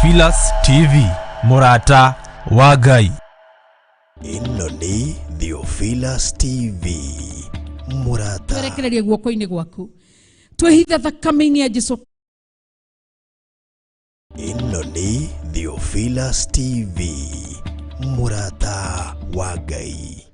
Theophilus TV, Mũrata wa Ngai. Ĩno nĩ Theophilus TV, Mũrata. Twerekererie guoko-inĩ gwaku, twĩhithe thakame-inĩ ya Jesu. Ĩno nĩ Theophilus TV, Mũrata wa Ngai.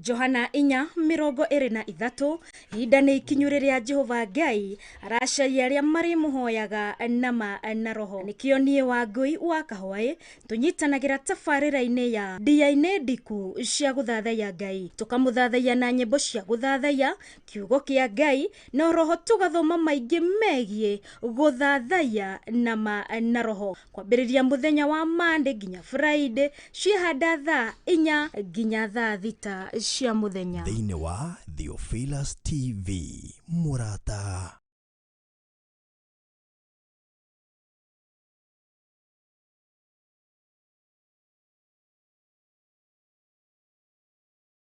Johana 4:23. Ihinda nĩ ikinyu rĩrĩa Jehova Ngai aracaria arĩa marĩmũhoyaga nama na roho. Nĩkĩo niĩ Wangũi wa Kahwaĩ tũnyitanagĩra tabarĩra-inĩ ya ndia-inĩ ndiku cia gũthathaiya Ngai, tũkamũthathaiya na nyĩmbo cia gũthathaiya kiugo kĩa Ngai, na roho tũgathoma maingĩ megiĩ gũthathaiya nama na roho, kwambĩrĩria mũthenya wa Monday nginya Friday, ciĩhanda thaa 4 nginya thaa 6 cia mũthenya. Thĩinĩ wa Theophilus TV, Mũrata.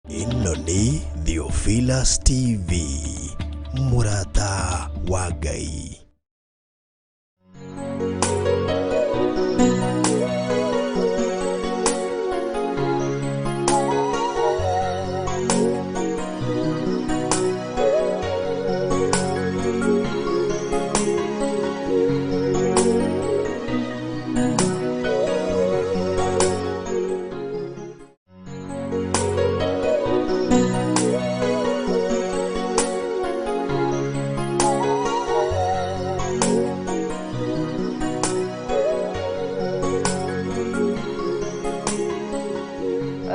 Ĩno nĩ Theophilus TV, Mũrata wa Ngai.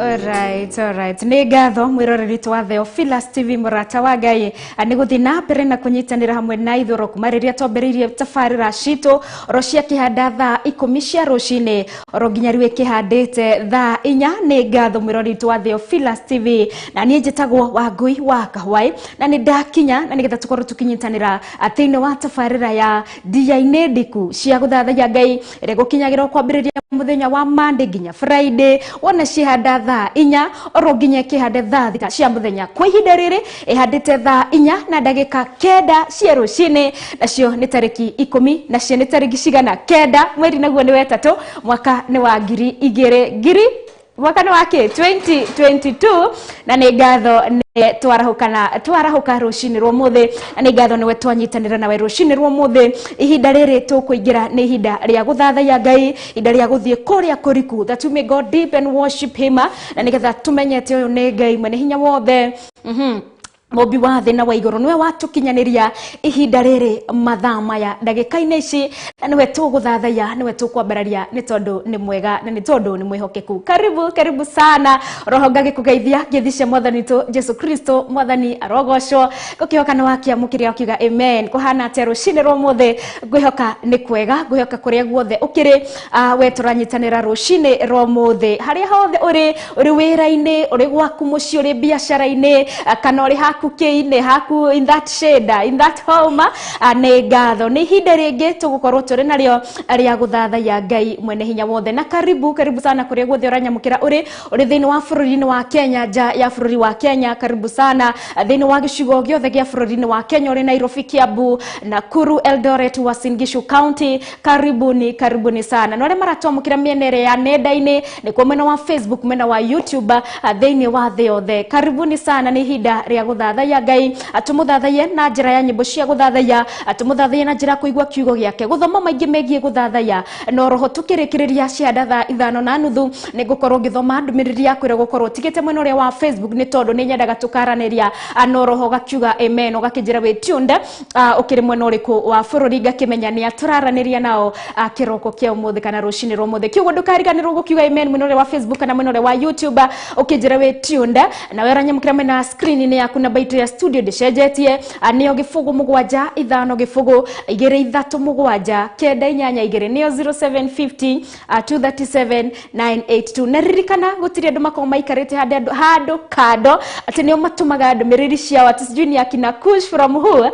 Alright, alright. Nĩ ngatho mwĩroreri witũ wa Theophilus TV, Mũrata wa Ngai, nĩ gũthiĩ na mbere na kũnyitanĩra hamwe na ithuĩ kuma rĩrĩa twambĩrĩirie tabarĩra citũ oro cia kĩhanda thaa 10 cia rũcinĩ oro nginya rĩu ĩkĩhandĩte thaa 4. Nĩ ngatho mwĩroreri witũ wa Theophilus TV, na niĩ njĩtagwo Wangũi wa Kahwaĩ, na nĩ ndakinya na nĩgetha tũkorwo tũkĩnyitanĩra thĩinĩ wa tabarĩra ya ndia-inĩ ndiku cia gũthathaiya Ngai ĩrĩa gũkinyagĩra kwambĩrĩria mũthenya wa Monday nginya Friday, wona cihanda thaa 4 oro nginya ĩkĩhande thaa 6 cia mũthenya. Kwa ihinda rĩrĩ ĩhandĩte thaa 4 na ndagĩka 9 cia rũcinĩ, nacio nĩ tarĩki 10, nacio nĩ tarĩki cigana 9, mweri naguo nĩ wetatũ, mwaka nĩ wa ngiri igĩrĩ ngiri mwaka nĩ wa kĩ 2022. Na nĩ ngatho nĩ twarahũka twarahũka rũcinĩ rwa ũmũthĩ, na nĩ ngatho nĩwe twanyitanĩra nawe rũcinĩ rwa ũmũthĩ. Ihinda rĩrĩ tũkũingĩra nĩ ihinda rĩa gũthathaiya Ngai, ihinda rĩa gũthiĩ kũrĩa kũriku, that we may go deep and worship him, na nĩgetha tũmenye atĩ ũyũ nĩ Ngai mwene hinya wothe, mũmbi wa thĩ na wa igũrũ, nĩwe watũkinyanĩria ihinda rĩrĩ mathaa maya ndagĩka-inĩ ici, na nĩwe tũgũthathaiya, nĩwe tũkwambararia, nĩ tondũ nĩ mwega na nĩ tondũ nĩ mwĩhokeku. Karibu, karibu sana. Roho ngagĩkũgeithia ngeithi cia mwathani witũ Jesu Kristo. Mwathani arogocwo. Ngũkĩhoka nĩ wakĩamũkĩria ũkiuga amen. Kũhana atĩa rũcinĩ rwa ũmũthĩ? Ngwĩhoka nĩ kwega, ngwĩhoka kũrĩa guothe ũkĩrĩ, we tũranyitanĩra rũcinĩ rwa ũmũthĩ, harĩa hothe ũrĩ, ũrĩ wĩra-inĩ, ũrĩ gwaku mũciĩ, ũrĩ biacara-inĩ, kana ũrĩ haku kĩinĩ haku, in that shade, in that home, nĩ ngatho nĩ ihinda rĩngĩ tũgũkorwo tũrĩ narĩo rĩa gũthathaiya Ngai mwene hinya wothe. Na karibu, karibu sana kũrĩa guothe ũranyamũkĩra ũrĩ, ũrĩ thĩinĩ wa bũrũri-inĩ wa Kenya, nja ya bũrũri wa Kenya, karibu sana thĩinĩ wa gĩcigo gĩothe gĩa bũrũri-inĩ wa Kenya, ũrĩ Nairobi, Kiambu, Nakuru, Eldoret, Uasin Gishu County, karibuni, karibuni sana. Na arĩa maratwamũkĩra mĩena ĩrĩa ya nenda-inĩ, nĩkuo mwena wa Facebook, mwena wa YouTube, thĩinĩ wa thĩ yothe, karibuni sana. Nĩ ihinda rĩa gũthathaiya Ngai, tũmũthathaiye na njĩra ya nyĩmbo cia gũthathaiya, tũmũthathaiye na njĩra ya kũigua kiugo gĩake, gũthoma maingĩ megiĩ gũthathaiya. No roho tũkĩrĩkĩrĩria cianda thaa 5:30 nĩ ngũkorwo ngĩthoma ndũmĩrĩri yaku ĩrĩa gũkorwo ũtigĩte mwena ũrĩa wa Facebook, nĩ tondũ nĩ nyendaga tũkaranĩria. No roho ũgakiuga amen, ũgakĩnjĩra wĩ tuned, ũkĩrĩ mwena ũrĩkũ wa bũrũri, ngakĩmenya nĩ atũraranĩria nao kĩroko kĩa ũmũthĩ kana rũcinĩ rwa ũmũthĩ. Kiugo ndũkariganĩrwo gũkiuga amen mwena ũrĩa wa Facebook kana mwena ũrĩa wa YouTube, ũkĩnjĩra wĩ tuned. Nawe ũranyamũkĩra mwena screen-inĩ yaku, namba itũ ya studio ndĩcenjetie, nĩyo 0 7 5 0 2 3 7 9 8 2, nĩyo 0750 237 982. Na ririkana gũtirĩ andũ makoragwo maikarĩte handũ kando atĩ nĩo matũmaga ndũmĩrĩri ciao atĩ sijui ni akina Kush from who,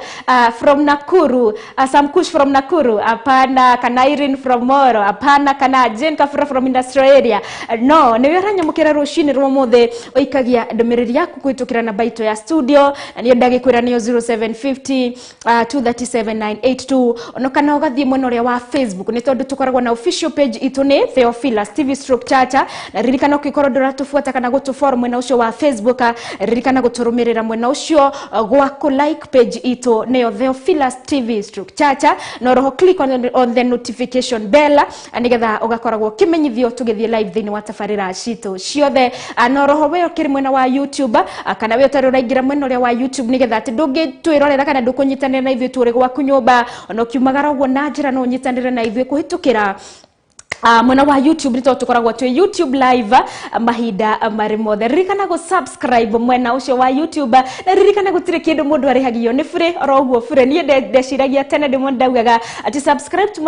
from Nakuru, some Kush from Nakuru, hapana, kana Irene from Moro, hapana, kana Jane Kafura from industrial area. No nĩwe ũranyamũkĩra rũcinĩ rwa ũmũthĩ, ũikagia ndũmĩrĩri yaku kũhĩtũkĩra namba itũ ya studio. studio na niĩ ndagĩkwĩra nĩyo 0750 237982 ona kana ũgathiĩ mwena ũrĩa wa Facebook nĩ tondũ tũkoragwo na official page itũ nĩ Theophilus TV stroke Chacha. Na ririkana ũngĩkorwo ndũratũbuata kana gũtũfollow mwena ũcio wa Facebook, ririkana gũtũrũmĩrĩra mwena ũcio gwa kũ like page itũ nĩyo Theophilus TV stroke Chacha, na oroho click on the notification bell nĩgetha ũgakoragwo ũkĩmenyithio tũgĩthiĩ live thĩinĩ wa tabarĩra citũ ciothe. Na oroho we ũkĩrĩ mwena wa YouTube, kana we ũtarĩ ũraingĩra mwena ũrĩa wa YouTube nĩgetha atĩ ndũngĩtwĩrorera kana ndũkũnyitanĩra na ithuĩ tũrĩ gwaku nyũmba, ona ũkiumagara ũguo na njĩra no ũnyitanĩre na ithuĩ kũhĩtũkĩra mwena wa YouTube nĩ tondũ tũkoragwo twĩ YouTube live mahinda marĩ mothe. Ririkana gũ subscribe mwena ũcio wa YouTube, na ririkana gũtirĩ kĩndũ mũndũ arĩhagio nĩ bure oro ũguo bure. Niĩ ndeciragia tene ndĩmwe ndaugaga atĩ subscribe to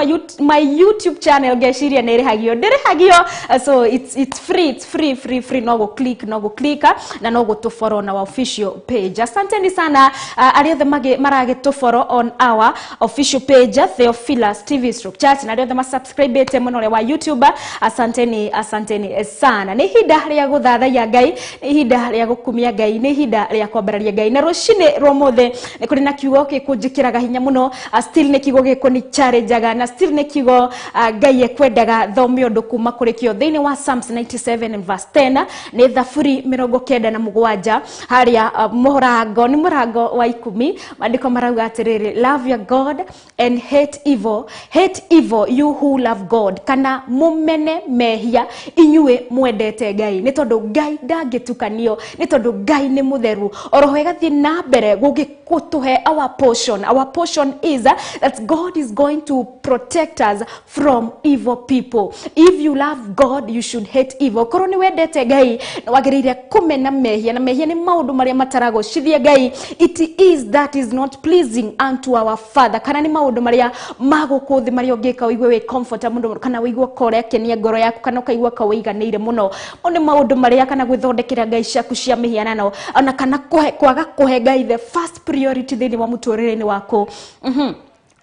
my YouTube channel ngeciria nĩ ĩrĩhagio, ndĩrĩhagio. So it's free, it's free free free, no gũ click, no gũ click na no gũtũ follow na official page. Asanteni sana arĩa othe maragĩtũ follow on our official page Theophilus TV stroke Church, na arĩa othe masubscribete mwena ũrĩa wa YouTube, asanteni, asanteni sana. Nĩ ihinda rĩa gũthathaiya Ngai, nĩ ihinda rĩa gũkumia Ngai, nĩ ihinda rĩa kwambararia Ngai. Na rũcinĩ rwa ũmũthĩ nĩ kũrĩ na kiugo gĩkũnjĩkĩraga hinya mũno, still nĩ kiugo gĩkũni-challengeaga, na still nĩ kiugo Ngai ekwendaga thome ũndũ kuma kũrĩ kĩo thĩinĩ wa Psalms 97 and verse 10, nĩ Thaburi 97 harĩa mũrango nĩ mũrango wa 10. Maandĩko marauga atĩrĩrĩ, love your God and hate evil, hate evil you who love God, kana mumene mehia inyuĩ mwendete Ngai, nĩ tondũ Ngai ndangĩtukanio, nĩ tondũ Ngai nĩ mũtheru. Oroho ĩgathiĩ na mbere gũgĩtũhe our portion. Our portion is that God is going to protect us from evil people. If you love God, you should hate evil. Korwo nĩ wendete Ngai, nĩ wagĩrĩire kũmena mehia, na mehia nĩ maũndũ marĩa mataragocithia Ngai. It is that is not pleasing unto our Father, kana nĩ maũndũ marĩa ma gũkũ thĩ marĩa ũngĩka ũigue wĩ comfortable mũno, kana ũigue ka ũrakenia ngoro yaku, kana ũkaigua ka ũiganĩire mũno. Mau nĩ maũndũ marĩa, kana gwĩthondekera ngai ciaku cia mĩhianano, ona kana kwaga kũhe Ngai the first priority thĩinĩ wa mũtũrĩre-inĩ waku.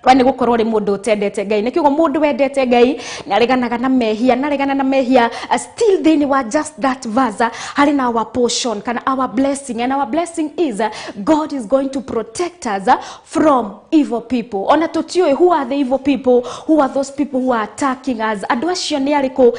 We nĩ gũkorwo ũrĩ mũndũ ũtendete Ngai. Nĩ kiugo mũndũ wendete Ngai nĩ areganaga na mehia, na aregana na mehia. Still thĩinĩ wa just that verse, harĩ na our portion kana our blessing, and our blessing is God is going to protect us from evil people. Ona tũtiũĩ who are the evil people, who are those people who are attacking us, andũ acio nĩ arĩkũ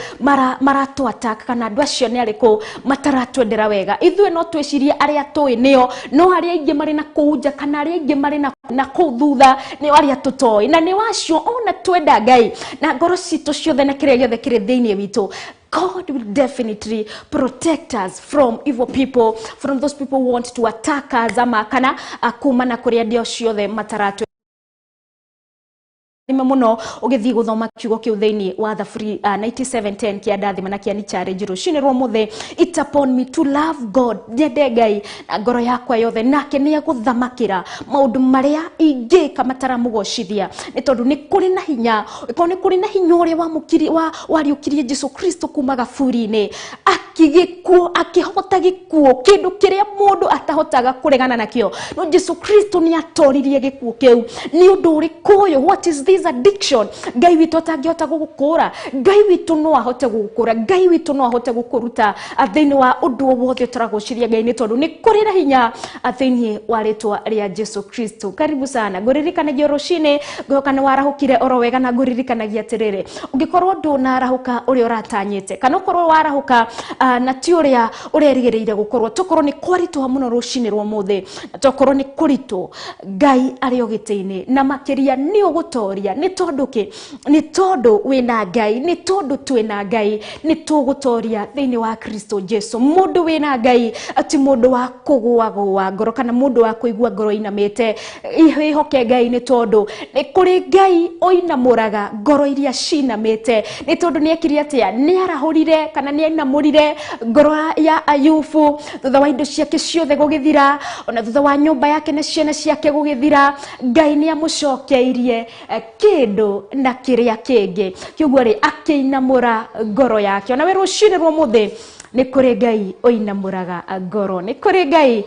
maratũ attack, kana andũ acio nĩ arĩkũ mataratwendera wega. Ithuĩ no twĩcirie arĩa tũĩ nĩo, no arĩa aingĩ marĩ na kũu nja, kana arĩa aingĩ marĩ na kũu thutha nĩo arĩa tũtoĩ, na nĩ wacio ona twenda Ngai na ngoro citũ ciothe na kĩrĩa gĩothe kĩrĩ thĩinĩ witũ, God will definitely protect us from evil people, from those people who want to attack us, ama kana kumana kũrĩ andũ ciothe mataratũ nime muno. Ũgĩthiĩ gũthoma kiugo kĩu thĩinĩ wa Thaburi 97:10 kĩa ndathima na kĩa ni challenge rũcinĩ rwa ũmũthĩ. It's upon me to love God, nyende Ngai na ngoro yakwa yothe, nake nĩ egũthamakĩra maũndũ marĩa ingĩka mataramũgocithia, nĩ tondũ nĩ kũrĩ na hinya, korwo nĩ kũrĩ na hinya ũrĩa wariũkirie Jesu Kristo kuma gaburi-inĩ, akĩgĩkuo, akĩhota gĩkuũ, kĩndũ kĩrĩa mũndũ atahotaga kũregana nakĩo, no Jesu Kristo nĩ atoririe gĩkuũ kĩu. Nĩ ũndũ ũrĩkũ ũyũ? What is this addiction Ngai witũ atangĩhota gũgũkũra? Ngai witũ no ahote gũgũkũra. Ngai witũ no ahote gũkũruta thĩinĩ wa ũndũ o wothe ũtaragũciria Ngai, nĩ tondũ nĩ kũrĩ na hinya thĩinĩ wa rĩtwa rĩa Jesu Kristo. Karibu sana, ngũririkanagia rũcinĩ, ngũhoka nĩ warahũkire oro wega, na ngũririkanagia atĩrĩrĩ, ũngĩkorwo ndũnarahũka ũrĩa ũratanyĩte, kana ũkorwo warahũka na ti ũrĩa ũrerĩgĩrĩire gũkorwo, tokorwo nĩ kwaritũha mũno rũcinĩ rwa ũmũthĩ, na tokorwo nĩ kũritũ, Ngai arĩ o gĩtĩ-inĩ, na makĩria nĩ ũgũtoria. Nĩ tondũ kĩ? Nĩ tondũ wĩna Ngai, nĩ tondũ twĩna Ngai, nĩ tũgũtoria thĩinĩ wa Kristo Jesu. Mũndũ wĩna Ngai ti mũndũ wa kũgũagũa ngoro, kana mũndũ wa kũigua ngoro inamĩte. Wĩhoke Ngai, nĩ tondũ nĩ kũrĩ Ngai ũinamũraga ngoro iria cinamĩte. Nĩ tondũ nĩ ekire atĩa? Nĩ arahũrire, kana nĩ ainamũrire ngoro ya Ayubu thutha wa indo ciake ciothe gũgĩthira, ona thutha wa nyũmba yake na ciana ciake gũgĩthira. Ngai nĩ amũcokeirie kĩndũ na kĩrĩa kĩngĩ, kĩguo rĩ akĩinamũra ngoro yake. Ona we rũcinĩ rwa ũmũthĩ Nĩ kũrĩ Ngai ũinamũraga ngoro, nĩ kũrĩ Ngai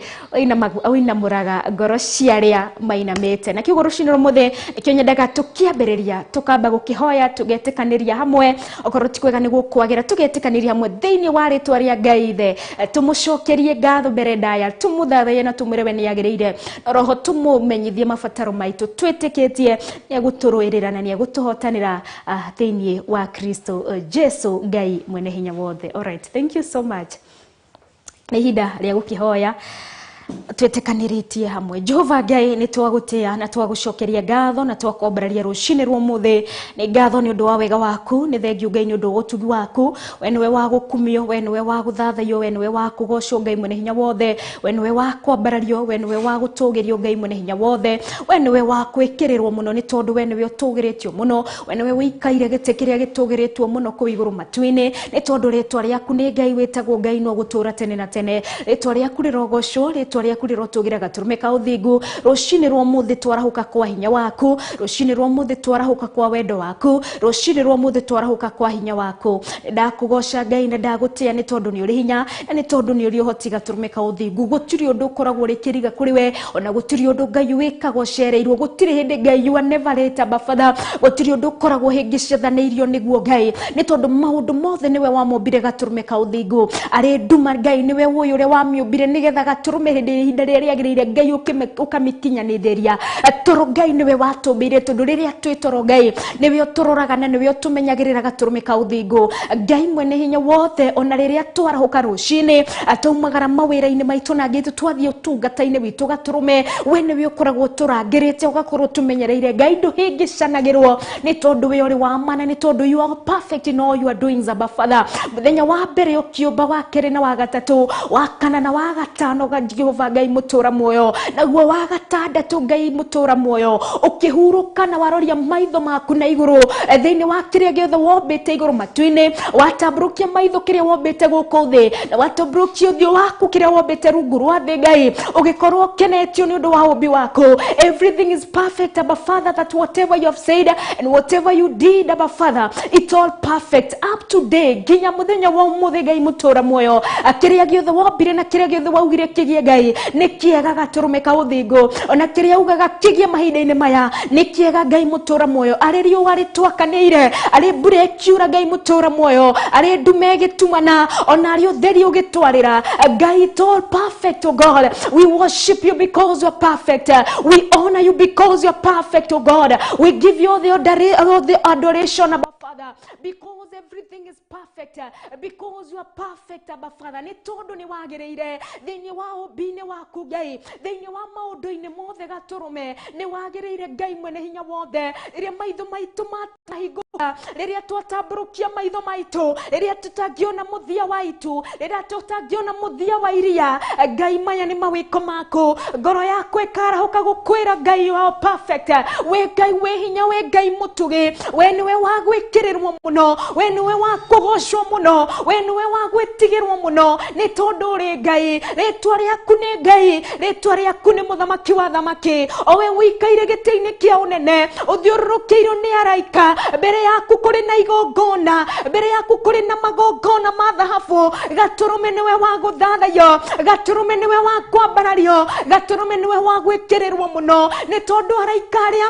ũinamũraga ngoro cia arĩa mainamĩte. Na kiugo rũcinĩ rũmũthĩ nĩkĩo nyendaga tũkĩambĩrĩria, tũkamba gũkĩhoya, tũgetĩkanĩria hamwe, okorwo ti kwega nĩ gũkwagĩra, tũgetĩkanĩria hamwe thĩinĩ wa rĩtwa rĩa Ngai Ithe, tũmũcokerie ngatho mbere ndaya, tũmũthathaiye na tũmwĩre we nĩ agĩrĩire, roho tũmũmenyithie mabataro maitũ, twĩtĩkĩtie nĩ egũtũrũĩrĩra na nĩ egũtũhotanĩra thĩinĩ wa Kristo Jesu Ngai mwene hinya wothe. Alright, thank you so much. Nĩ ihinda rĩa gũkĩhoya twĩtĩkanĩrĩtie hamwe. Jehova Ngai, nĩ twagũtĩa na twagũcokeria ngatho na twakwambararia rũcinĩ rwa ũmũthĩ. Nĩ ngatho nĩ ũndũ wa wega waku, nĩ thengiũ Ngai nĩ ũndũ wa ũtugi waku. We nĩwe wa gũkumio, we nĩwe wa gũthathaiyo, we nĩwe wa kũgocwo Ngai mwene hinya wothe, we nĩwe wa kwambarario, we nĩwe wa gũtũgĩrio Ngai mwene hinya wothe, we nĩwe wa gwĩkĩrĩrwo mũno nĩ tondũ we nĩwe ũtũgĩrĩtio mũno, we nĩwe wĩikaire gĩtĩ kĩrĩa gĩtũgĩrĩtwo mũno kũu igũrũ matu-inĩ, nĩ tondũ rĩtwa rĩaku nĩ Ngai wĩtagwo Ngai no gũtũra tene na tene. Rĩtwa rĩaku rĩrogocwo, rĩtwa rĩaku rĩrotũgĩra gatũrũme ka ũthingu. Rũcinĩ rwa ũmũthĩ twarahũka kwa hinya waku, rũcinĩ rwa ũmũthĩ twarahũka kwa wendo waku, rũcinĩ rwa ũmũthĩ twarahũka kwa hinya waku. Ndakũgoca Ngai na ndagũtĩa nĩ tondũ nĩ ũrĩ hinya na nĩ tondũ nĩ ũrĩ ũhoti gatũrũme ka ũthingu. Gũtirĩ ũndũ ũkoragwo ũrĩ kĩriga kũrĩ we, ona gũtirĩ ũndũ Ngai wĩkagwo ũcereirwo, gũtirĩ hĩndĩ Ngai you are never late Abba Father, gũtirĩ ũndũ ũkoragwo ũhĩngĩcithanĩirio nĩguo Ngai, nĩ tondũ maũndũ mothe nĩwe wamombire gatũrũme ka ũthingu. Arĩ nduma Ngai nĩwe ũyũ ũrĩa wamĩũmbire nĩgetha gatũrũme hĩndĩ ihinda rĩrĩa rĩagĩrĩire Ngai ũkamĩkinyanĩrĩria. Toro Ngai nĩwe watũmbĩire, tondũ rĩrĩa twĩ toro Ngai nĩwe ũtũroraga na nĩwe ũtũmenyagĩrĩra gatũrũme ka ũthingu. Ngai mwene hinya wothe, ona rĩrĩa twarahũka rũcinĩ, twaumagara mawĩra-inĩ maitũ na angĩ twathiĩ ũtungata-inĩ witũ gatũrũme, we nĩwe ũkoragwo ũtũrangĩrĩte, ũgakorwo ũtũmenyereire. Ngai ndũhĩngĩcanagĩrwo nĩ tondũ we ũrĩ wa ma na nĩ tondũ you are perfect in all your doings Abba Father. Mũthenya wa mbere ũkĩũmba, wa kerĩ na wa gatatũ, wa kana na wa gatano, Jehova Ngai mũtũra muoyo, naguo wa gatandatũ Ngai mũtũra muoyo, ũkĩhurũka na waroria maitho maku na igũrũ thĩinĩ wa kĩrĩa gĩothe wombĩte igũrũ matu-inĩ, watambũrũkia maitho kĩrĩa wombĩte gũkũ thĩ, na watambũrũkia ũthiũ waku kĩrĩa wombĩte rungu rwa thĩ Ngai, ũgĩkorwo ũkenetio nĩ ũndũ wa ũmbi waku. Everything is perfect Abba Father, that whatever you have said and whatever you did Abba Father, it's all perfect up to date nginya mũthenya wa ũmũthĩ Ngai mũtũra muoyo. Kĩrĩa gĩothe wombire na kĩrĩa gĩothe waugire kĩgĩe Ngai nĩ kĩega gatũrũme ka ũthingu, ona kĩrĩa ugaga kĩgĩe mahinda-inĩ maya nĩ kĩega Ngai mũtũra muoyo. Arĩ riũa rĩtwakanĩire, arĩ mbura ĩkiura Ngai mũtũra muoyo, arĩ ndume ĩgĩtumana, ona arĩ ũtheri ũgĩtwarĩra Ngai, it's all perfect, oh God. We worship you because you are perfect. We honor you because you are perfect, oh God. We give you all the adoration, Abba Father, because everything is perfect, because you are perfect, Abba Father. Nĩ tondũ nĩ wagĩrĩire thĩinĩ wa ũmbi-inĩ waku Ngai, thĩinĩ wa maũndũ-inĩ mothe gatũrũme nĩ wagĩrĩire Ngai mwene hinya wothe. Rĩrĩa maitho maitũ matahingũka, rĩrĩa twatambũrũkia maitho maitũ, rĩrĩa tũtangĩona mũthia wa itu, rĩrĩa tũtangĩona mũthia wa iria, Ngai maya nĩ mawĩko maku. Ngoro yakwa ĩkarahũka gũkwĩra Ngai you are perfect. We Ngai wĩ hinya, we Ngai mũtugi, we nĩwe wa gwĩkĩrĩrwo mũno, we nĩwe wa kũgocwo mũno, we nĩwe wa gwĩtigĩrwo mũno, nĩ tondũ ũrĩ Ngai. Rĩtwa rĩaku nĩ Ngai, rĩtwa rĩaku nĩ mũthamaki wa thamaki, o we ũikaire gĩtĩ-inĩ kĩa ũnene, ũthiũrũrũkĩirwo nĩ araika. Mbere yaku kũrĩ na igongona, mbere yaku kũrĩ na magongona ma thahabu. Gatũrũme nĩwe wa gũthathaiyo, gatũrũme nĩwe wa kwambarario, gatũrũme nĩwe wa gwĩkĩrĩrwo mũno, nĩ tondũ araika arĩa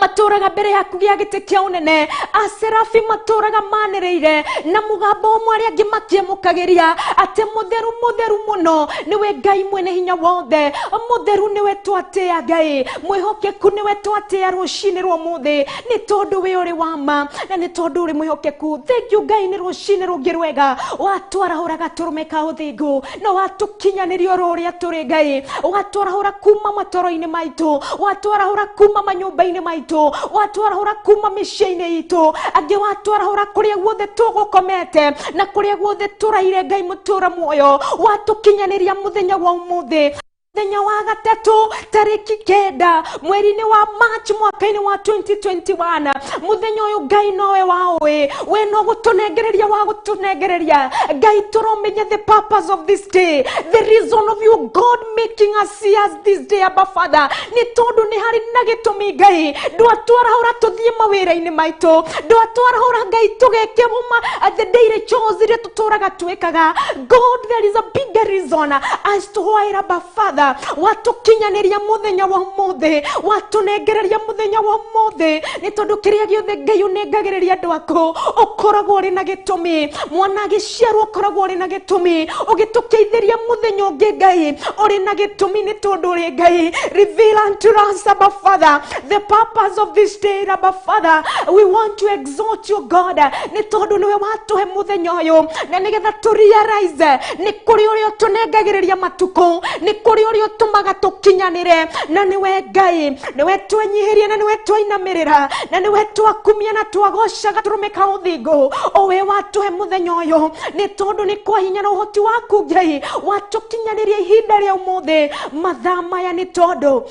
matũraga mbere yaku gĩa gĩtĩ kĩa ũnene, aserafi matũraga manĩrĩire na mũgambo ũmwe, arĩa angĩ makĩamũkagĩria atĩ mũtheru mũtheru mũno nĩwe Ngai mwene hinya wothe. Mũtheru nĩwe twatĩa Ngai, mwĩhokeku nĩwe twatĩa rũcinĩ rwa ũmũthĩ, nĩ tondũ we ũrĩ wa ma na nĩ tondũ ũrĩ mwĩhokeku. Thank you Ngai nĩ rũcinĩ rũngĩ rwega watwarahũra gatũrũme ka ũthingu na watũkinyanĩria oro ũrĩa tũrĩ Ngai, watwarahũra kuma matoro-inĩ maitũ, watwarahũra kuma manyũmba-inĩ maitũ, watwarahũra kuma mĩciĩ-inĩ itũ, angĩ watwarahũra kũrĩa guothe tũgũkomete na kũrĩa guothe tũraire Ngai mũtũra muoyo, watũkinyanĩria mũthenya wa ũmũthĩ. Muthenya wa gatatu tariki 9 mweri-inĩ wa March mwaka-inĩ wa 2021. Muthenya ũyũ Ngai nowe waũĩ, we no gũtũnengereria wa gũtũnengereria. Ngai, tũromenya the purpose of this day, the reason of you God making us see us this day, Abba Father, nĩ tondũ nĩ harĩ na gĩtũmi. Ngai, ndwatwarahũra tũthiĩ mawĩra-inĩ maitũ, ndwatwarahũra Ngai tũgeke ma the daily chores iria tũtũraga twĩkaga. God, there is a bigger reason as to why, Abba Father, watũkinyanĩria mũthenya wa ũmũthĩ, watũnengereria mũthenya wa ũmũthĩ, nĩ tondũ kĩrĩa gĩothe Ngai ũnengagĩrĩria andũ aku ũkoragwo ũrĩ na gĩtũmi. Mwana agĩciarwo ũkoragwo ũrĩ na gĩtũmi, ũgĩtũkeithĩria mũthenya ũngĩ Ngai ũrĩ na gĩtũmi, nĩ tondũ ũrĩ Ngai. Reveal unto us, Abba Father, the purpose of this day. Abba Father, we want to exalt you, God, nĩ tondũ nĩwe watũhe mũthenya ũyũ, na nĩgetha tũ realize nĩ kũrĩ ũrĩa ũtũnengagĩrĩria matukũ, nĩ kũrĩ ũrĩa ũtũmaga tũkinyanĩre, na nĩwe Ngai, nĩwe twenyihĩria na nĩwe twainamĩrĩra na nĩwe twakumia na twagocaga tũrũme ka ũthingu, o we watũhe mũthenya ũyũ, nĩ tondũ nĩ kwa hinya na ũhoti waku Ngai watũkinyanĩria ihinda rĩa ũmũthĩ, mathaa maya, nĩ tondũ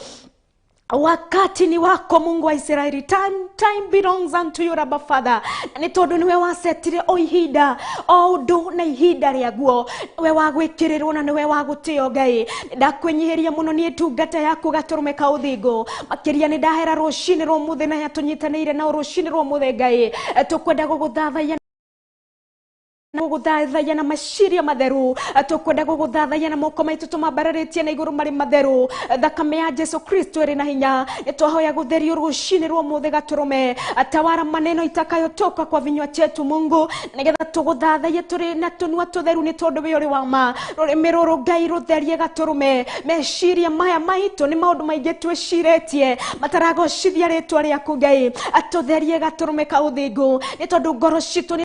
wakati ni wako, Mungu wa Israeli. Time belongs unto you, Abba Father, nĩ tondũ nĩwe wacetire o ihinda, o ũndũ na ihinda rĩaguo. Nĩwe wa gwĩkĩrĩrwo na nĩwe wa gũtĩo. Ngai, ndakwĩnyihĩria mũno niĩ ndungata yaku gatũrũme ka ũthingu. Makĩria nĩ ndahera rũcinĩ rwa ũmũthĩ na tũnyitanĩire nao rũcinĩ rwa ũmũthĩ. Ngai, tũkwenda gũgũthathaiya, gũgũthathaiya na maciria matheru, tũkwenda gũgũthathaiya na moko maitũ tũmambararĩtie na igũrũ marĩ matheru. Thakame ya Jesu Kristo ĩrĩ na hinya, nĩ twahoya gũtherio rũcinĩ rwa ũmũthĩ. Gatũrũme, tawara maneno itakayotoka kwa vinywa chetu, Mungu, nĩgetha tũgũthathaiye tũrĩ na tũnua tũtheru, nĩ tondũ wĩ ũrĩ wa ma. Rũrĩmĩ rũrũ Ngai rũtherie gatũrũme. Meciria maya maitũ nĩ maũndũ maingĩ twĩcirĩtie mataragocithia rĩtwa rĩaku. Ngai, atũtherie gatũrũme ka ũthingu, nĩ tondũ ngoro citũ nĩ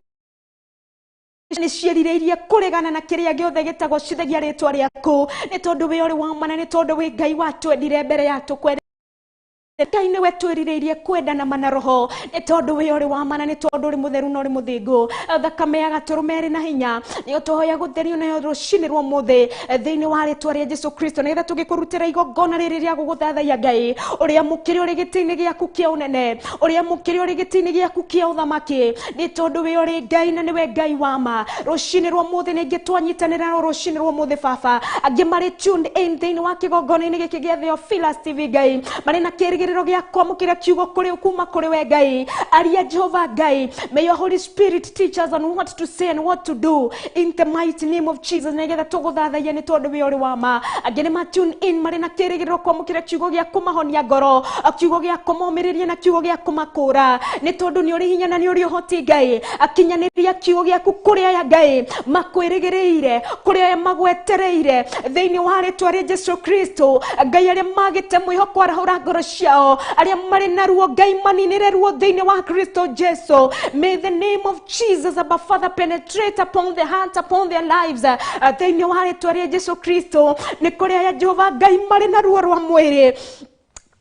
ciĩrirĩirie kũregana na kĩrĩa gĩothe gĩtagocithagia rĩtwa rĩaku, nĩ tondũ wĩ ũrĩ wa mana, nĩ tondũ wĩ Ngai watwendire mbere ya tũkwende. Ngai, nĩwe twĩrirĩirie kwenda na mana roho, nĩ tondũ wĩ ũrĩ wa mana, nĩ tondũ ũrĩ mũtheru na ũrĩ mũthingu. Thakame ya gatũrũme ĩrĩ na hinya, nĩyo tũhoya gũtherio nayo rũcinĩ rwa ũmũthĩ thĩinĩ wa rĩtwa rĩa Jesu Kristo, nĩgetha tũgĩkũrutĩra igongona rĩrĩ rĩa gũgũthathaiya. Ngai, ũrĩa mũkĩrĩ ũrĩ gĩtĩ-inĩ gĩaku kĩa ũnene, ũrĩa mũkĩrĩ ũrĩ gĩtĩ-inĩ gĩaku kĩa ũthamaki, nĩ tondũ wĩ ũrĩ Ngai na nĩwe Ngai wa ma. Rũcinĩ rwa ũmũthĩ nĩngĩ twanyitanĩra nao rũcinĩ rwa ũmũthĩ, baba, angĩ marĩ tuned in thĩinĩ wa kĩgongona-inĩ gĩkĩ gĩa Theophilus TV. Ngai, marĩ na kĩrĩgĩrĩro gĩa kwamũkĩra kiugo kũrĩ kuma kũrĩ we. Ngai, aria. Jehova Ngai, may your Holy Spirit teach us on what to say and what to do in the mighty name of Jesus, nĩgetha tũgũthathaiya, nĩ tondũ wĩ ũrĩ wa ma. Angĩ nĩ ma tune in marĩ na kĩrĩgĩrĩro kwamũkĩra kiugo gĩa kũmahonia ngoro, kiugo gĩa kũmomĩrĩria na kiugo gĩa kũmakũra, nĩ tondũ nĩ ũrĩ hinya na nĩ ũrĩ ũhoti. Ngai, akinyanĩria kiugo gĩaku kũrĩ aya Ngai makwĩrĩgĩrĩire, kũrĩ aya magwetereire thĩinĩ wa rĩtwa rĩa Jesu Kristo. Ngai, arĩa magĩte mwĩhoko, arahũra ngoro ciao. Arĩa marĩ na ruo, Ngai, maninĩre ruo thĩinĩ wa Kristo Jesu. May the name of Jesus, Abba Father, penetrate upon the heart, upon their lives, thĩinĩ wa rĩtwa rĩa Jesu Kristo. Nĩ kũrĩ aya, Jehova Ngai, marĩ na ruo rwa mwĩrĩ,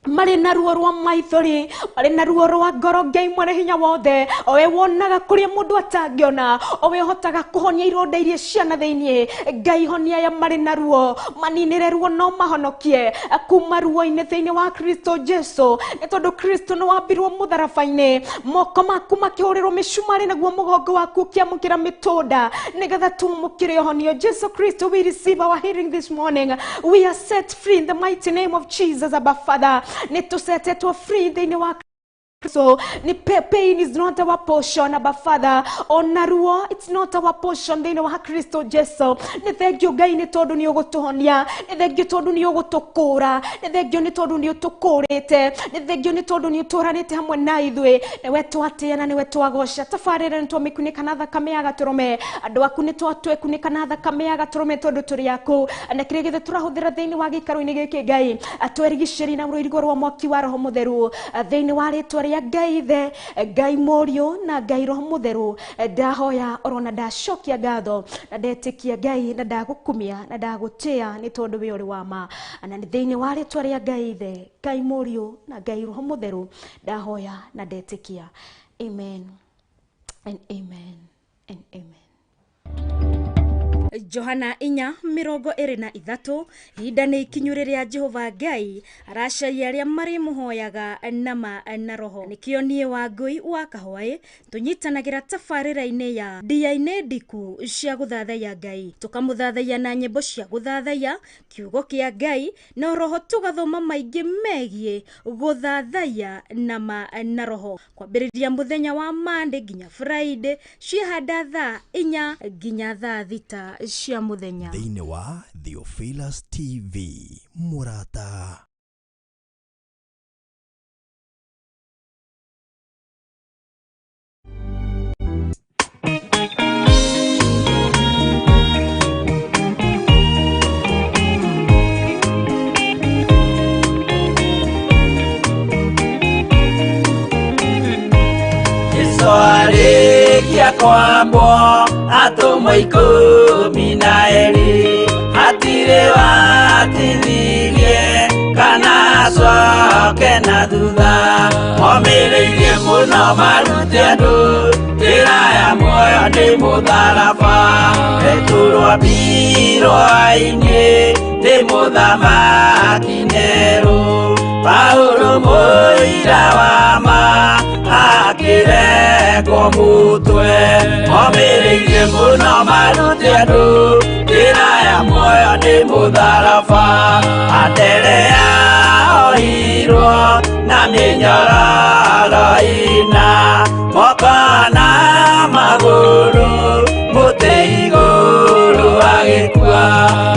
marĩ na ruo rwa maithori, marĩ na ruo rwa ngoro. Ngai mwene hinya wothe, owe wonaga kũrĩa mũndũ atangĩona, owe ũhotaga kũhonia ironda iria ciana thĩiniĩ, Ngai, honia aya marĩ na ruo, maninĩre ruo no mahonokie kuma ruo-inĩ thĩinĩ wa Kristo Jesu, nĩ tondũ Kristo nĩ wambirwo mũtharaba-inĩ, moko maku makĩhũrĩrwo mĩcumarĩ, naguo mũgongo waku ũkĩamũkĩra mĩtũnda, nĩgetha tumũkĩre ũhonio. Jesu Kristo, we receive our healing this morning. We are set free in the mighty name of Jesus. Abba Father, nĩ tũsetetwo free thĩinĩ wa So ni pain is not our portion, Abba Father. Ona ruo, it's not our portion thĩinĩ wa Kristo Jesu. Nĩ thengio Ngai, nĩ tondũ nĩ ũgũtũhonia, nĩ thengio tondũ nĩ ũgũtũkũra, nĩ thengio nĩ tondũ nĩ ũtũkũrĩte, nĩ thengio nĩ tondũ nĩ ũtũranĩte hamwe na ithuĩ. Nĩwe twatĩĩa na nĩwe twagoca. Tabarĩra nĩ twamĩkunĩka na thakame ya gatũrũme. Andũ aku nĩ twatwekunĩka na thakame ya gatũrũme, tondũ tũrĩ aku, na kĩrĩa gĩothe tũrahũthĩra thĩinĩ wa gĩikaro-inĩ gĩkĩ, Ngai, atwerigicĩri na rũirigo rwa mwaki wa Roho Mũtheru, thĩinĩ wa rĩtwa rĩa Ngai Ithe, Ngai Mũriũ na Ngai Roho Mũtheru. Ndahoya orona ndacokia ngatho na ndetĩkia, Ngai, na ndagũkumia na ndagũtĩa, nĩ tondũ wĩ ũrĩ wa ma, na nĩ thĩinĩ wa rĩtwa rĩa Ngai Ithe, Ngai Mũriũ na Ngai Roho Mũtheru ndahoya na ndetĩkia. Amen and amen and amen. Johana 4:23. Ihinda nĩ ikinyu rĩrĩa Jehova Ngai aracaria arĩa marĩmũhoyaga nama na roho. Nĩkĩo niĩ Wangũi wa Kahwaĩ tũnyitanagĩra tabarĩra-inĩ ya ndia-inĩ ndiku cia gũthathaiya Ngai, tũkamũthathaiya na nyĩmbo cia gũthathaiya kiugo kĩa Ngai, na roho tũgathoma maingĩ megiĩ gũthathaiya nama na roho, kwambĩrĩria mũthenya wa Monday nginya Friday ciahanda thaa 4 nginya thaa 6 cia mũthenya. Thĩinĩ wa Theophilus TV mũrata. Jesu arĩkia kwambwo atũmwo 12, hatirĩ watithirie kana acoke na thutha. Momĩrĩirie mũno marute andũ njĩra ya muoyo nĩ mũtharaba. Petero ambirwo ainĩ nĩ mũthamaki Nero, Paulo mũira wa ma akĩrekwo mũtwe. Momĩrĩirie mũno marute andũ njĩra ya muoyo nĩ mũtharaba. Anderea ohirwo na mĩnyororo ĩna, moko na magũrũ mũtĩ igũrũ agĩkua.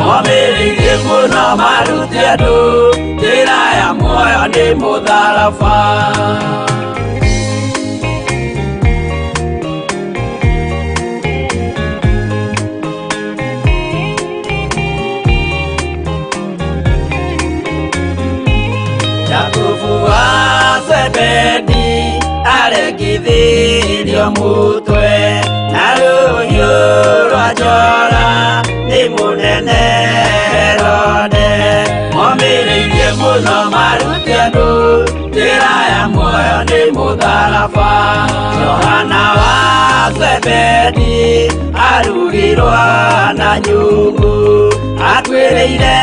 Momĩrĩirie mũno marute andũ njĩra ya muoyo nĩ mũtharaba. Jakubu wa Zebedi aregithirio mutwe na rũhiũ rwa njora nĩ mũnene Herode. Momĩrĩirie mũno marute andũ njĩra ya muoyo nĩ mũtharaba. Johana wa Zebedi arugirwo na nyungu, akuĩrĩire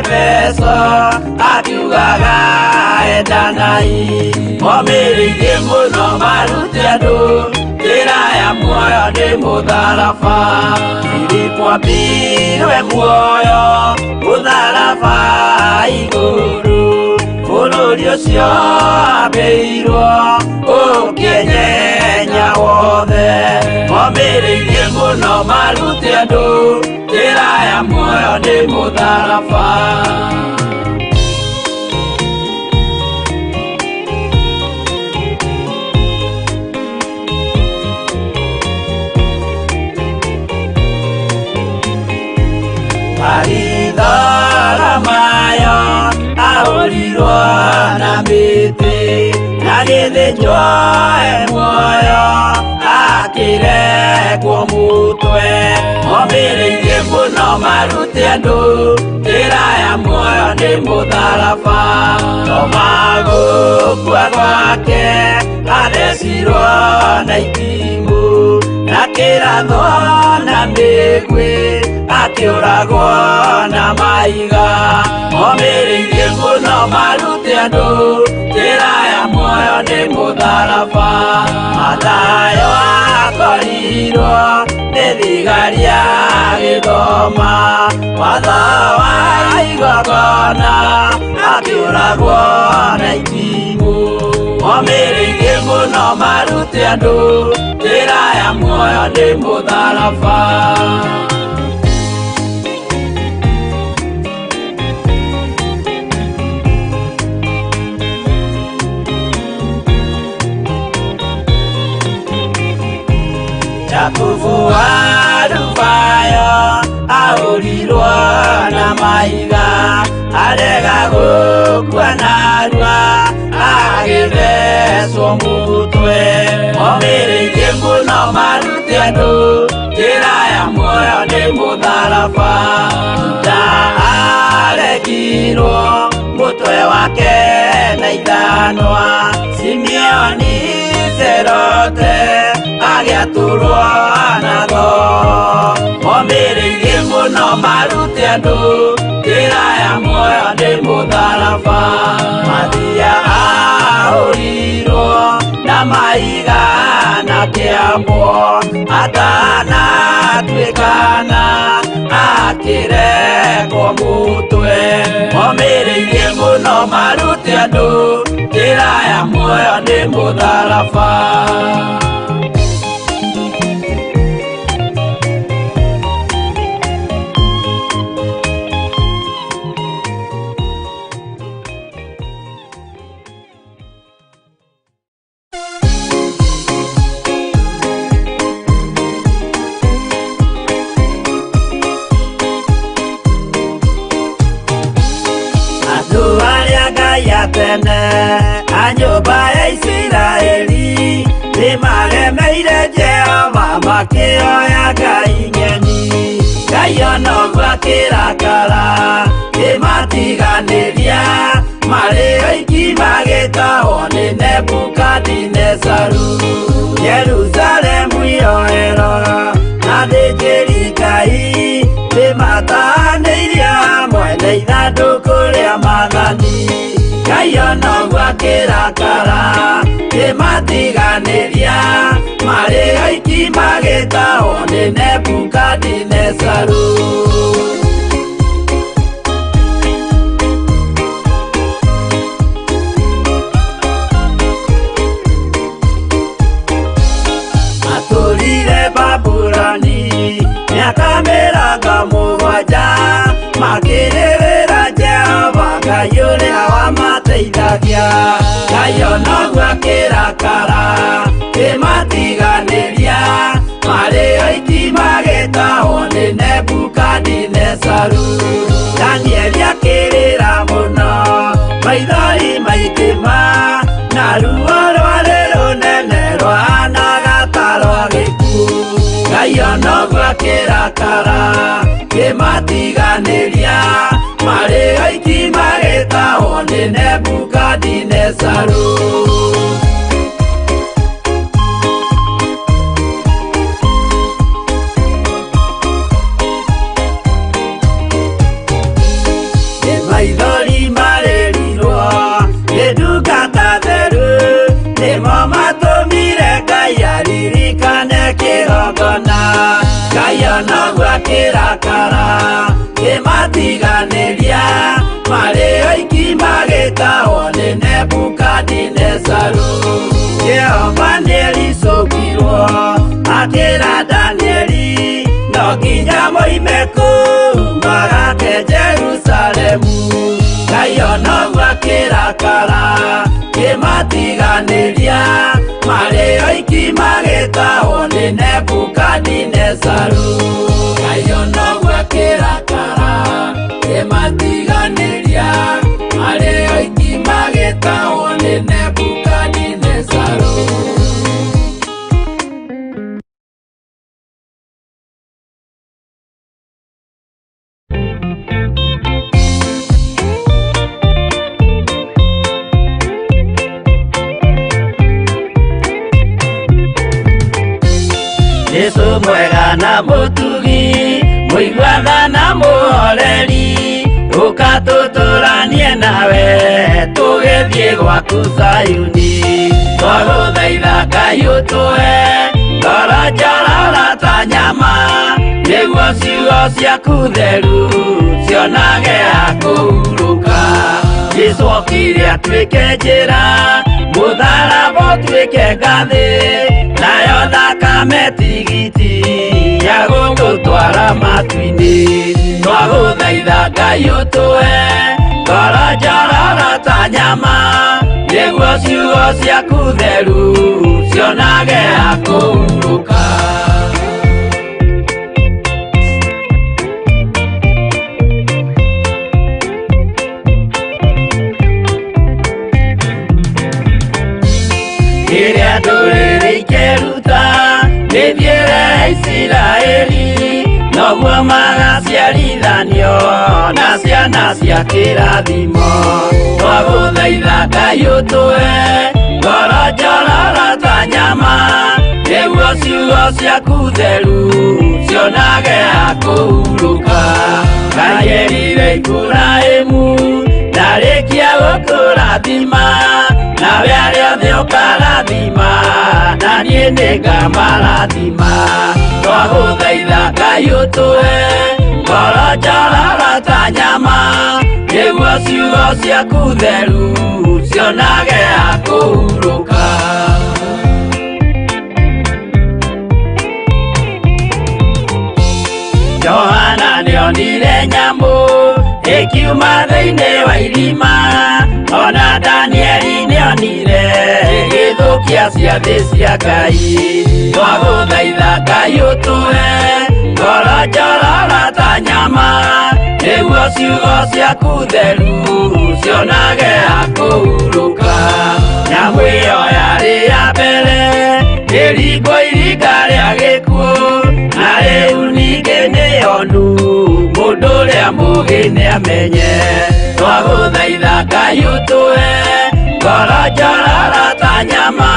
mbeca akiugaga endanai. Momĩrĩirie mũno marute andũ njĩra ya muoyo nĩ mũtharaba. Filipo ambirwe muoyo mũtharaba igũrũ, bũrũri ũcio ambĩirwo ũkĩenyenya wothe. Momĩrĩirie mũno marute andũ njĩra ya muoyo nĩ mũtharaba. Maritharamayo ahũrirwo na mĩtĩ, na gĩthĩnjwo e muoyo akĩrekwo mũtwe. Momĩrĩirie mũno marute andũ njĩra ya muoyo nĩ mũtharaba. Toma gũkua gwake athecirwo na itimũ, na kĩrathwo na mĩguĩ akĩũragwo na mahiga. Momĩrĩirie mũno marute andũ njĩra ya muoyo nĩ mũtharaba. Mathayo akorirwo nĩ thigari agĩthoma watho wa igongona, akĩũragwo na itimũ. Momĩrĩirie mũno marute andũ njĩra ya muoyo nĩ mũtharaba. Jakubu wa Alufayo ahũrirwo na mahiga, arega gũkua narua agĩthecwo mũtwe. Momĩrĩirie mũno marute andũ njĩra ya muoyo nĩ mũtharaba. Juda aregirwo mũtwe wake na ithanwa, Simeoni Zerote agĩa Magĩatũrwo natho Momĩrĩirie mũno marute andũ njĩra ya muoyo nĩ mũtharaba. Mathia ahũrirwo na mahiga na kĩambwo atanatuĩkana akĩrekwo mũtwe. Momĩrĩirie mũno marute andũ njĩra ya muoyo nĩ mũtharaba. Andũ arĩa Ngai a tene a nyũmba ya Isiraeli nĩmaremeire Jehova makĩoya ngai ng'eni. Ngai ona ũguo akĩrakara kĩmatiganĩria marĩ oiki magĩtahwo nĩ Nebukadinezaru. Jerusalemu iroero na athĩnjĩri Ngai nĩmatanĩirio hamwe na ithandũkũ rĩa maathani. Ngai ona ũguo akĩrakara kĩmatiganĩria marĩ oiki magĩtahwo nĩ Nebukadinezaru. Matũrire Babuloni mĩaka 70 makĩrĩrĩra Jehova Ngai ũrĩa wamateithagia. Ngai ona ũguo akĩrakara kĩmatiganĩria marĩ oiki magĩtahwo nĩ Nebukadinezaru. Danieli akĩrĩra mũno maithori maingĩ ma na ruo rwarĩ rũnene rwahanaga ta rwa gĩkuũ. Ngai ona ũguo akĩrakara kĩmatiganĩria marĩ oiki magĩtahwo nĩ Nebukadinezaru. Nĩ maithori marĩrirwo nĩ ndungata theru nĩmo matũmire Ngai aririkane kĩgongona. Ngai ona ũguo akĩrakara kĩmatiganĩria marĩ oiki magĩtahwo nĩ Nebukadinezaru. Jehova nĩericũkirwo akĩra Danieli no nginya moime kũu magake Jerusalemu. Ngai ona ũguo akĩrakara kĩmatiganĩria marĩ oiki magĩtahwo nĩ Nebukadinezaru. Ngai ona ũguo akĩrakara kĩmatiganĩria marĩ oiki magĩtahwo nĩ Nebukadinezaru. Jesu mwega na mũtugi mũiguana na mũhoreri ũka tũtũranie nawe tũgĩthiĩ gwaku Zayuni. Twagũthaitha Ngai ũtũhe ngoro njororo ta nyama nĩguo ciugo ciaku theru cionage ha kũhurũka. Jesu okire atuĩke njĩra mũtharaba ũtuĩke ngathĩ nayo thakame tigiti ya gũgũtwara matu-inĩ. Twagũthaitha Ngai ũtũhe ngoro njororo ta nyama nĩguo ciugo ciaku theru cionage ha kũhurũka. Rĩrĩa ndũrĩrĩ ikeruta mĩthiĩre ya Isiraeli noguo magaciarithanio na ciana cia kĩrathimo. Twagũthaitha Ngai ũtũhe ngoro njororo ta nyama nĩguo Nĩguo ciugo ciaku theru cionage hakũhurũka. Ngai erire Iburahĩmu ndarĩkia gũkũrathima, nawe arĩa othe ũkarathima, na niĩ nĩngamarathima. Twagũthaitha Ngai ũtũhe ngoro njororo ta nyama, nĩguo ciugo ciaku theru cionage hakũhurũka. Johana nĩonire nyamũ ĩkiuma thĩinĩ wa irima, ona Danieli nĩonire ĩgĩthũkia ciathĩ cia Ngai. Twagũthaitha Ngai ũtũhe ngoro njororo ta nyama, nĩguo ciugo ciaku theru cionage hakũhurũka. Nyamũ ĩyo yarĩ ya mbere ĩringwo iringa rĩa gĩkuũ, na rĩu ningĩ nĩyonu mũndũ ũrĩa mũũgĩ nĩamenye. Twagũthaitha Ngai ũtũhe ngoro njororo ta nyama,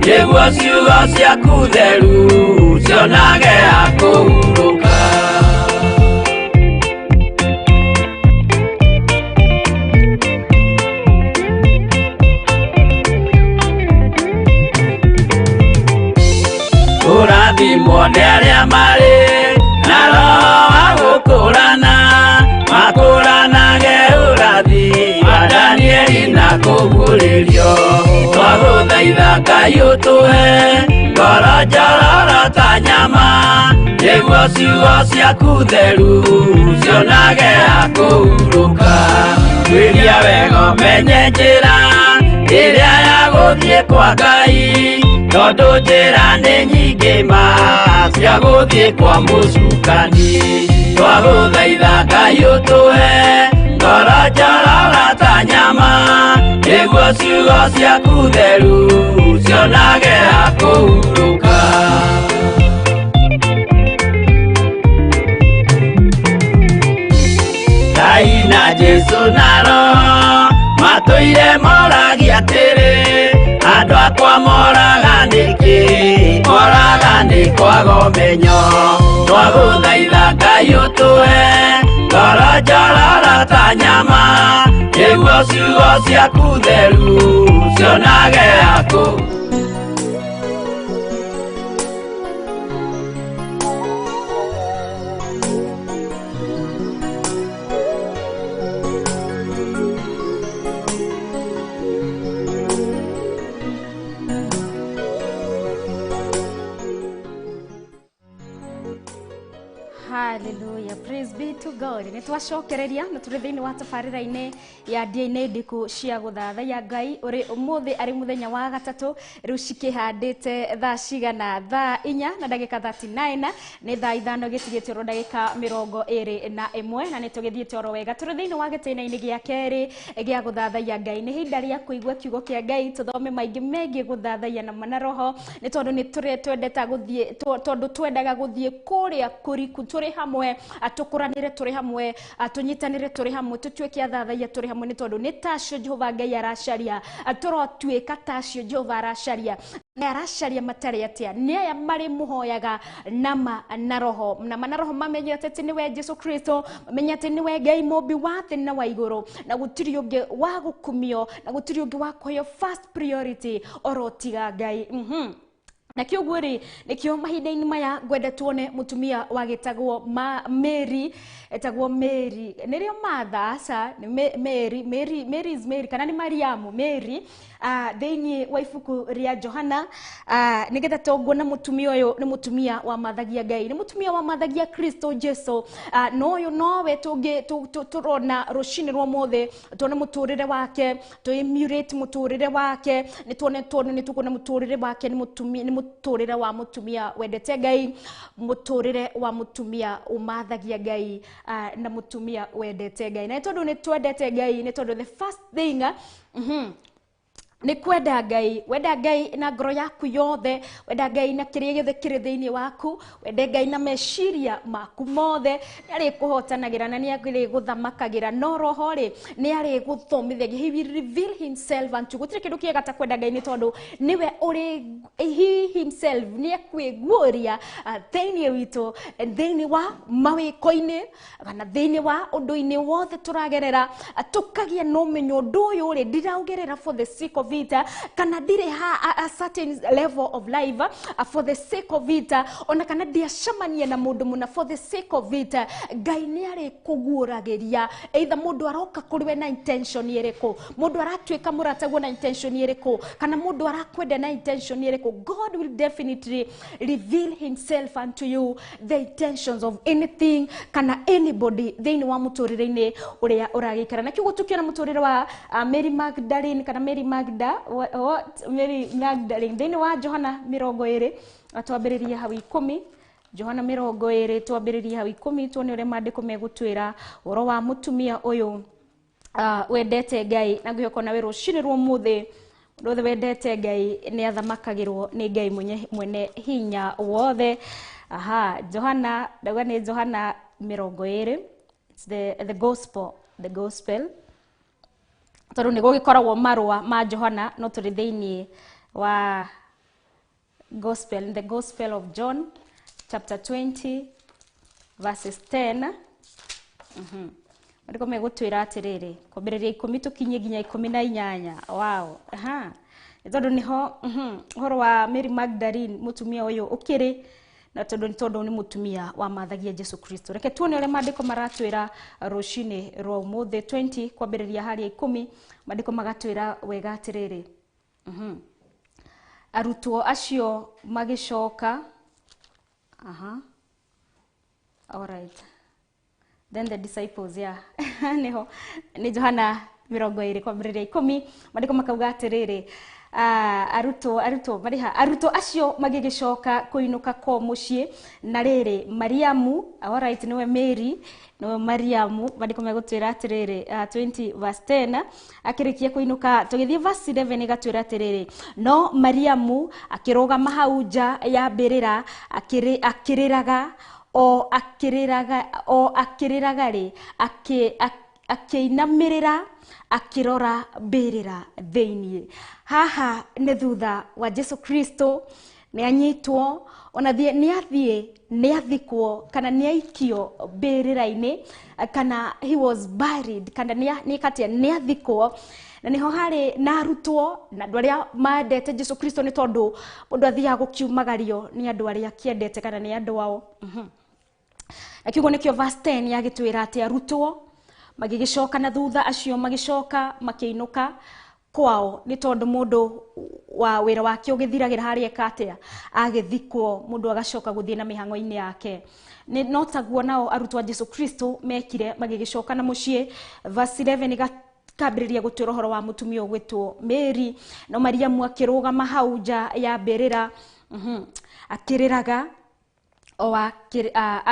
nĩguo ciugo ciaku theru cionage hakũhurũka. Kũrathimwo nĩ arĩa marĩ na roho wa gũkũrana, makũranage ũrathi wa Danieli na kũguũrĩrio. Twagũthaitha Ngai ũtũhe ngoro njororo ta nyama, nĩguo ciugo ciaku theru cionage hakũhurũka. Tuĩria wega ũmenye njĩra ĩrĩa ya gũthiĩ kwa Ngai, tondũ njĩra nĩ nyingĩ ma cia gũthiĩ kwa mũcukani. Twagũthaitha Ngai ũtũhe ngoro njororo ta nyama, nĩguo ciugo ciaku theru cionage hakũhurũka. Ngai na Jesũ na Roho matũire moragia atĩrĩ, andũ akwa moraga nĩkĩ? Moraga nĩ kwaga ũmenyo. Twagũthaitha Ngai ũtũhe ngoro njororo ta nyama, nĩguo ciugo ciaku theru cionage hakũhurũka. Hallelujah. Praise be to God. Nĩ twacokereria na tũrĩ thĩinĩ wa tabarĩra-inĩ ya ndĩa-inĩ ndiku cia gũthathaiya Ngai ũrĩ ũmũthĩ arĩ mũthenya wa gatatũ rĩu cikĩhandĩte thaa cigana thaa 4 na ndagĩka 39 nĩ thaa 5 gĩtigĩte oro ndagĩka 21 na nĩ tũgĩthiĩte oro wega tũrĩ thĩinĩ wa gĩtĩna-inĩ gĩa kerĩ gĩa gũthathaiya Ngai. Nĩ ihinda rĩa kũigua kiugo kĩa Ngai tũthome maingĩ megiĩ gũthathaiya na mana roho nĩ tondũ nĩ tũrĩ twendeta gũthiĩ tondũ twendaga gũthiĩ kũrĩa kũriku tũrĩ hamwe tũkũranĩre tũrĩ hamwe tũnyitanĩre tũrĩ hamwe tũtuĩke athathaiya tũrĩ hamwe nĩ tondũ nĩ tacio Jehova Ngai aracaria tũrotuĩka tacio Jehova aracaria na aracaria matarĩ atĩa nĩ aya marĩ mũhoyaga nama na roho nama na roho mamenyete atĩ nĩwe Jesu Kristo mamenye atĩ nĩwe Ngai mũmbi wa thĩ na wa igũrũ na gũtirĩ ũngĩ wa gũkumio na gũtirĩ ũngĩ wa kũheo first priority oro tiga Ngai. Na kĩoguo rĩ nĩkĩo mahinda-inĩ maya ngwenda tuone mũtumia wagĩtagwo Mary etagwo Mary nĩrĩo Martha aca nĩ Mary Mary Mary is Mary kana nĩ Mariamu Mary thĩinĩ wa ibuku rĩa Johana nĩgetha tũnguona mũtumia ũyũ nĩ mũtumia wa mathagia Ngai nĩ mũtumia wa mathagia Kristo Jesu no ũyũ nowe tũrona rũcinĩ rwa ũmũthĩ tuone mũtũrĩre wake tũ-emulate mũtũrĩre wake nĩ tuone tondũ nĩ tũkuona mũtũrĩre wake nĩ mũtumia nĩ mũtũrĩre wa mũtumia wendete Ngai mũtũrĩre wa mũtumia ũmathagia Ngai na mũtumia wendete Ngai na nĩ tondũ nĩ twendete Ngai nĩ tondũ the first thing Nĩ kwenda Ngai, wenda Ngai na ngoro yaku yothe, wenda Ngai na kĩrĩa gĩothe kĩrĩ thĩinĩ waku, wende Ngai na meciria maku mothe, nĩ arĩkũhotanagĩra na nĩ arĩgũthamakagĩra. No roho rĩ, nĩ arĩgũthomithagia. He will reveal himself unto you. Gũtirĩ kĩndũ kĩega ta kwenda Ngai, nĩ tondũ nĩwe ũrĩ, he himself nĩ ekwĩguũria thĩinĩ witũ, thĩinĩ wa mawĩko-inĩ kana thĩinĩ wa ũndũ-inĩ wothe tũragerera, tũkagĩa na ũmenyo ũndũ ũyũ rĩ, ndiraũgerera for the sake of it, kana ndirĩ ha a certain level of life for the sake of it, ona kana ndiacemania na mũndũ mũna for the sake of it. Ngai nĩ arĩkũguũragĩria either mũndũ aroka kũrĩ we na intention ĩrĩkũ, mũndũ aratuĩka mũrataguo na intention ĩrĩkũ, kana mũndũ arakwenda na intention ĩrĩkũ. God will definitely reveal himself unto you, the intentions of anything kana anybody thĩinĩ wa mũtũrĩre-inĩ ũrĩa ũragĩikara. Na kiugo tũkĩona mũtũrĩre wa Mary Magdalene kana Mary Magda, what Mary Magdalene thĩinĩ wa Johana 20, twambĩrĩrie hau 10. Johana 20, twambĩrĩrie hau 10, tuone ũrĩa maandĩko megũtwĩra ũhoro wa mũtumia ũyũ wendete Ngai. Na ngwĩhoka nawe rũcinĩ rwa ũmũthĩ, mũndũ wothe wendete Ngai nĩ athamakagĩrwo nĩ Ngai mwene hinya wothe. Aha, Johana, ndauga nĩ Johana 20. It's the gospel, the gospel, tondũ nĩ gũgĩkoragwo marũa ma Johana, no tũrĩ thĩinĩ wa gospel, the Gospel of John chapter 20 verses 10. Marĩko megũtwĩra atĩrĩrĩ, kwambĩrĩria 10 tũkinye nginya 18. Wow. Aha, nĩ tondũ nĩho ũhoro wa Mary Magdalene, mũtumia ũyũ ũkĩrĩ na tondũ nĩ mũtumia wamathagia Jesu Kristo. Reke tuone ũrĩa maandĩko maratwĩra rũcinĩ rwa ũmũthĩ. 20 kwambĩrĩria harĩa 10, maandĩko magatwĩra wega atĩrĩrĩ, arutwo acio magĩcoka. Aha, all right, then the disciples, yeah, niho nĩ Johana 20 kwambĩrĩria 10, maandĩko makauga atĩrĩrĩ, arutwo marĩha, arutwo acio magĩgĩcoka kũinũka ko mũciĩ, na rĩrĩ, Mariamu, alright, nĩwe Mary, nĩwe Mariamu, maandĩko megũtwĩra atĩrĩrĩ, 20 verse 10, akĩrĩkia kũinũka, tũgĩthiĩ verse 11 ĩgatwĩra atĩrĩrĩ, no Mariamu akĩrũgama hau nja ya mbĩrĩra akĩrĩraga, o akĩrĩraga, o akĩrĩraga rĩ, akĩinamĩrĩra akĩrora mbĩrĩra thĩiniĩ. Haha nĩ thutha wa Jesu Kristo nĩ anyitwo, ona thiĩ nĩ athiĩ, nĩ athikwo kana nĩ aikio mbĩrĩra-inĩ, kana he was buried, kana nĩ katia nĩ athikwo. Na nĩho harĩ na arutwo na andũ arĩa mandete Jesu Kristo, nĩ tondũ mũndũ athiaga gũkiumagario nĩ andũ arĩa akĩendete kana nĩ andũ ao. Na kiugo nĩkĩo verse 10 yagĩtwĩra atĩ arutwo magĩgĩcoka na thutha, acio magĩcoka makĩinũka kwao, nĩ tondũ mũndũ wa wĩra wake ũgĩthiragĩra harĩa eka atĩa, agĩthikwo, mũndũ agacoka gũthiĩ na mĩhang'o-inĩ yake. Nĩ no taguo nao arutwo a Jesu Kristo mekire, magĩgĩcoka na mũciĩ. Verse 11 ĩgakambĩrĩria gũtwĩra ũhoro wa mũtumia ũgwĩtwo Mary. No Mariamu akĩrũgama hau nja ya mbĩrĩra, akĩrĩraga, o akĩrĩaga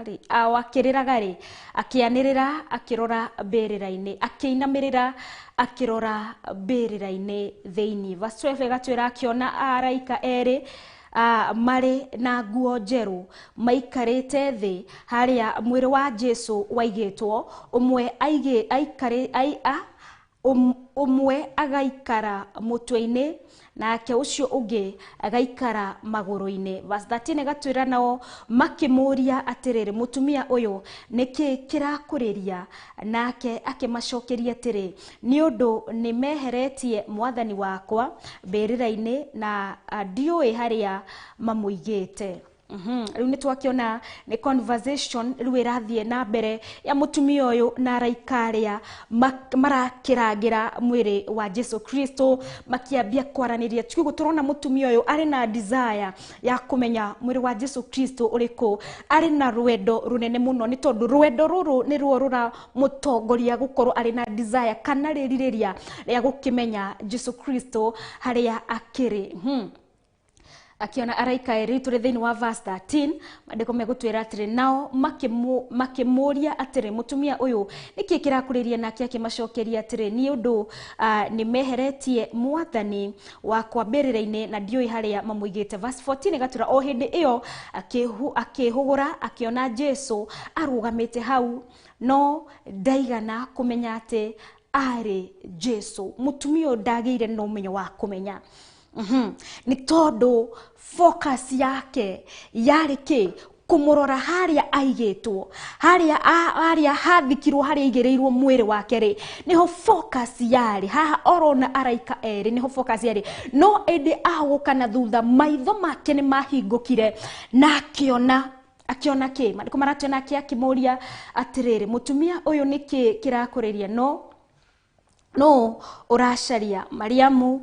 rĩ, o akĩrĩraga rĩ, akĩanĩrĩra akĩrora mbĩrĩra-inĩ, akĩinamĩrĩra akĩrora mbĩrĩra-inĩ thĩinĩ. Verse 12 ĩgatwĩra akĩona araika erĩ marĩ na nguo njerũ maikarĩte thĩ harĩa mwĩrĩ wa Jesu waigĩtwo, ũmwe aigĩ aikare ai a ũmwe agaikara mũtwe-inĩ nake ũcio ũngĩ agaikara magũrũ-inĩ. Verse 13 ĩgatwĩra nao makĩmũũria atĩrĩrĩ, mũtumia ũyũ, nĩkĩ kĩrakũrĩria? Nake akĩmacokeria atĩrĩ, nĩ ũndũ nĩ meheretie mwathani wakwa mbĩrĩra-inĩ na ndiũĩ harĩa mamũigĩte. Rĩu nĩ twakĩona nĩ conversation rĩu ĩrathiĩ na mbere ya mũtumia ũyũ na araika arĩa marakĩrangĩra mwĩrĩ wa Jesu Kristo, makĩambia kwaranĩria. Kiugo tũrona mũtumia ũyũ arĩ na desire ya kũmenya mwĩrĩ wa Jesu Kristo ũrĩkũ, arĩ na rwendo rũnene mũno, nĩ tondũ rwendo rũrũ nĩruo rũramũtongoria gũkorwo arĩ na desire kana rĩrirĩria rĩa gũkĩmenya Jesu Kristo harĩa akĩrĩ. Akiona araika erĩ. Tũrĩ thĩinĩ wa verse 13. Maandĩko megũtwĩra atĩrĩ, nao makĩmũũria atĩrĩ, mũtumia ũyũ, nĩkĩ kĩrakũrĩria? Nake akĩmacokeria atĩrĩ, nĩ ũndũ nĩ meheretie mwathani wakwa mbĩrĩra-inĩ, na ndiũĩ harĩa mamũigĩte. Verse 14 ĩgatwĩra, o hĩndĩ ĩyo akĩhũgũra, akĩona Jesu arũgamĩte hau, no ndaigana kũmenya atĩ arĩ Jesu. Mũtumia ũyũ ndagĩire na ũmenyo wa kũmenya. Nĩ tondũ focus yake yarĩ kĩ? Kũmũrora harĩa aigĩtwo, harĩa harĩa hathikirwo, harĩa aigĩrĩirwo mwĩrĩ wake rĩ, nĩho focus yarĩ. Haha orona araika erĩ, nĩho focus yarĩ. No ĩndĩ ahũgũka na thutha, maitho make nĩ mahingũkire na akĩona. Akĩona kĩ? Maandĩko maratuona ake akĩmũria atĩrĩrĩ, mũtumia ũyũ, nĩkĩ kĩrakũrĩria? No ũracaria? Mariamu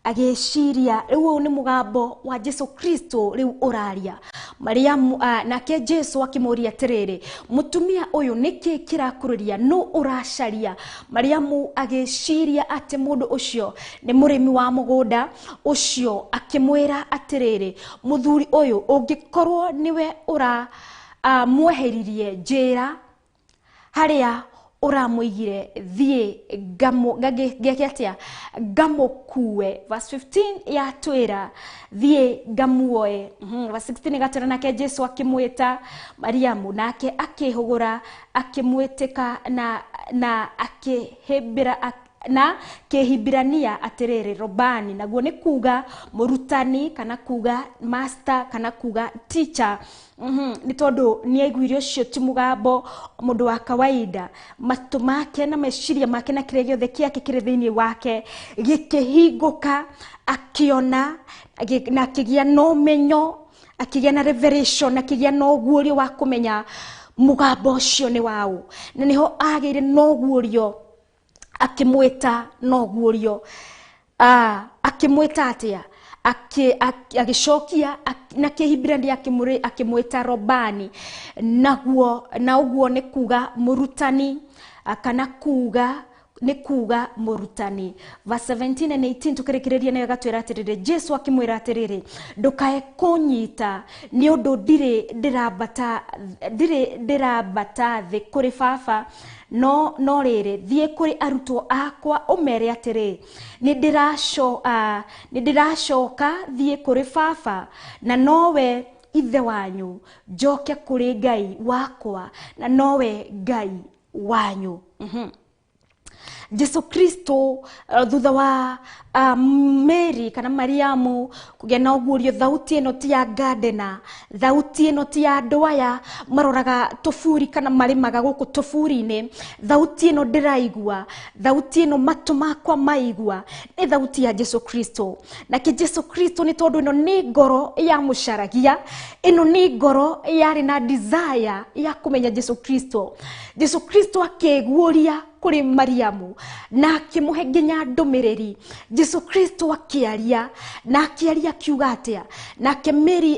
agĩciria rĩu ũyũ nĩ mũgambo wa Jesu Kristo rĩu ũraria. Mariamu nake Jesu akĩmũria atĩrĩrĩ, mũtumia ũyũ, nĩkĩ kĩrakũrĩria? No ũracaria? Mariamu agĩciria atĩ mũndũ ũcio nĩ mũrĩmi wa mũgũnda ũcio, akĩmwĩra atĩrĩrĩ, mũthuri ũyũ, ũngĩkorwo nĩwe ũra mweheririe njĩra harĩa ũramũigire, thiĩ ngeke atĩa? Ngamũkue. Verse 15 yatwĩra, thiĩ ngamuoe. Verse 16 ĩgatwĩra, nake Jesu akĩmwĩta, Mariamu. Nake akĩhũgũra, akĩmwĩtĩka na akĩhĩmbĩra na kĩhibirania atĩrĩrĩ, Robani, naguo nĩ kuga mũrutani, kana kuga master, kana kuga teacher. Nĩ tondũ nĩ aiguire ũcio ti mũgambo mũndũ wa kawaida. Matũ make na meciria make na kĩrĩa gĩothe kĩake kĩrĩ thĩinĩ wake gĩkĩhingũka, akĩona na akĩgĩa na ũmenyo, akĩgĩa na revelation, akĩgĩa na ũguũrio wa kũmenya mũgambo ũcio nĩ waũ. Na nĩho agĩire na ũguũrio, akĩmwĩta na ũguũrio. Akĩmwĩta atĩa? Agĩcokia na kĩhibirania akĩmwĩta Robani, naguo na ũguo nĩ kuga mũrutani, kana kuga nĩ kuga mũrutani. Verse 17 and 18 tukĩrĩkĩrĩria nayo gatwĩra atĩrĩrĩ, Jesu akĩmwĩra atĩrĩrĩ, ndũkae kũnyita, nĩ ũndũ ndirĩ ndĩrambata thĩ kũrĩ baba. No rĩrĩ, thiĩ kũrĩ arutwo akwa, ũmere atĩrĩ, nĩ ndĩracoka thiĩ kũrĩ baba na nowe ithe wanyu, njoke kũrĩ Ngai wakwa na nowe Ngai wanyu. Jesu Kristo, thutha wa Mary kana Mariamu kũgĩa na ũguũrio, thauti ĩno ti ya gardener, thauti ĩno ti ya andũ aya maroraga tũburi kana marĩmaga gũkũ tũburi-inĩ. Thauti ĩno ndĩraigua, thauti ĩno matũ makwa maigua, nĩ thauti ya Jesu Kristo. Nake Jesu Kristo, nĩ tondũ ĩno nĩ ngoro yamũcaragia, ĩno nĩ ngoro yarĩ na desire ya kũmenya Jesu Kristo, Jesu Kristo akĩguũria kũrĩ Mariamu na akĩmũhe nginya ndũmĩrĩri. Jesu Kristo akĩaria, na akĩaria akiuga atĩa? Nake Mary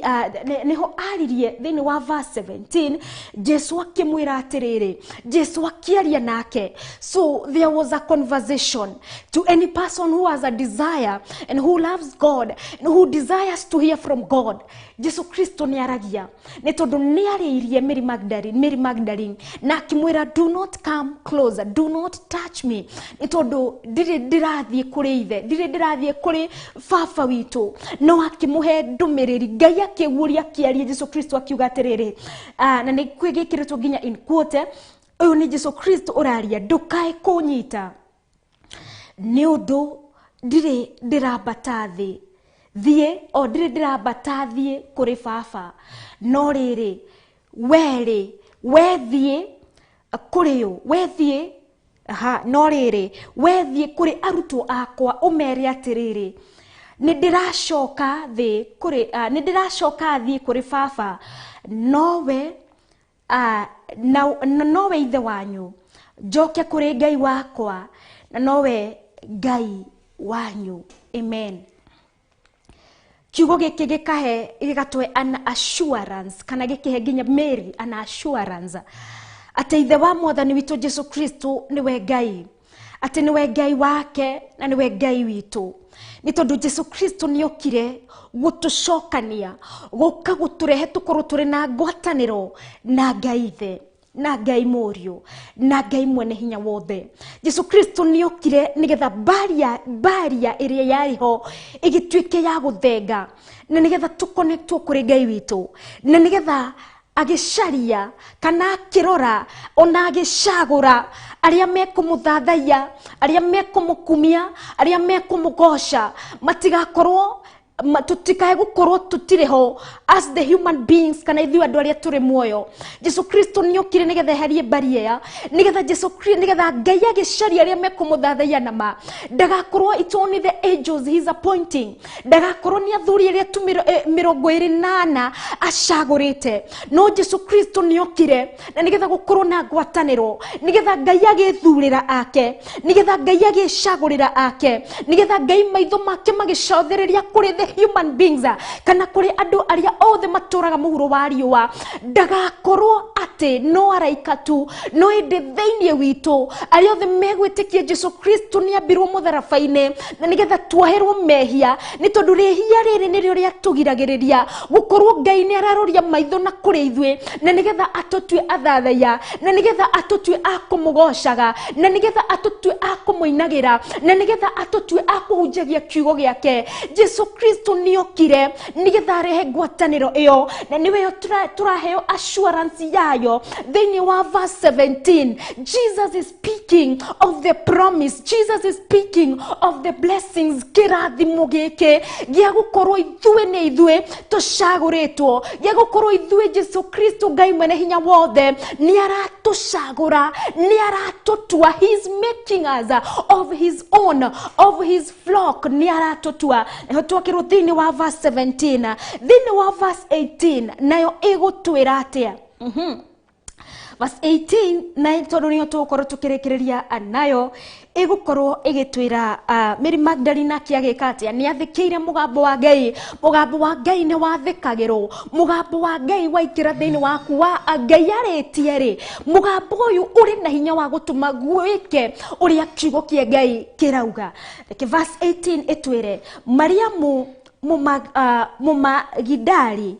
nĩho aririe thĩinĩ wa verse 17. Jesu akĩmwĩra atĩrĩrĩ, Jesu akĩaria nake. So there was a conversation. To any person who has a desire and who loves God and who desires to hear from God, Jesu Kristo nĩ aragia, nĩ tondũ nĩ arĩirie Mary Magdalene, Mary Magdalene, na akĩmwĩra, do not come closer, do not touch me, nĩ tondũ ndirĩ ndĩrathiĩ kũrĩ ithe, ndirĩ ndĩrathiĩ kũrĩ baba witũ. No akĩmũhe ndũmĩrĩri. Ngai akĩguũria, akĩaria. Jesu Kristo akiuga atĩrĩrĩ, na nĩ gĩkĩrĩtwo nginya in quote, ũyũ nĩ Jesu Kristo ũraria, ndũkae kũnyita, nĩ ũndũ ndirĩ ndĩrambata thĩ thiĩ o ndirĩ ndĩrambata thiĩ kũrĩ baba. No rĩrĩ, werĩ we thiĩ kũrĩ ũ? We thiĩ aha. No rĩrĩ, we thiĩ kũrĩ arutwo akwa, ũmere atĩrĩrĩ, nĩ ndĩracoka thĩ kũrĩ nĩ ndĩracoka thiĩ kũrĩ baba nowe na nowe ithe wanyu, njoke kũrĩ Ngai wakwa na nowe Ngai wanyu. Amen. Kiugo gĩkĩ gĩkahe, gĩgatũhe an assurance, kana gĩkĩhe nginya Mary an assurance atĩ ithe wa mwathani witũ Jesu Kristo nĩwe Ngai. atĩ nĩwe Ngai wake na nĩwe Ngai witũ. Nĩ tondũ Jesu Kristo nĩokire gũtũcokania, gũka gũtũrehe tũkorwo tũrĩ na ngwatanĩro na Ngai Ithe, na Ngai Mũriũ, na Ngai mwene hinya wothe. Jesu Kristo nĩokire nĩgetha baria ĩrĩa yarĩ ho ĩgĩtuĩke ya gũthenga, na nĩgetha tũconnectwo kũrĩ Ngai witũ, na nĩgetha agĩcaria kana akĩrora ona agĩcagũra arĩa mekũmũthathaiya, arĩa mekũmũkumia, arĩa mekũmũgoca, matigakorwo tutikae gukorwo tutire ho as the human beings kana ithuĩ andũ arĩa tũrĩ muoyo. Jesu Kristo nĩokire nĩgetha eherie barrier, nĩgetha Jesu Kristo, nĩgetha Ngai agĩcaria arĩa mekũmũthathaiya na ma ndagakorwo it's only the angels he is appointing, ndagakorwo nĩ athuri arĩa tu 24 acagũrĩte. No Jesu Kristo nĩokire na nĩgetha gũkorwo na ngwatanĩro, nĩgetha Ngai agĩthurĩra ake, nĩgetha Ngai agĩcagũrĩra ake, nĩgetha Ngai maitho make magĩcothereria kũrĩ the human beings kana kũrĩ andũ arĩa othe matũraga mũhuro wa riũa, ndagakorwo atĩ no araika tu, no ĩndĩ thĩinĩ witũ arĩa othe megwĩtĩkia Jesu Kristo nĩambirwo mũtharaba-inĩ na nĩgetha tuoherwo mehia, nĩ tondũ rĩhia rĩrĩ nĩrĩo rĩatũgiragĩrĩria gũkorwo Ngai nĩ araroria maitho na kũrĩ ithuĩ, na nĩgetha atũtue athathaiya, na nĩgetha atũtue a kũmũgocaga, na nĩgetha atũtue a kũmũinagĩra, na nĩgetha atũtue a kũhunjagia kiugo gĩake. Jesu Kristo nĩokire nĩgetha arehe ngwatanĩro ĩyo, na nĩwe tũraheo assurance yayo thĩinĩ wa verse 17. Jesus is speaking of the promise, Jesus is speaking of the blessings. Kĩrathimo gĩkĩ gĩa gũkorwo ithuĩ nĩ ithuĩ tũcagũrĩtwo, gĩa gũkorwo ithuĩ Jesu Kristo Ngai mwene hinya wothe nĩ aratũcagũra, nĩ aratũtua. He is making us of his own, of his flock, nĩ aratũtua. Nĩho twakĩrwo thĩinĩ wa verse 17. Thĩinĩ wa verse 18 nayo ĩgũtwĩra atĩa? Verse 18 na tondũ nĩyo tũgũkorwo tũkĩrĩkĩrĩria nayo, ĩgũkorwo ĩgĩtwĩra Mary Magdalene akĩagĩka atĩa? Nĩ athĩkĩire mũgambo wa Ngai. Mũgambo wa Ngai nĩ wathĩkagĩrwo, mũgambo wa Ngai waingĩra thĩinĩ waku, wa Ngai arĩtie rĩ, mũgambo ũyũ ũrĩ na hinya wa gũtũma gwĩke ũrĩa kiugo kĩa Ngai kĩrauga. Reke verse 18 ĩtwĩre Mariamu Mũmagidali,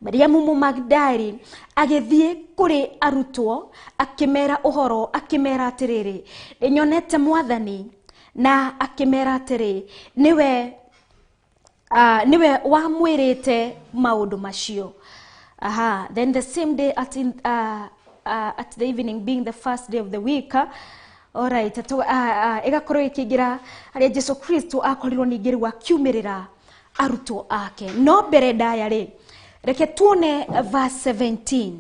Mariamu Mũmagidali agĩthiĩ kũrĩ arutwo akĩmera ũhoro, akĩmera atĩrĩrĩ, nĩnyonete Mwathani, na akĩmera atĩrĩ, nĩwe wamwĩrĩte maũndũ macio. Aha, then the same day at the evening, being the first day of the week, all right, ĩgakorwo ĩkĩingĩra harĩa Jesu Kristo akorirwo ningĩ rĩu akiumĩrĩra arutwo ake. No mbere ndaya rĩ, reke tuone verse 17.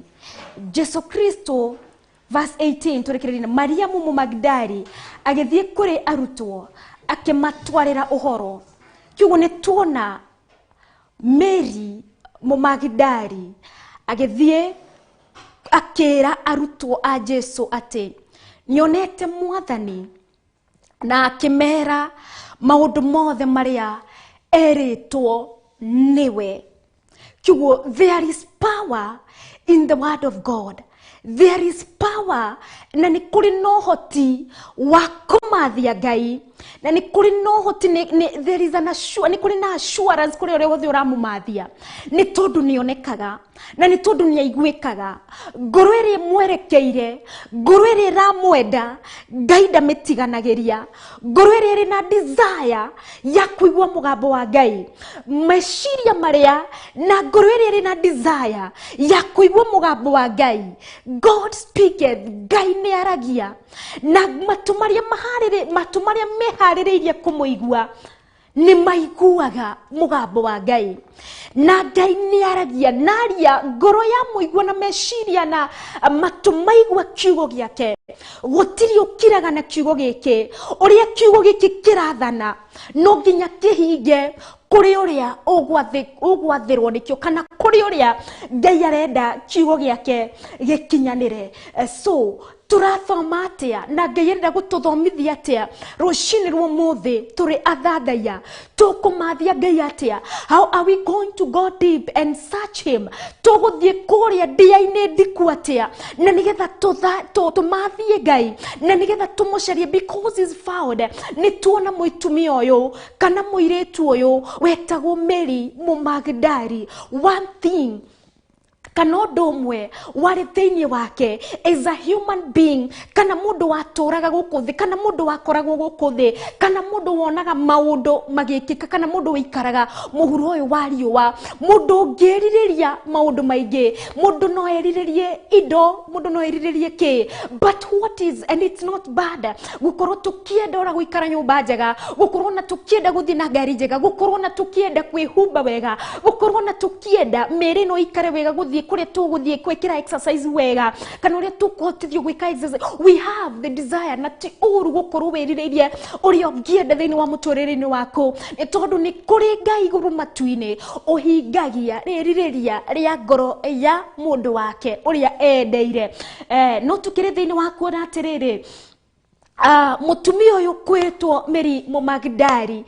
Jesu Kristo verse 18 tũrĩkĩrĩrie, Mariamu Mũmagidali agĩthiĩ kũrĩ arutwo akĩmatwarĩra ũhoro. Kiugo nĩ tuona Mary Mũmagidali agĩthiĩ akĩra arutwo a Jesu atĩ nyonete Mwathani, na akĩmera maũndũ mothe marĩa erĩtwo nĩwe. Kiugo there is power in the word of God. There is power, na nĩ kũrĩ na ũhoti wa kũmathia Ngai, na nĩ kũrĩ na ũhoti, there is an assurance, nĩ kũrĩ na assurance kũrĩ ũrĩa wothe ũramũmathia, nĩ tondũ nĩonekaga na nĩ tondũ nĩaiguĩkaga. Ngoro ĩrĩa ĩmwerekeire, ngoro ĩrĩa ĩramwenda, Ngai ndamĩtiganagĩria. Ngoro ĩrĩa ĩrĩ na desire ya kũigua mũgambo wa Ngai, meciria marĩa, na ngoro ĩrĩa ĩrĩ na desire ya kũigua mũgambo wa Ngai, God speaketh, Ngai nĩ aragia, na matũ marĩa matũ marĩa meharĩrĩirie kũmũigua nĩ maiguaga mũgambo wa Ngai. Na Ngai nĩ aragia, na aria ngoro ya mũigua na meciria na matũ maigua kiugo gĩake. Gũtirĩ ũkiraga na kiugo gĩkĩ, ũrĩa kiugo gĩkĩ kĩrathana no nginya kĩhinge kũrĩ ũrĩa ũgwathĩrwo nĩkĩo, kana kũrĩ ũrĩa Ngai arenda kiugo gĩake gĩkinyanĩre. So Tũrathoma atĩa na Ngai arenda gũtũthomithia atĩa rũcinĩ rwa ũmũthĩ tũrĩ athathaiya? Tũkũmathia Ngai atĩa? How are we going to go deep and search him? Tũgũthiĩ kũrĩa ndia-inĩ ndiku atĩa na nĩgetha tũmathie Ngai na nĩgetha tũmũcarie? Because is found. Nĩ tuona mũitumia ũyũ kana mũirĩtu ũyũ wetagwo Mary Mũmagdali, one thing kana ũndũ ũmwe warĩ thĩinĩ wake as a human being, kana mũndũ watũraga gũkũ thĩ, kana mũndũ wakoragwo gũkũ thĩ, kana mũndũ wonaga maũndũ magĩkĩka, kana mũndũ wĩikaraga mũhuro ũyũ wa riũa, mũndũ ũngĩrirĩria maũndũ maingĩ, mũndũ no erirĩrie indo, mũndũ no erirĩrie kĩ. But what is, and it's not bad gũkorwo tũkĩenda ona gũikara nyũmba njega, gũkorwo na tũkĩenda gũthiĩ na ngari njega, gũkorwo na tũkĩenda kwĩhumba wega, gũkorwo na tũkĩenda mĩĩrĩ ĩno ĩikare wega, gũthiĩ kũrĩa tũgũthiĩ gwĩkĩra exercise wega, kana ũrĩa tũkũhotithio gwĩka exercise. We have the desire, na ti ũru gũkorwo wĩrirĩirie ũrĩa ũngĩenda thĩinĩ wa mũtũrĩre-inĩ waku, nĩ tondũ nĩ kũrĩ Ngai igũrũ matu-inĩ ũhingagia rĩrirĩria rĩa ngoro ya mũndũ wake ũrĩa endeire. No tũkĩrĩ thĩinĩ wa kuona atĩrĩrĩ, mũtumia ũyũ kwĩtwo Mary Mũmagdali,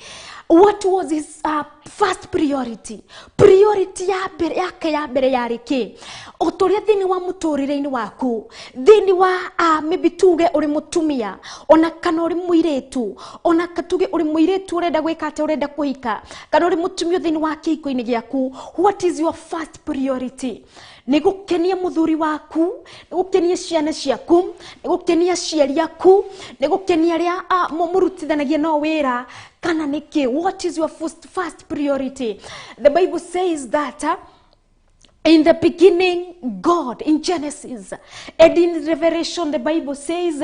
what was his first priority? Priority ya mbere yake ya mbere yarĩ kĩ? O ta ũrĩa thĩinĩ wa mũtũrĩre-inĩ waku, thĩinĩ wa maybe tuge ũrĩ mũtumia ona kana ũrĩ mũirĩtu, ona tuge ũrĩ mũirĩtu ũrenda gwĩka atĩa, ũrenda kũhika, kana ũrĩ mũtumia thĩinĩ wa kĩhiko-inĩ gĩaku, what is your first priority? Nĩ gũkenia mũthuri waku, nĩ gũkenia ciana ciaku, nĩ gũkenia aciari aku, nĩ gũkenia arĩa mũrutithanagia nao wĩra, kana nĩkĩ? What is your first priority? The Bible says that in the beginning, God, in Genesis, and in Revelation, the Bible says,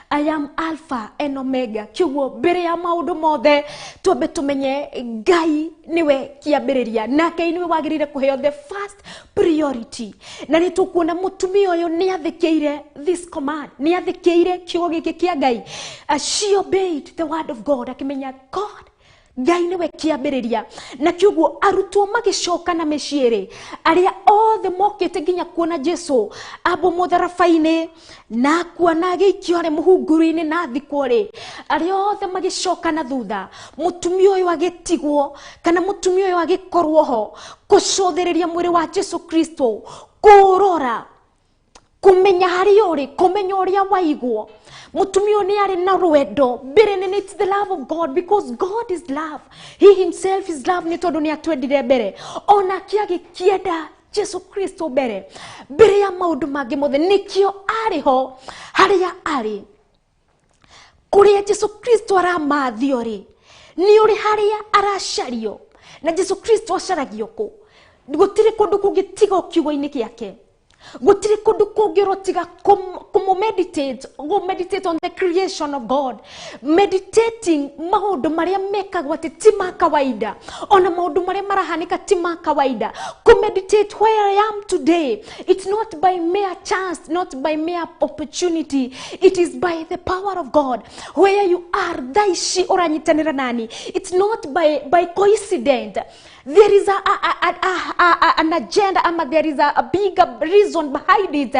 "I am Alpha and Omega." Kiugo mbere ya maũndũ mothe twambe tumenye Ngai niwe kĩambĩrĩria, na Ngai niwe wagĩrĩire kũheo the first priority. Na nĩ tũkuona mũtumia ũyũ nĩ athĩkĩire this command, nĩ athĩkĩire kiugo gĩkĩ kĩa Ngai. She obeyed the word of God, akĩmenya God, Ngai nĩwe kĩambĩrĩria. Na kĩoguo arutwo magĩcoka na mĩciĩ rĩ, arĩa othe mokĩte nginya kuona Jesu ambwo mũtharaba-inĩ na kuona agĩikio harĩa mũhunguru-inĩ na athikwo rĩ, arĩa othe magĩcoka na thutha, mũtumia ũyũ agĩtigwo, kana mũtumia ũyũ agĩkorwo ho kũcũthĩrĩria mwĩrĩ wa Jesu Kristo, kũũrora, kũmenya harĩa ũrĩ, kũmenya ũrĩa waigwo. Mũtumia ũyũ nĩ arĩ na rwendo mbere nene. It's the love of God, because God is love, he himself is love. Nĩ tondũ nĩ atwendire mbere, onake agĩkĩenda Jesu Kristo mbere, mbere ya maũndũ mangĩ mothe. Nĩkĩo arĩ ho harĩa arĩ, kũrĩa Jesu Kristo aramathio rĩ, nĩ ũrĩ harĩa aracario. Na Jesu Kristo acaragio kũ? Gũtirĩ kũndũ kũngĩ tiga o kiugo-inĩ gĩake. Gũtirĩ kũndũ kũngĩ ũrotiga kũmũ-meditate, go meditate on the creation of God, meditating maũndũ marĩa mekagwo atĩ ti ma kawaida, ona maũndũ marĩa marahanĩka ti ma kawaida. Kũ-meditate where I am today, it's not by mere chance, not by mere opportunity, it is by the power of God. Where you are thaa ici ũranyitanĩra nani, it's not by coincidence. There is an agenda, ama there is a bigger reason behind it.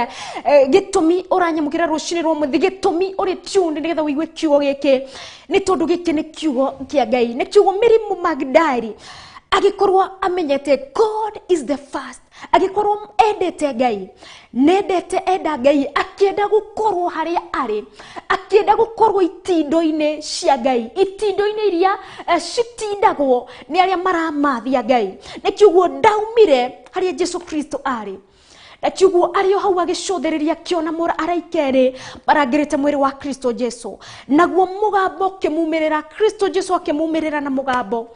Gĩtũmi ũranyamũkĩra rũcinĩ rwa mũthĩ, gĩtũmi ũrĩ tuned nĩgetha ũigue kiugo gĩkĩ, nĩ tondũ gĩkĩ nĩ kiugo kĩa Ngai. Nĩ kiugo Mary Mũmagdali agĩkorwo amenyete God is the first, agĩkorwo endete Ngai, nendete enda Ngai, akĩenda gũkorwo harĩa arĩ, akĩenda gũkorwo itindo-inĩ cia Ngai, itindo-inĩ iria citindagwo nĩ arĩa maramathia Ngai. Nĩ kiugo ndaumire harĩa Jesu Kristo arĩ, na kiugo arĩ o hau agĩcũthĩrĩria, akĩona mũra araika erĩ marangĩrĩte mwĩrĩ wa Kristo Jesu, naguo mũgambo ũkĩmumĩrĩra. Kristo Jesu akĩmumĩrĩra na mũgambo,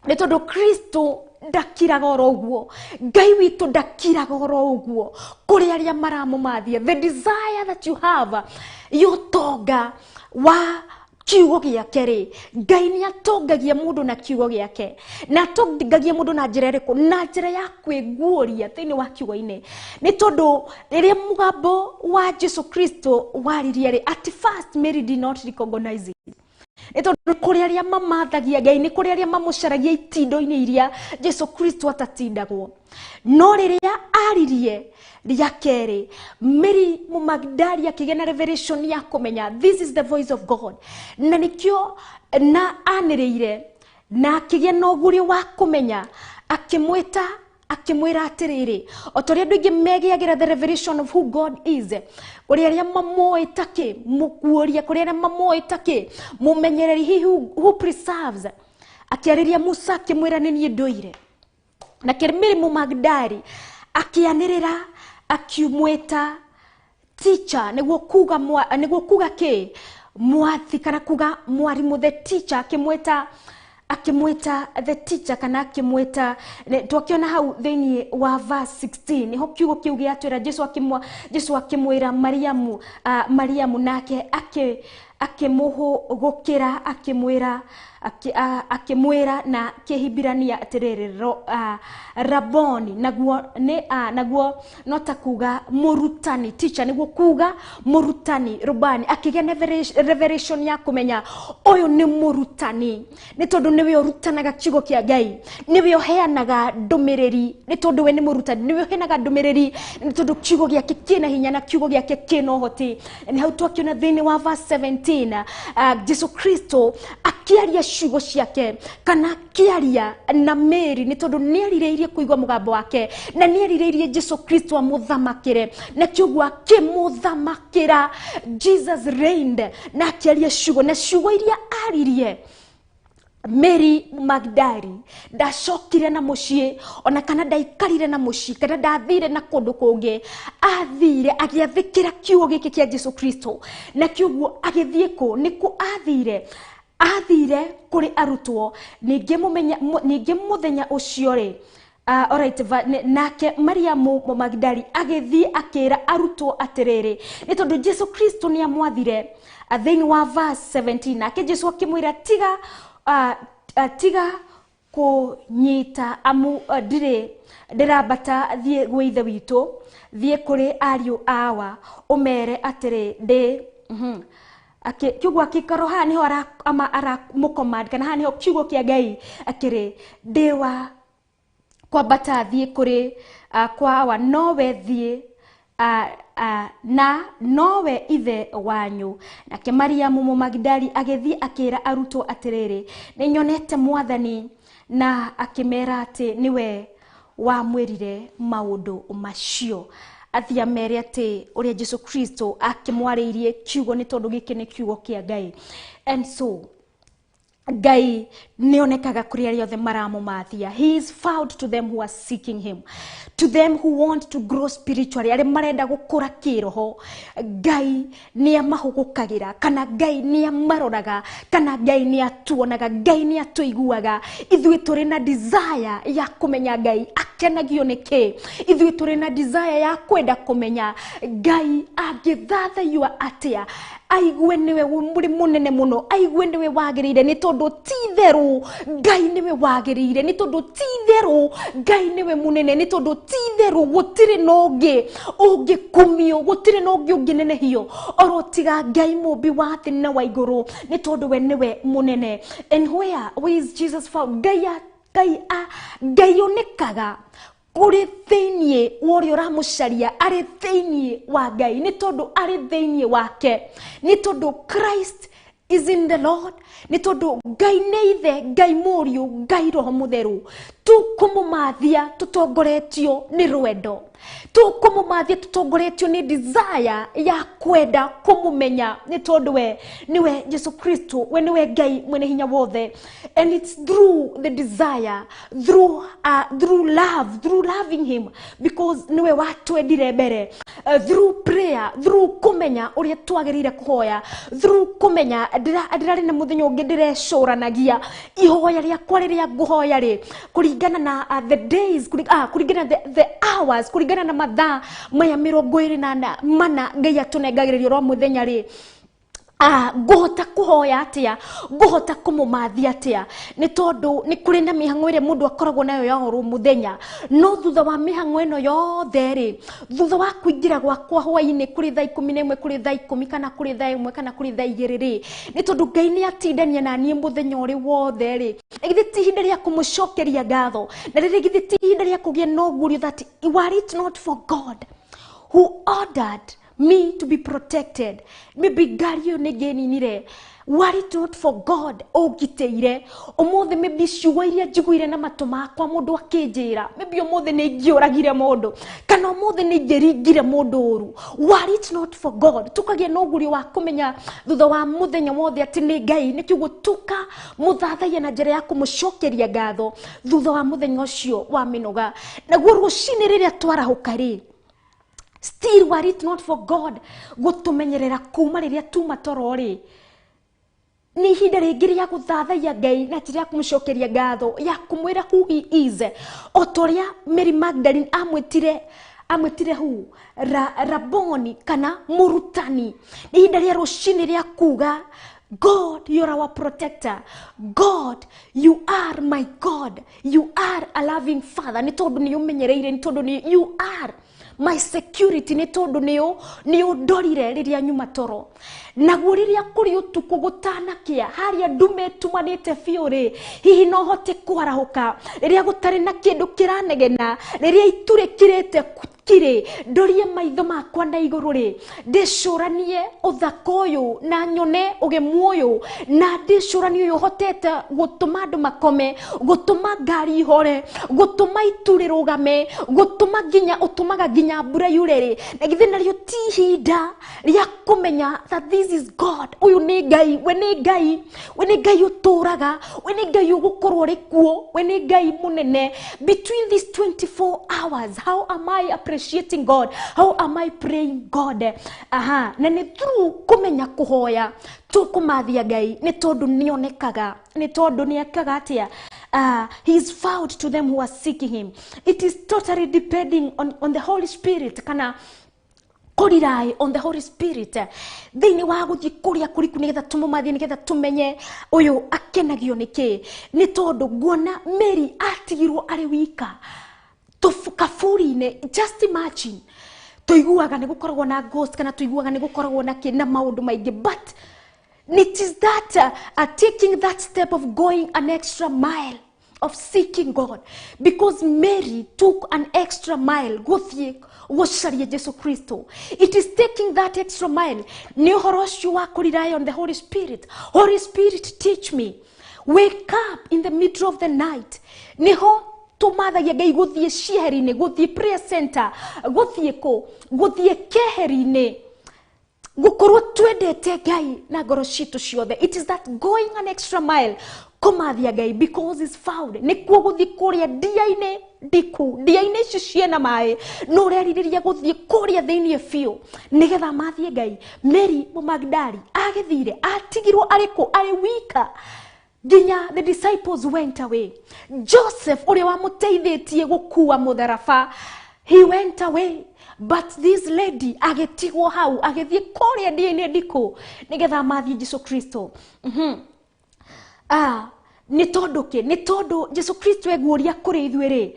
nĩ tondũ Kristo ndakiraga oro ũguo, Ngai witũ ndakiraga oro ũguo kũrĩ arĩa maramũmathia. The desire that you have ya ũtonga wa kiugo gĩake rĩ, Ngai nĩ atongagia mũndũ na kiugo gĩake. Na atongagia mũndũ na njĩra ĩrĩkũ? Na njĩra ya kwĩguũria thĩinĩ wa kiugo-inĩ. Nĩ tondũ rĩrĩa mũgambo wa Jesu Kristo waririe rĩ, at first Mary did not recognize it. Nĩ tondũ kũrĩ arĩa mamathagia Ngai, nĩ kũrĩ arĩa mamũcaragia itindo-inĩ iria Jesu Kristo atatindagwo. No rĩrĩa aririe rĩa kerĩ, Mary Mũmagdali akĩgĩa na revelation ya kũmenya this is the voice of God, na nĩkĩo na anĩrĩire na akĩgĩa na ũguũrio wa kũmenya, akĩmwĩta akĩmwĩra atĩrĩrĩ, o ta ũrĩa andũ aingĩ megĩagĩra the revelation of who God is, kũrĩ arĩa mamũĩ ta kĩ mũkuũria, kũrĩ arĩa mamũĩ ta kĩ mũmenyereri, he who preserves. Akĩarĩria Musa akĩmwĩra nĩ niĩ ndũire. Na Mary Mũmagdali akĩanĩrĩra akĩmwĩta teacher, nĩguo kuga nĩguo kuga kĩ mwathi kana kuga mwarimũ, the teacher, akĩmwĩta the teacher kana akĩmwĩta. Twakĩona hau thĩinĩ wa verse 16 nĩho kiugo kĩu gĩatwĩra Jesu akĩmwĩra Mariamu, Mariamu, nake akĩmũhũgũkĩra akĩmwĩra akĩmwĩra na Kĩhibirania atĩrĩrĩ, Raboni, naguo nĩ naguo no ta kuga mũrutani, teacher nĩguo kuga mũrutani, rubani. Akĩgĩa na revelation ya kũmenya ũyũ nĩ mũrutani, nĩ tondũ nĩwe ũrutanaga kiugo kĩa Ngai, nĩwe ũheanaga ndũmĩrĩri, nĩ tondũ we nĩ mũrutani, nĩwe ũheanaga ndũmĩrĩri, nĩ tondũ kiugo gĩake kĩna hinya na kiugo gĩake kĩna ũhoti. Nĩ hau twakĩona thĩinĩ wa verse 17 Jesu Kristo akĩaria ciugo ciake kana akĩaria na Mary, nĩ tondũ nĩerirĩirie kũigua mũgambo wake na nĩerirĩirie Jesu Kristo amũthamakĩre, na kĩoguo akĩmũthamakĩra. Jesus reigned na akĩaria ciugo, na ciugo iria aririe Mary Magdali ndacokire na mũciĩ ona kana ndaikarire na mũciĩ kana ndathire na kũndũ kũngĩ, athire agĩathĩkĩra kiugo gĩkĩ kĩa Jesu Kristo, na kĩoguo agĩthiĩ kũ nĩkũ athire, athire kũrĩ arutwo. Ningĩ mũthenya ũcio rĩ, alright, nake Mariamu Magdali agĩthiĩ akĩra arutwo atĩrĩrĩ, nĩ tondũ Jesu Kristo nĩ amwathire thĩinĩ wa verse 17, nake Jesu akĩmwĩra tiga tiga kũnyita amu ndirĩ ndĩrambata thiĩ gwĩ ithe witũ, thiĩ kũrĩ ariũ awa ũmere atĩrĩ ndĩ kiugo akĩkorwo haha nĩho aramũcommand kana haha nĩho kiugo kĩa Ngai akĩrĩ ndĩ wa kwambata thiĩ kũrĩ kwa awa, nowe thiĩ na nowe ithe wanyu. Nake Mariamu Mũmagdali agĩthiĩ akĩra arutwo atĩrĩrĩ, nĩ nyonete mwathani, na akĩmera atĩ nĩwe wamwĩrire maũndũ macio. Athiĩ amere atĩ ũrĩa Jesu Kristo akĩmwarĩirie kiugo, nĩ tondũ gĩkĩ nĩ kiugo kĩa Ngai. And so Ngai nĩonekaga kũrĩ arĩa othe maramũmathia. He is found to them who are seeking him, to them who want to grow spiritually, arĩa marenda gũkũra kĩroho. Ngai nĩamahũgũkagĩra kana Ngai nĩamaroraga kana Ngai nĩatuonaga, Ngai nĩatũiguaga. Ithuĩ tũrĩ na desire ya kũmenya Ngai akenagio nĩ kĩ. Ithuĩ tũrĩ na desire ya kwenda kũmenya Ngai angĩthathaiyo atĩa, aigue nĩwe mũrĩ mũnene mũno, aigue nĩwe wagĩrĩire, nĩ tondũ ti itherũ Ngai nĩwe wagĩrĩire, nĩ tondũ ti itherũ Ngai nĩwe mũnene, nĩ tondũ ti itherũ gũtirĩ na ũngĩ ũngĩkumio, gũtirĩ na ũngĩ ũngĩnenehio oro tiga Ngai mũmbi wa thĩ na wa igũrũ, nĩ tondũ we nĩwe mũnene. And where is Jesus found? Ngai onekaga kũrĩ thĩinĩ wa ũrĩa ũramũcaria, arĩ thĩinĩ wa Ngai, nĩ tondũ arĩ thĩinĩ wake, nĩ tondũ Christ is in the Lord, nĩ tondũ Ngai nĩ ithe, Ngai mũriũ, Ngai roho mũtheru. Tũkũmũmathia tũtongoretio nĩ rwendo, tũkũmũmathia tũtongoretio nĩ desire ya kwenda kũmũmenya, nĩ tondũ we nĩwe Jesu Kristo, we nĩwe Ngai mwene hinya wothe. And it's through the desire, through love, through loving him, because nĩwe watwendire mbere, through prayer, through kũmenya ũrĩa twagĩrĩire kũhoya, through kũmenya. Ndĩrarĩ na mũthenya ũngĩ ndĩrecũranagia ihoya rĩakwa rĩrĩa ngũhoya rĩ, kũringana na the days, kũringana na the hours, kũringana na mathaa maya 24 Ngai atũnengagĩrĩria oro mũthenya rĩ, Ngũhota kũhoya atĩa, ngũhota kũmũmathia atĩa, nĩ tondũ nĩ kũrĩ na mĩhang'o ĩrĩa mũndũ akoragwo nayo ya oro mũthenya. No thutha wa mĩhang'o ĩno yothe rĩ, thutha wa kũingĩra gwakwa hwainĩ kũrĩ thaa 11, kũrĩ thaa 10, kana kũrĩ thaa 1, kana kũrĩ thaa 2 rĩ, nĩ tondũ Ngai nĩ atindania na niĩ mũthenya ũrĩ wothe rĩ, githĩ ti ihinda rĩa kũmũcokeria ngatho, na rĩrĩ githĩ ti ihinda rĩa kũgĩa na ũguũrio that were it not for God who ordered me to be protected, maybe ngari ĩyo nĩ ngĩninire. Were it not for God ũngitĩire ũmũthĩ, maybe ciugo iria njiguire na matũ makwa mũndũ akĩnjĩra, maybe ũmũthĩ nĩ ingĩũragire mũndũ, kana ũmũthĩ nĩ ingĩringire mũndũ ũru. Were it not for God, tũkagĩa na ũguũrio wa kũmenya thutha wa mũthenya wothe atĩ nĩ Ngai. Nĩ kiugo tũkamũthathaiya na njĩra ya kũmũcokeria ngatho thutha wa mũthenya ũcio wa mĩnoga. Naguo rũcinĩ rĩrĩa twarahũka rĩ, still were it not for God gũtũmenyerera kuma rĩrĩa tuma toro rĩ, nĩ ihinda rĩngĩ rĩa gũthathaiya Ngai na njĩra ya kũmũcokeria ngatho, ya kũmwĩra who he is. O ta ũrĩa Mary Magdalene amwĩtire who? Raboni kana mũrutani. Nĩ ihinda rĩa rũcinĩ rĩa kuga God, you're our protector. God, you are my God. You are a loving father. Nĩ tondũ nĩ ũmenyereire, nĩ tondũ nĩ you are my security, nĩ tondũ nĩ ũndorire rĩrĩa nyuma toro. Naguo rĩrĩa kũrĩ ũtukũ gũtanakĩa, harĩa ndume ĩtumanĩte biũ rĩ, hihi no hote kwarahũka rĩrĩa gũtarĩ na kĩndũ kĩranegena, rĩrĩa itu rĩkirĩte kirĩ, ndorie maitho makwa na igũrũ rĩ, ndĩcũranie ũthaka ũyũ na nyone ũgemu ũyũ, na ndĩcũranie ũyũ ũhotete gũtũma andũ makome, gũtũma ngari ihore, gũtũma itu rĩrũgame, gũtũma nginya ũtũmaga nginya mbura yure rĩ. Na githĩ narĩo ti ihinda rĩa kũmenya that this is God, ũyũ nĩ Ngai, we nĩ Ngai, we nĩ Ngai ũtũraga, we nĩ Ngai ũgũkorwo ũrĩ kuo, we nĩ Ngai mũnene. Between these 24 hours, how am I appreciating God? How am I praying God? Aha, na nĩ through kũmenya kũhoya tũkũmathia Ngai, nĩ tondũ nĩonekaga, nĩ tondũ nĩekaga atĩa? He is found to them who are seeking him. It is totally depending on the Holy Spirit, kana kũrely on the Holy Spirit thĩinĩ wa gũthiĩ kũrĩa kũriku nĩgetha tũmũmathie, nĩgetha tũmenye ũyũ akenagio nĩ kĩ. Nĩ tondũ nguona Mary atigirwo arĩ wika kaburi-inĩ. Just imagine, tũiguaga nĩ gũkoragwo na ghost, kana tũiguaga nĩ gũkoragwo na kĩ na maũndũ maingĩ, but it is that taking that step of going an extra mile of seeking God, because Mary took an extra mile gũthiĩ gũcaria Jesu Kristo. It is taking that extra mile. Nĩ ũhoro ũcio wa kũrely on the Holy Spirit. Holy Spirit, teach me. Wake up in the middle of the night. Nĩho tũmathagia Ngai gũthiĩ cieheri-inĩ, gũthiĩ prayer center, gũthiĩ kũ, gũthiĩ keheri-inĩ, gũkorwo twendete Ngai na ngoro citũ ciothe. It is that going an extra mile kũmathia Ngai because is found. Nĩkuo gũthiĩ kũrĩa ndia-inĩ ndiku, ndia-inĩ icio ciĩna maĩ, no ũrerirĩria gũthiĩ kũrĩa thĩiniĩ biũ nĩgetha mathie Ngai. Mary Mũmagdali agĩthire, atigirwo arĩ kũ? Arĩ wika nginya the disciples went away. Joseph ũrĩa wamũteithĩtie gũkua mũtharaba, he went away, but this lady agĩtigwo hau, agĩthiĩ kũrĩa ndia-inĩ ndiku nĩgetha mathie Jesu Kristo. Nĩ tondũ kĩ? Nĩ tondũ Jesu Kristo eguũria kũrĩ ithuĩ rĩ,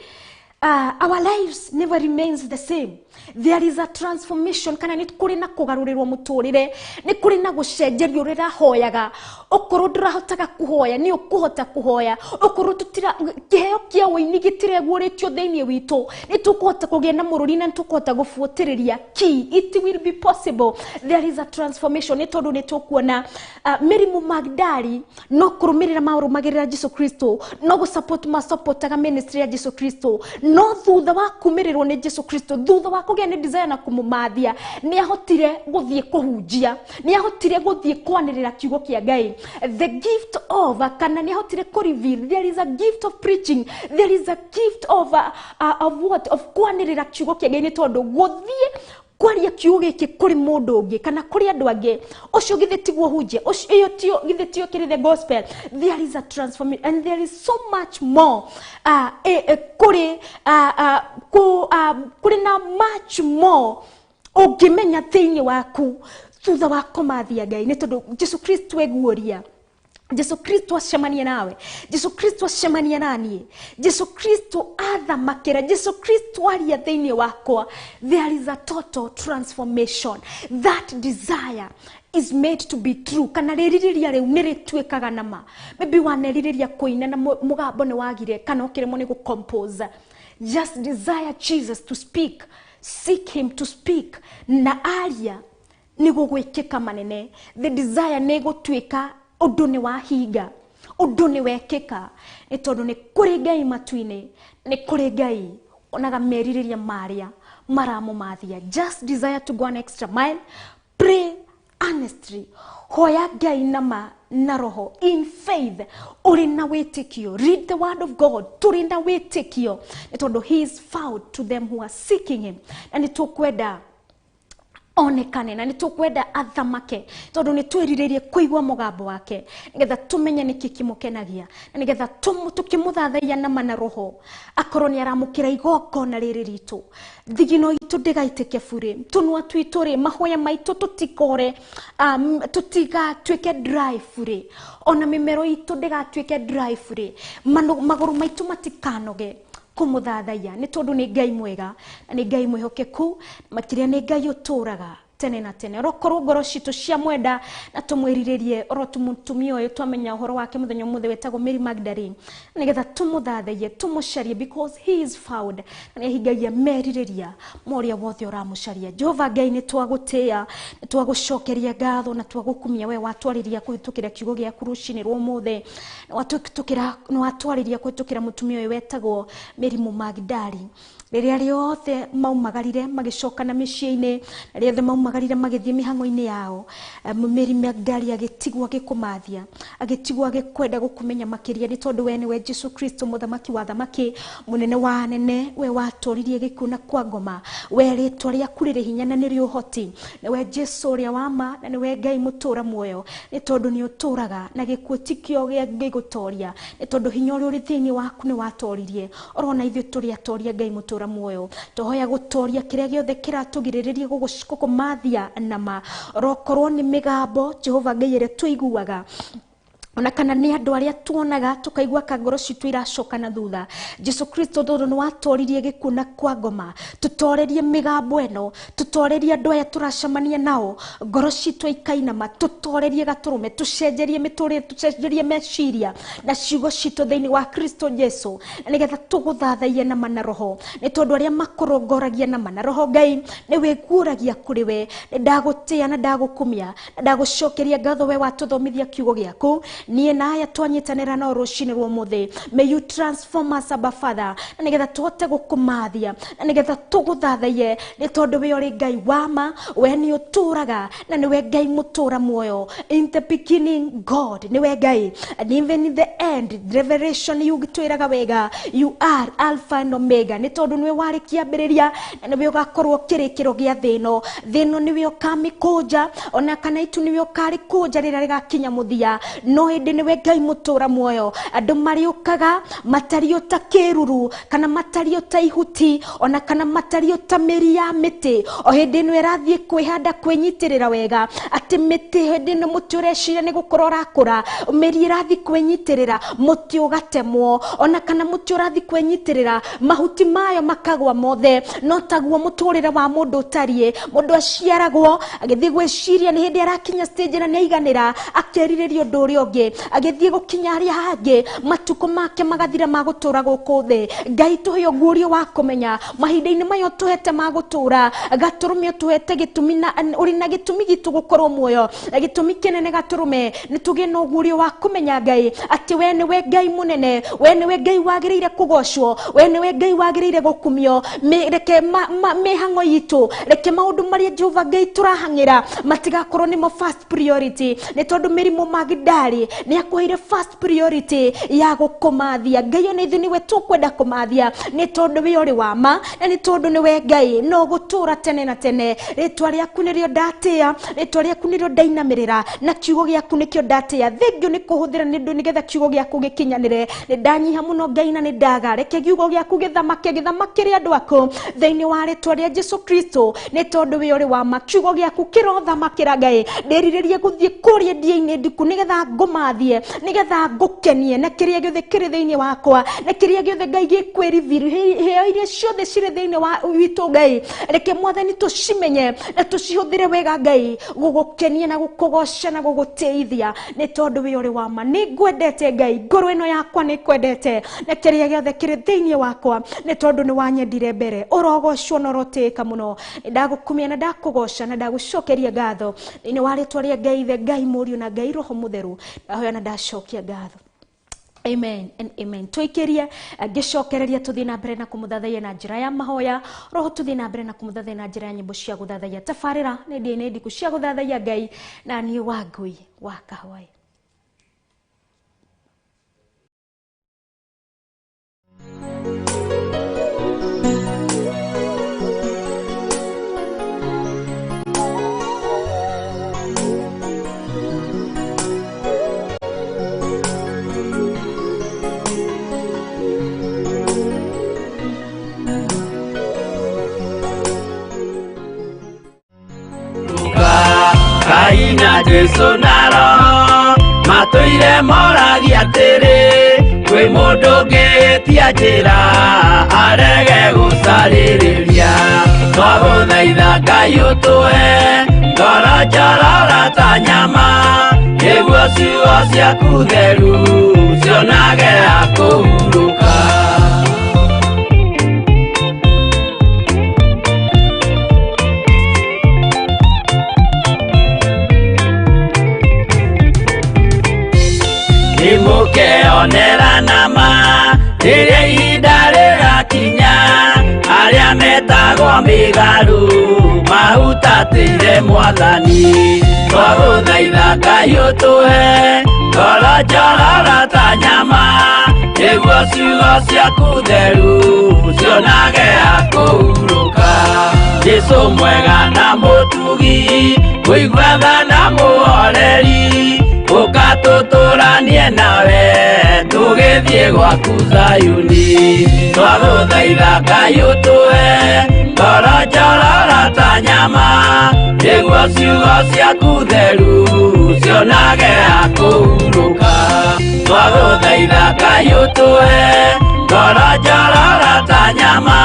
our lives never remains the same. There is a transformation, kana nĩ kũrĩ na kũgarũrĩrwo mũtũrĩre, nĩ kũrĩ na gũcenjerio ũrĩa ũrahoyaga. Okorwo ndũrahotaga kũhoya, nĩ ũkũhota kũhoya. Okorwo tũtira kĩheo kĩa ũini gĩtireguũrĩtio thĩinĩ witũ, nĩ tũkũhota kũgĩa na mũrũri na nĩ tũkũhota gũbuatĩrĩria key. It will be possible. There is a transformation. Nĩ tondũ nĩ tũkuona Mary Mũmagdali no kũrũmĩrĩra marũmagĩrĩra Jesu Kristo, no gũsupport masupportaga ministry ya Jesu Kristo, no thutha wa kumĩrĩrwo nĩ Jesu Kristo, thutha wa kũgĩa nĩ desire na kũmũmathia, nĩ ahotire gũthiĩ kũhunjia, nĩ ahotire gũthiĩ kwanĩrĩra kiugo kĩa Ngai. The gift of, kana nĩ ahotire kũ reveal there is a gift of preaching, there is a gift of what? Of kwanĩrĩra kiugo kĩa Ngai. Nĩ tondũ gũthiĩ kwaria kiugo gĩkĩ kũrĩ mũndũ ũngĩ kana kũrĩ andũ angĩ, ũcio githĩ tiguo hunjia, ũcio ĩyo tio githĩ tio kĩrĩ the gospel. There is a transformation and there is so much more kũrĩ kũrĩ na much more ũngĩmenya thĩinĩ waku. Thutha wa kũmathia Ngai, nĩ tondũ Jesu Kristo eguũria, Jesu Kristo acemanie nawe, Jesu Kristo acemanie naniĩ, Jesu Kristo athamakĩra, Jesu Kristo aria thĩinĩ wakwa, there is a total transformation. That desire is made to be true. Kana rĩrirĩria rĩu nĩ rĩtuĩkaga nama. Maybe wanerirĩria kũina na mũgambo nĩ wagire, kana ũkĩremwo nĩ gũcompose. Just desire Jesus to speak, seek him to speak, na aria nĩ gũgwĩkĩka manene. The desire nĩ gũtuĩka ũndũ nĩ wahinga, ũndũ nĩ wekĩka, nĩ tondũ nĩ kũrĩ Ngai matu-inĩ, nĩ kũrĩ Ngai onaga merirĩria marĩa maramũmathia. Just desire to go an extra mile, pray earnestly, hoya Ngai nama na roho, in faith, ũrĩ na wĩtĩkio. Read the word of God tũrĩ na wĩtĩkio, nĩ tondũ he is found to them who are seeking him. Na nĩ tũkwenda onekane, na nĩ tũkwenda athamake, tondũ nĩ twĩrirĩirie kũigua mũgambo wake, nĩgetha tũmenye nĩkĩ kĩmũkenagia, na nĩgetha tũkĩmũthathaiya nama na roho, akorwo nĩ aramũkĩra igongona rĩrĩ ritũ. Thigino itũ ndĩgaitĩke burĩ, tũnua twitũ rĩ, mahoya maitũ tũtikore, tũtigatuĩke dry burĩ, ona mĩmero itũ ndĩgatuĩke dry burĩ, magũrũ maitũ matikanoge kũmũthathaiya, nĩ tondũ nĩ Ngai mwega na nĩ Ngai mwĩhokeku, makĩria nĩ Ngai ũtũũraga tene na tene. Orokorwo ngoro citũ cia mwenda na tũmwĩrirĩrie, oro mũtumia ũyũ twamenya ũhoro wake mũthenya ũmũthĩ wetagwo Mary Magdalene, nĩgetha tũmũthathaiye, tũmũcarie, because he is found, na nĩahingagia merirĩria ma ũrĩa wothe ũramũcaria. Jehova Ngai, nĩ twagũtĩĩa, nĩ twagũcokeria ngatho na twagũkumia we watwarĩria kũhĩtũkĩra kiugo gĩaku rũcinĩ rwa ũmũthĩ, nĩ watwarĩria kũhĩtũkĩra mũtumia ũyũ wetagwo Mary Magdalene. Rĩrĩa rĩothe maumagarire magĩcoka na mĩciĩ-inĩ, na rĩothe maumagarire magĩthiĩ mĩhang'o-inĩ yao, Mary Magdalene agĩtigwo agĩkũmathia, agĩtigwo agĩkwenda gũkũmenya makĩria, nĩ tondũ we nĩwe Jesu Kristo, mũthamaki wa thamaki, mũnene wa anene, we watoririe gĩkuũ na kwa ngoma, we rĩtwa rĩaku rĩrĩ hinya na nĩrĩ ũhoti, nĩwe Jesu ũrĩa wa ma, na nĩwe Ngai mũtũũra muoyo, nĩ tondũ nĩ ũtũũraga na gĩkuũ tikĩo gĩgũtoria, nĩ tondũ hinya ũrĩa ũrĩ thĩinĩ waku nĩ watoririe, orona ithuĩ tũrĩ atoria Ngai mũtũũra muoyo. Tũhoya gũtoria kĩrĩa gĩothe kĩratũgirĩrĩria gũkũmathia nama, orokorwo nĩ mĩgambo Jehova Ngai ĩrĩa tũiguaga, ona kana nĩ andũ arĩa tuonaga tũkaigua ka ngoro citũ iracoka na thutha. Jesu Kristo, tondũ nĩ watoririe gĩkuũ na kwa ngoma, tũtorerie mĩgambo ĩno, tũtorerie andũ aya tũracemania nao, ngoro citũ ikainama, tũtorerie gatũrũme, tũcenjerie mĩtũrĩre, tũcenjerie meciria na ciugo citũ thĩinĩ wa Kristo Jesu, na nĩgetha tũgũthathaiye nama na roho, nĩ tondũ arĩa makũrongoragia nama na roho Ngai nĩ wĩguũragia kũrĩ we. Nĩ ndagũtĩĩa na ndagũkumia na ndagũcokeria ngatho we watũthomithia kiugo gĩaku. Niĩ na aya twanyitanĩra nao rũcinĩ rwa ũmũthĩ, may you transform us, Abba Father, na nĩgetha tũhote gũkũmathia, na nĩgetha tũgũthathaiye, nĩ tondũ we ũrĩ Ngai wa ma, we nĩ ũtũũraga na nĩwe Ngai mũtũũra muoyo. In the beginning God, nĩwe Ngai, and even in the end, Revelation yugĩtwĩraga wega, you are Alpha and Omega, nĩ tondũ nĩwe warĩ kĩambĩrĩria na nĩwe ũgakorwo kĩrĩkĩro gĩa thĩ ĩno. Thĩ ĩno nĩwe ũkamĩkũnja, ona kana itu nĩwe ũkarĩkũnja rĩrĩa rĩgakinya mũthia, no ĩndĩ nĩwe Ngai mũtũũra muoyo. Andũ marĩũkaga matariĩ ta kĩruru, kana matariĩ ta ihuti, ona kana matariĩ ta mĩri ya mĩtĩ, o hĩndĩ ĩno ĩrathiĩ kwĩhanda kwĩnyitĩrĩra wega, atĩ mĩtĩ hĩndĩ ĩno mũtĩ ũreciria nĩ gũkũra ũrakũra, mĩri ĩrathiĩ kwĩnyitĩrĩra, mũtĩ ũgatemwo, ona kana mũtĩ ũrathiĩ kwĩnyitĩrĩra, mahuti mayo makagwa mothe. No taguo mũtũrĩre wa mũndũ ũtariĩ. Mũndũ aciaragwo agĩthiĩ gwĩciria nĩ hĩndĩ arakinya stage na nĩaiganĩra, akerirĩria ũndũ ũrĩa ũngĩ, agĩthiĩ gũkinya harĩa hangĩ, matukũ make magathira ma gũtũũra gũkũ thĩ. Ngai tũhe ũguũrio wa kũmenya mahinda-inĩ maya ũtũhete ma gũtũũra, gatũrũme ũtũhete gĩtũmi na ũrĩ na gĩtũmi gitũ gũkorwo muoyo, na gĩtũmi kĩnene gatũrũme nĩ tũgĩe na ũguũrio wa kũmenya Ngai atĩ we nĩwe Ngai mũnene, we nĩwe Ngai wagĩrĩire kũgocwo, we nĩwe Ngai wagĩrĩire gũkumio. Reke mĩhang'o itũ, reke maũndũ marĩa Jehova Ngai tũrahang'ĩra matigakorwo nĩmo first priority, nĩ tondũ mĩrimũ Magdali Nĩ akũheire first priority ya gũkũmathia. Ngai ona ithuĩ nĩwe tũkwenda kũmathia, nĩ tondũ we ũrĩ wa ma na nĩ tondũ nĩwe Ngai no gũtũra tene na tene. Rĩtwa rĩaku nĩrĩo ndatĩa, rĩtwa rĩaku nĩrĩo ndainamĩrĩra, na kiugo gĩaku nĩkĩo ndatĩa. Thengio nĩ kũhũthĩra nĩ ũndũ nĩgetha kiugo gĩaku gĩkinyanĩre. Nĩ ndanyiha mũno Ngai na nĩ ndaga, reke kiugo gĩaku gĩthamake, gĩthamakĩre andũ aku thĩinĩ wa rĩtwa rĩa Jesu Kristo, nĩ tondũ we ũrĩ wa ma. Kiugo gĩaku kĩrothamakĩra Ngai. Ndĩrirĩrie gũthiĩ kũrĩa ndia-inĩ ndiku nĩgetha ngũmathie, nĩgetha ngũkenie na kĩrĩa gĩothe kĩrĩ thĩinĩ wakwa, na kĩrĩa gĩothe Ngai gĩkwĩribiri, heo iria ciothe cirĩ thĩinĩ wa witũ Ngai, reke Mwathani tũcimenye na tũcihũthĩre wega Ngai, gũgũkenia na gũkũgoca na gũgũtĩithia, nĩ tondũ we ũrĩ wa ma. Nĩ ngwendete Ngai, ngoro ĩno yakwa nĩ kwendete na kĩrĩa gĩothe kĩrĩ thĩinĩ wakwa, nĩ tondũ nĩ wanyendire mbere. Ũrogocwo na ũrotĩĩka mũno. Nĩ ndagũkumia na ndakũgoca na ndagũcokeria ngatho thĩinĩ wa rĩtwa rĩa Ngai Ithe, Ngai Mũriũ na Ngai Roho Mũtheru. Ndahoya na ndacokia ngatho. Amen and amen. Tũikĩrie ngĩcokereria tũthiĩ na mbere na kũmũthathaiya na njĩra ya mahoya, roho tũthiĩ na mbere na kũmũthathaiya na njĩra ya nyĩmbo cia gũthathaiya. Tabarĩra nĩ ndĩ ndiku cia gũthathaiya Ngai, na niĩ Wangũi wa Kahwaĩ. Ngai na Jesu na Roho matũire moragia atĩrĩ, kwĩ mũndũ ũngĩtia njĩra arege gũcarĩrĩria. Twagũthaitha Ngai ũtũhe ngoro njororo ta nyama, nĩguo ciugo ciaku theru cionage ha kũhurũka. Nĩmũkeonera nama rĩrĩa ihinda rĩgakinya, arĩa metagwo mĩgarũ mahutatĩire Mwathani. Twagũthaitha Ngai ũtũhe ngoro njororo ta nyama, nĩguo ciugo ciaku theru cionage ha kũhurũka. Jesu mwega na mũtugi, mũigua tha na mũhoreri, ũka tũtũranie nawe tũgĩthiĩ gwaku Zayuni. Twagũthaitha Ngai ũtũhe ngoro njororo ta nyama, nĩguo ciugo ciaku theru cionage ha kũhurũka. Twagũthaitha Ngai ũtũhe ngoro njororo ta nyama,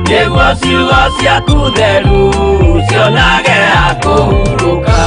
nĩguo ciugo ciaku theru cionage ha kũhurũka.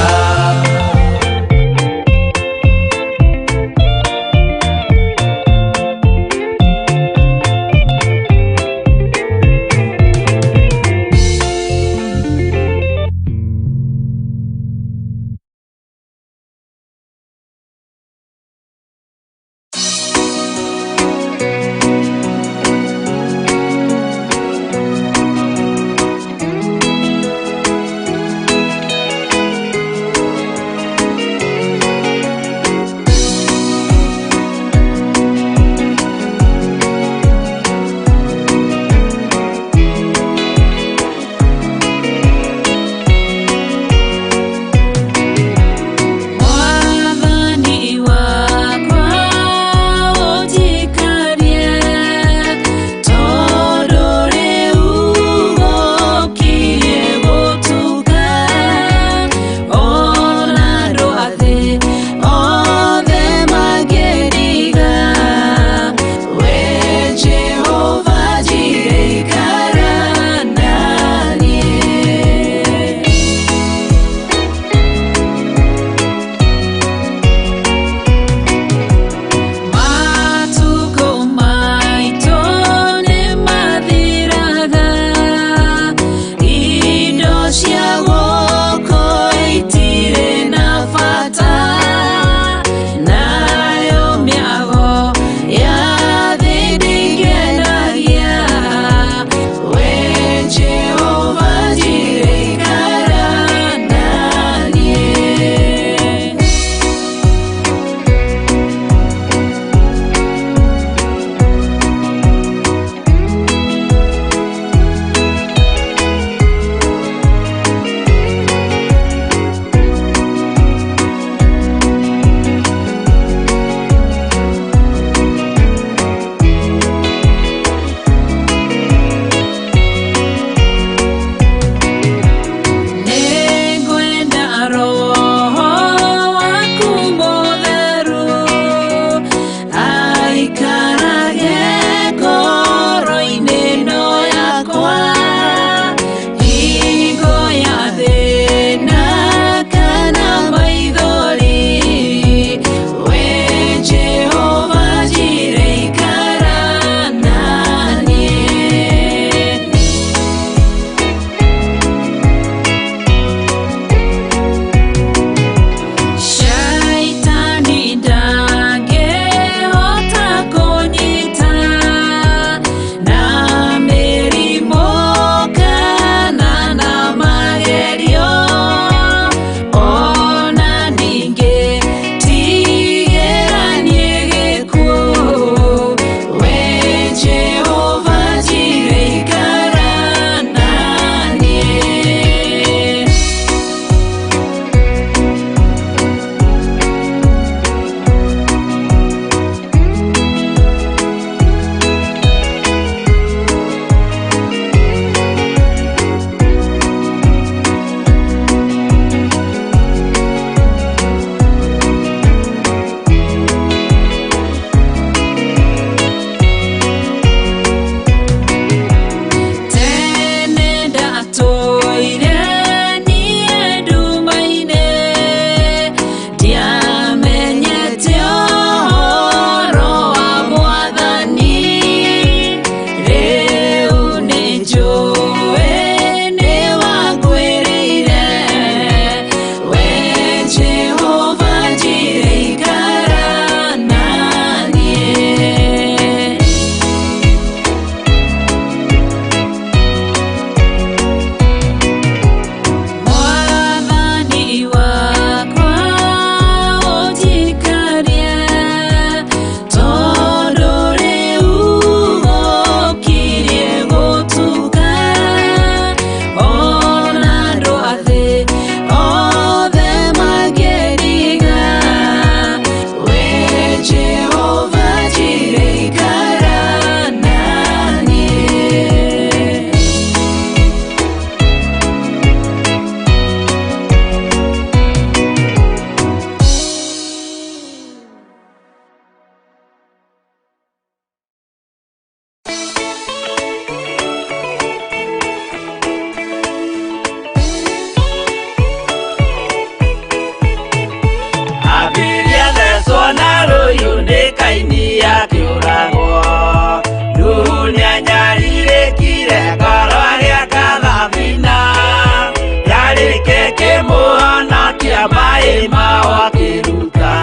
mao akĩruta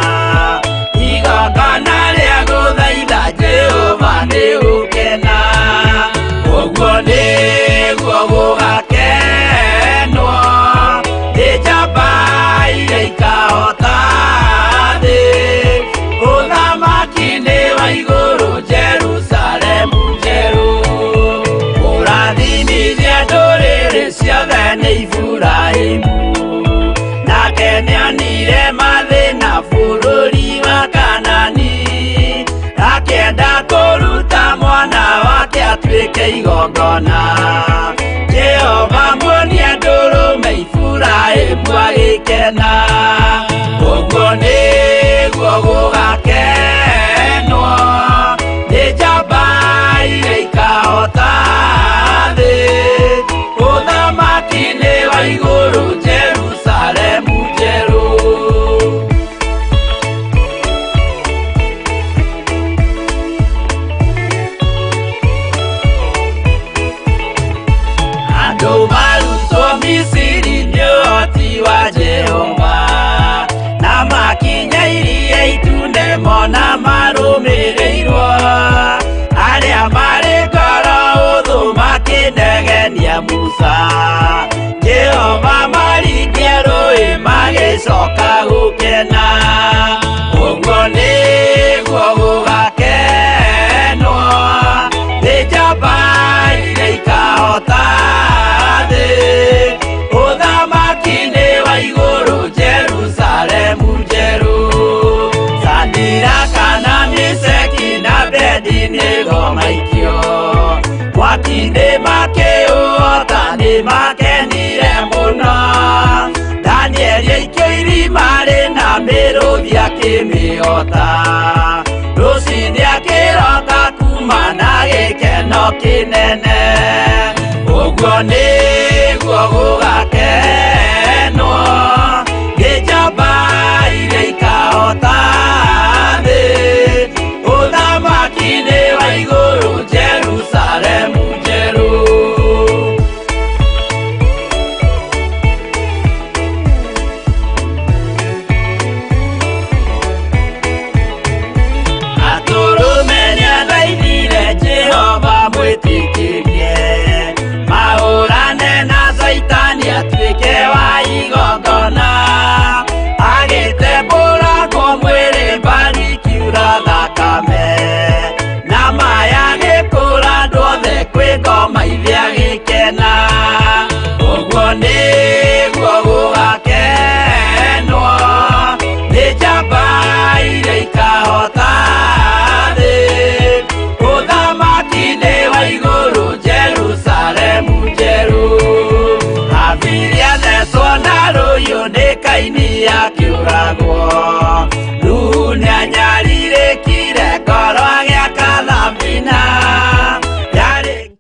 igongona rĩa gũthaitha Jehova nĩ gũkena ũguo nĩguo gũgakenwo nĩ njamba iria ikahota thĩ ũthamaki-inĩ wa igũrũ Jerusalemu njerũ kũrathimithia ndũrĩrĩ ciothe nĩ Iburahĩmu nake nĩonire mathĩna bũrũri wa Kanani akĩenda kũruta mwana wake atuĩke igongona Jehova muonia ndũrũme Iburahĩmu agĩkena ũguo nĩguo gũgakenwo nĩ njamba iria ikahota thĩ ũthamaki-inĩ wa igũrũ Jerusalemu njerũ. Andũ marutwo Misiri nĩ ũhoti wa Jehova na makinya iria itune mona marũmĩrĩirwo arĩa marĩ ngoro ũthũ makĩnegenia Musa Jehova maringia rũĩ magĩcoka gũkena ũguo nĩguo gũgakenwo nĩ njamba iria ikahota thĩ ũthamaki-inĩ wa igũrũ Jerusalemu njerũ Sadiraka na Meshaki na Abednego maikio mwaki-inĩ makĩũhota nĩ makenire mũno Danieli aikio irima rĩna mĩrũthi akĩmĩhota rũcinĩ akĩroka kuma na gĩkeno kĩnene ũguo nĩguo gũgakenwo nĩ njamba iria ikahota thĩ ũthamaki-inĩ wa igũrũ Jerusalemu njerũ. Atũrũme nĩathaithire Jehova mwĩtĩkĩrie mahũrane na Caitani atuĩke wa igongona agĩtembũrangwo mwĩrĩ mbari kiura thakame na maya gĩkũra andũ othe kwĩ ngoma ithe agĩkena ũguo nĩguo gũgakenwo nĩ njamba iria ikahota thĩ ũthamaki-inĩ wa igũrũ Jerusalemu njerũ Habili athecwo na rũhiũ nĩ Kaini akĩũragwo Nuhu nĩanyarirĩkire ngoro agĩaka thabina yarĩ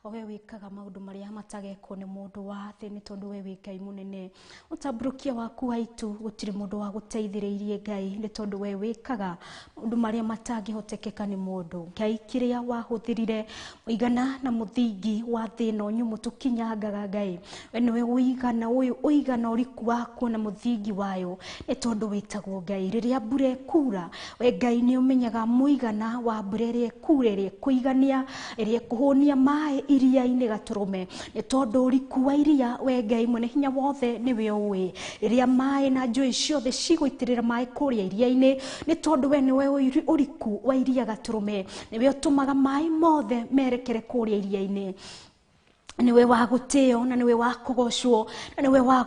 owe wikaga maundu maria matagekwo ni mundu wa thi ni tondu we wi Ngai munene utamburukia waku waitu gutiri mundu wa guteithiriirie Ngai ni tondu we wikaga maundu maria matangihotekeka ni mundu Ngai kiria wahuthirire muigana na muthingi wa thi no nyumu tukinyangaga Ngai we niwe uigana uyu uigana uriku waku na muthingi wayo ni tondu witagwo Ngai riria mbura ĩkura we Ngai ni umenyaga muigana wa mbura ĩrĩa ĩkura ĩrĩa ĩkũigania ĩrĩa ĩkũhũnia maĩ iria-inĩ gatũrũme nĩ tondũ ũriku wa iria we Ngai mwene hinya wothe nĩwe ũĩ rĩrĩa maĩ na njũĩ ciothe cigũitĩrĩra maĩ kũrĩa iria-inĩ nĩ tondũ we nĩwe ũriku wa iria gatũrũme nĩwe ũtũmaga maĩ mothe merekere kũrĩa iria-inĩ niwe wa gutio na niwe wa kugocwo na niwe wa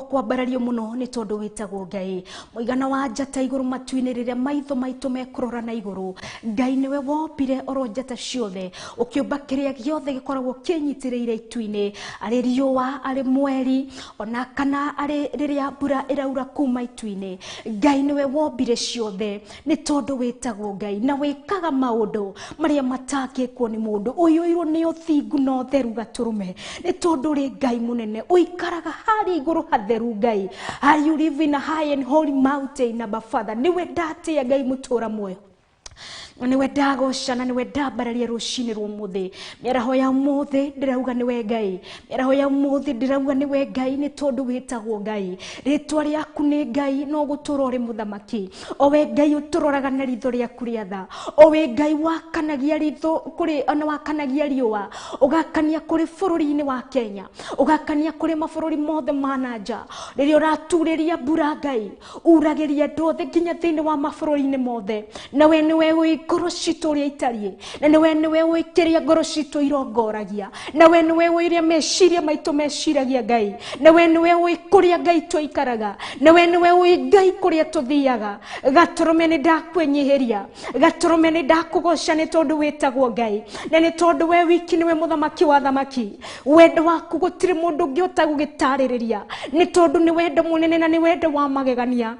kwambarario muno ni tondu witagwo Ngai muigana wa njata iguru matu-inĩ rĩrĩa maitho maitũ mekurora na iguru Ngai niwe wombire oro njata ciothe ukiumba kĩrĩa gĩothe gĩkoragwo kĩnyitĩrĩire itu-inĩ arĩ riũa arĩ mweri ona kana arĩ rĩrĩa mbura ĩraura kuma itu-inĩ Ngai niwe wombire ciothe ni tondu witagwo Ngai na wĩkaga maũndũ marĩa matangĩkwo nĩ mũndũ ũiyũirwo nĩ ũthingu na ũtheru gatũrũme nĩ tondu ri Ngai munene uikaraga hari iguru hatheru Ngai are you live in a high and holy mountain Abba Father niwe ndatia Ngai mutura muoyo Nĩwe ndagoca na nĩwe ndambararia rũcinĩ rwa ũmũthĩ. Mĩaraho ya ũmũthĩ ndĩrauga nĩwe Ngai, mĩaraho ya ũmũthĩ ndĩrauga nĩwe Ngai, nĩ tondũ wĩtagwo Ngai. Rĩtwa rĩaku nĩ Ngai, no gũtũra ũrĩ mũthamaki. O we Ngai ũtũroraga na ritho rĩaku rĩa tha, o we Ngai wakanagia ritho kũrĩ ona wakanagia riũa, ũgakania kũrĩ bũrũri-inĩ wa Kenya, ũgakania kũrĩ mabũrũri mothe ma na nja. Rĩrĩa ũraturĩria mbura Ngai, uragĩria andũ othe nginya thĩinĩ wa mabũrũri-inĩ mothe. Na we nĩwe ũĩ ngoro citũ ũrĩa itariĩ, na nĩwe nĩwe ũĩ kĩrĩa ngoro citũ irongoragia, na we nĩwe ũĩ ũrĩa meciria maitũ meciragia Ngai, na we nĩwe ũĩ kũrĩa Ngai tũikaraga, na we nĩwe ũĩ Ngai kũrĩa tũthiaga. Gatũrũme nĩ ndakwĩnyihĩria, gatũrũme nĩ ndakũgoca, nĩ tondũ wĩtagwo Ngai, na nĩ tondũ we wiki nĩwe mũthamaki wa thamaki. Wendo waku gũtirĩ mũndũ ũngĩhota gũgĩtarĩrĩria, nĩ tondũ nĩ wendo mũnene na nĩ wendo wa magegania,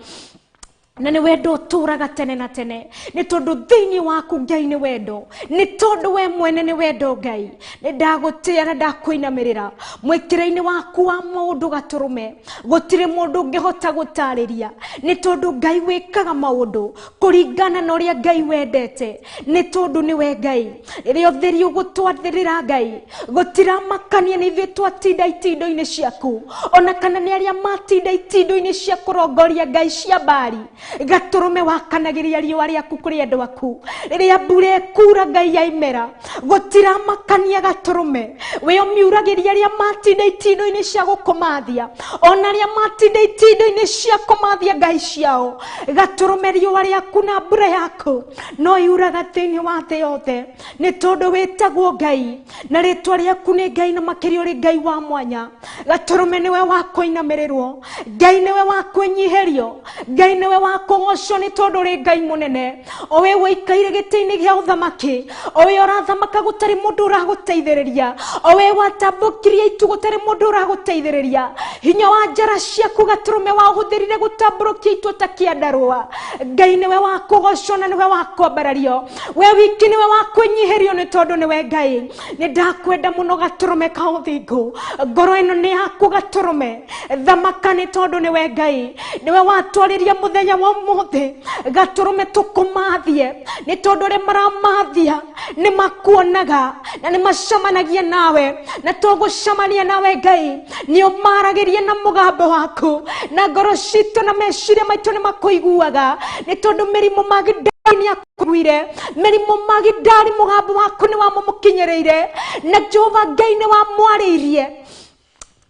na nĩ wendo ũtũraga tene na tene, nĩ tondũ thĩinĩ waku Ngai nĩ wendo, nĩ tondũ we mwene nĩ wendo. Ngai, nĩ ndagũtĩa na ndakũinamĩrĩra mwĩkĩre-inĩ waku wa maũndũ. Gatũrũme, gũtirĩ mũndũ ũngĩhota gũtarĩria, nĩ tondũ Ngai wĩkaga maũndũ kũringana na ũrĩa Ngai wendete, nĩ tondũ nĩwe Ngai. Rĩrĩa ũtheri ũgũtwathĩrĩra Ngai, gũtiramakania nĩ ithuĩ twatinda itindo-inĩ ciaku, ona kana nĩ arĩa matinda itindo-inĩ cia kũrongoria ngai cia mbari. Gatũrũme, wakanagĩria riũa rĩaku kũrĩ andũ aku. Rĩrĩa mbura ĩkura Ngai ya imera, gũtiramakania. Gatũrũme, we ũmiuragĩria arĩa matinda itindo-inĩ cia gũkũmathia, ona arĩa matinda itindo-inĩ cia kũmathia ngai ciao. Gatũrũme, riũa rĩaku na mbura yaku no yuraga thĩinĩ wa thĩ yothe, nĩ tondũ wĩtagwo Ngai na rĩtwa rĩaku nĩ Ngai, na makĩria ũrĩ Ngai wa mwanya. Gatũrũme, nĩwe wa kũinamĩrĩrwo Ngai, nĩwe wa kwĩnyihĩrio Ngai, nĩwe wa kũgocwo, nĩ tondũ ũrĩ Ngai mũnene, o we ũikaire gĩtĩ-inĩ gĩa ũthamaki, o we ũrathamaka gũtarĩ mũndũ ũragũteithĩrĩria, o we watambũkirie itu gũtarĩ mũndũ ũragũteithĩrĩria. Hinya wa njara ciaku, Gatũrũme, waũhũthĩrire gũtambũrũkia itu ta kĩandarũa. Ngai, nĩwe wa kũgocwo na nĩwe wa kwambarario. We wiki nĩwe wa kwĩnyihĩrio, nĩ tondũ nĩwe Ngai. Nĩ ndakwenda mũno, Gatũrũme ka ũthingu. Ngoro ĩno nĩ yaku, Gatũrũme. Thamaka, nĩ tondũ nĩwe Ngai. Nĩwe watwarĩria mũthenya wa ũmũthĩ. Gatũrũme, tũkũmathie, nĩ tondũ arĩa maramathia nĩ makuonaga na nĩ macemanagia nawe, na tũgũcemania nawe Ngai, nĩ ũmaragĩria na mũgambo waku, na ngoro citũ na meciria maitũ nĩ makũiguaga, nĩ tondũ mĩrimũ magindari nĩ akuire. Mĩrimũ magindari, mũgambo waku nĩ wamũmũkinyĩrĩire, na Jehova Ngai nĩ wamwarĩirie,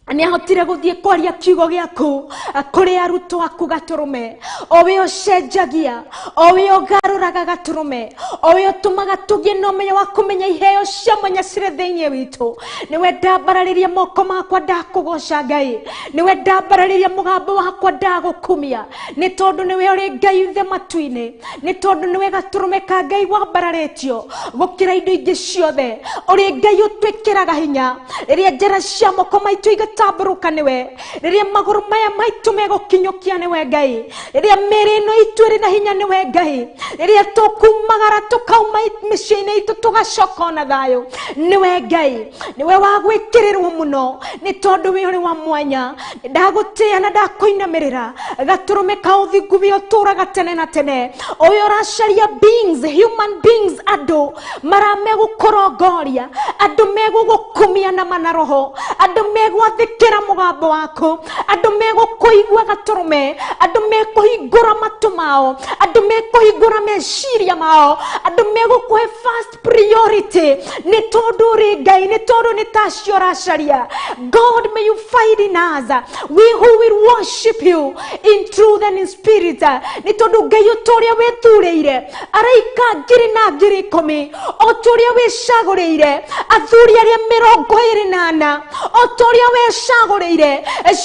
nĩ ahotire gũthiĩ kwaria kiugo gĩaku kũrĩ arutwo aku. Gatũrũme, o we ũcenjagia, o we ũgarũraga, Gatũrũme, o we ũtũmaga tũgĩe na ũmenyo wa kũmenya iheo cia mwanya cirĩ thĩinĩ witũ, nĩwe ndambararĩria moko makwa ndakũgoca. Ngai, nĩwe ndambararĩria mũgambo wakwa ndagũkumia, nĩ tondũ nĩwe ũrĩ Ngai ithe matu-inĩ, nĩ tondũ nĩwe Gatũrũme ka Ngai wambararĩtio gũkĩra indo ingĩ ciothe. Ũrĩ Ngai ũtwĩkĩraga hinya rĩrĩa njara cia moko maitũ igatambũrũka, nĩwe. Rĩrĩa magũrũ maya maitũ megũkinyũkia, nĩwe Ngai. Rĩrĩa mĩĩrĩ ĩno itũ ĩrĩ na hinya, nĩwe Ngai. Rĩrĩa tũkumagara tũkauma mĩciĩ-inĩ itũ tũgacoka ona thayũ, nĩwe Ngai. Nĩwe wa gwĩkĩrĩrwo mũno, nĩ tondũ wĩ ũrĩ wa mwanya. Ndagũtĩa na ndakũinamĩrĩra, Gatũrũme ka ũthingu, wĩ ũtũraga tene na tene, ũyũ ũracaria beings, human beings, andũ maramegũkũrongoria, andũ megũgũkumia na mana roho, andũ megwathĩkĩra mũgambo waku, andũ megũkũigua, Gatũrũme, andũ mekũhingũra matũ mao, andũ mekũhingũra meciria mao, andũ megũkũhe first priority, nĩ tondũ ũrĩ Ngai, nĩ tondũ nĩ tacio ũracaria. God, may you find in us we who will worship you in truth and in spirit, nĩ tondũ Ngai, ũta ũrĩa wĩthurĩire araika 10,000 na 10,000, o ta ũrĩa wĩcagũrĩire athuri arĩa 24, o ta ũrĩa wecagũrĩire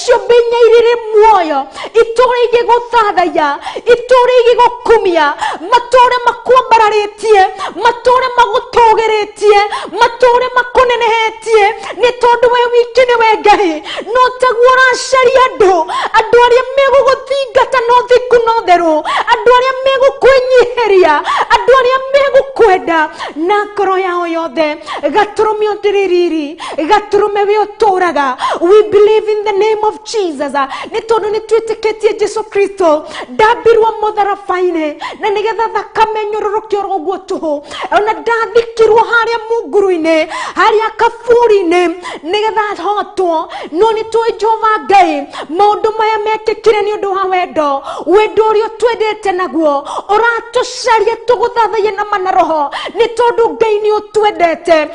ciũmbe inya irĩ muoyo, itũũre igĩgũthathaiya, itũũre igĩgũkumia, matũũre makwambararĩtie, matũũre magũtũgĩrĩtie, matũũre makũnenehetie, nĩ tondũ we wiki nĩwe Ngai. No taguo ũracaria andũ, andũ arĩa megũgũthingata no thingu no therũ, andũ arĩa megũkwĩnyihĩria, andũ arĩa megũkwenda. gũkwenda na ngoro yao yothe. Gatũrũme ũndĩrĩ riri, gatũrũme we ũtũraga. We believe in the name of Jesus, nĩ tondũ nĩ twĩtĩkĩtie Jesu Kristo ndambirwo mũtharaba-inĩ na nĩgetha thakame nyũrũrũke oro ũguo tũhũ, ona ndathikirwo harĩa munguru-inĩ, harĩa kaburi-inĩ nĩgetha hotwo. No nĩ tũĩ Jehova Ngai maũndũ maya mekĩkire nĩ ũndũ wa wendo, wendo ũrĩa ũtwendete naguo ũratũcaria tũgũthathaiye na mana roho, nĩ tondũ Ngai nĩ ũtwendete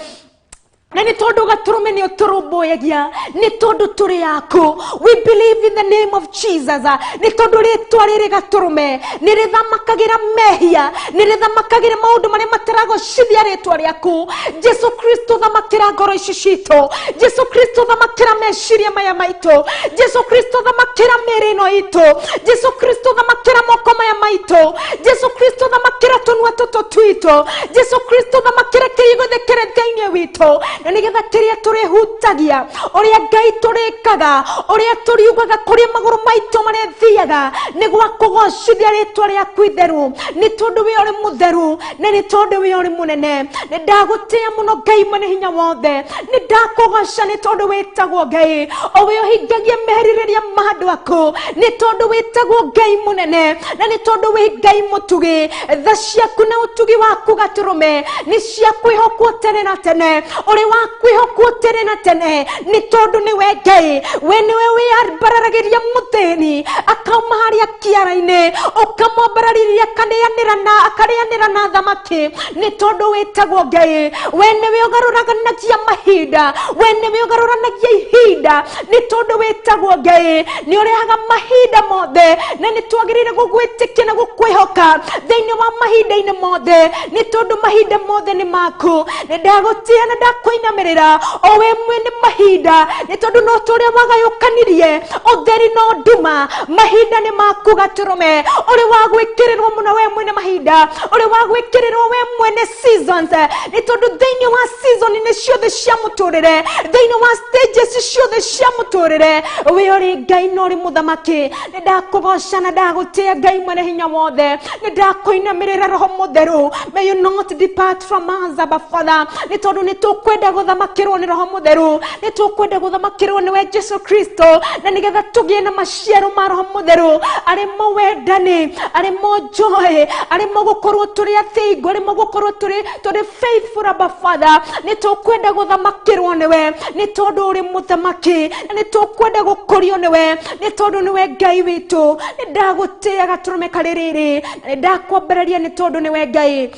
na nĩ tondũ gatũrũme nĩ ũtũrũmbũyagia, nĩ tondũ tũrĩ yaku. We believe in the name of Jesus, nĩ tondũ rĩtwa rĩrĩ gatũrũme nĩ rĩthamakagĩra mehia, nĩ rĩthamakagĩra maũndũ marĩa mataragocithia rĩtwa rĩaku. Jesu Kristo, thamakĩra ngoro ici citũ. Jesu Kristo, thamakĩra meciria maya maitũ. Jesu Kristo, thamakĩra mĩĩrĩ ĩno itũ. Jesu Kristo, thamakĩra moko maya maitũ. Jesu Kristo, thamakĩra tũnua tũtũ twitũ. Jesu Kristo, thamakĩra kĩrĩa gĩothe kĩrĩ thĩinĩ witũ, na nĩgetha kĩrĩa tũrĩhutagia, ũrĩa Ngai tũrĩkaga, ũrĩa tũriugaga, kũrĩa magũrũ maitũ marĩthiaga, nĩ gwa kũgocithia rĩtwa rĩaku itheru, nĩ tondũ we ũrĩ mũtheru na nĩ tondũ we ũrĩ mũnene. Nĩ ndagũtĩa mũno Ngai mwene hinya wothe, nĩ ndakũgoca nĩ tondũ wĩtagwo Ngai o we ũhingagia merirĩria ma andũ aku, nĩ tondũ wĩtagwo Ngai mũnene na nĩ tondũ wĩ Ngai mũtugi. Tha ciaku na ũtugi waku gatũrũme nĩ cia kwĩhokwo tene na tene, ũrĩ wa kwĩhokwo tene na tene, nĩ tondũ nĩwe Ngai. We nĩwe wĩambararagĩria mũthĩni akauma harĩa kĩara-inĩ, ũkamwambararĩria akarĩanĩra na thamaki, nĩ tondũ wĩtagwo Ngai. We nĩwe ũgarũranagia mahinda, we nĩwe ũgarũranagia ihinda, nĩ tondũ wĩtagwo Ngai. Nĩ ũrehaga mahinda mothe, na nĩ twagĩrĩire gũgwĩtĩkia na gũkwĩhoka thĩinĩ wa mahinda-inĩ mothe, nĩ tondũ mahinda mothe nĩ maku. Nĩ ndagũtĩa na ndakũinamĩrĩra, o we mwene mahinda, nĩ tondũ no ta ũrĩa wagayũkanirie ũtheri no nduma, mahinda nĩ maku gatũrũme. Ũrĩ wa gwĩkĩrĩrwo mũno we mwene mahinda, ũrĩ wa gwĩkĩrĩrwo we mwene seasons, nĩ tondũ thĩinĩ wa season-inĩ ciothe cia mũtũrĩre, thĩinĩ wa stages ciothe cia mũtũrĩre, we ũrĩ Ngai na ũrĩ mũthamaki. Nĩ ndakũgoca na ndagũtĩa Ngai mwene hinya wothe, nĩ ndakũinamĩrĩra Roho Mũtheru. May you not depart from us, Abba Father, nĩ tondũ nĩ tũkwenda gũthamakĩrwo nĩ Roho Mũtheru, nĩ tũkwenda gũthamakĩrwo nĩwe Jesu Kristo, na nĩgetha tũgĩe na maciaro ma Roho Mũtheru, arĩmo wendani, arĩmo joy, arĩmo gũkorwo tũrĩ athingu, arĩmo gũkorwo tũrĩ faithful, Abba Father. Nĩ tũkwenda gũthamakĩrwo nĩwe, nĩ tondũ ũrĩ mũthamaki, na nĩ tũkwenda gũkũrio nĩwe, nĩ tondũ nĩwe Ngai witũ. Nĩ ndagũtĩa gatũrũme karĩ rĩrĩ, na nĩ ndakwambĩrĩria, nĩ tondũ nĩwe Ngai.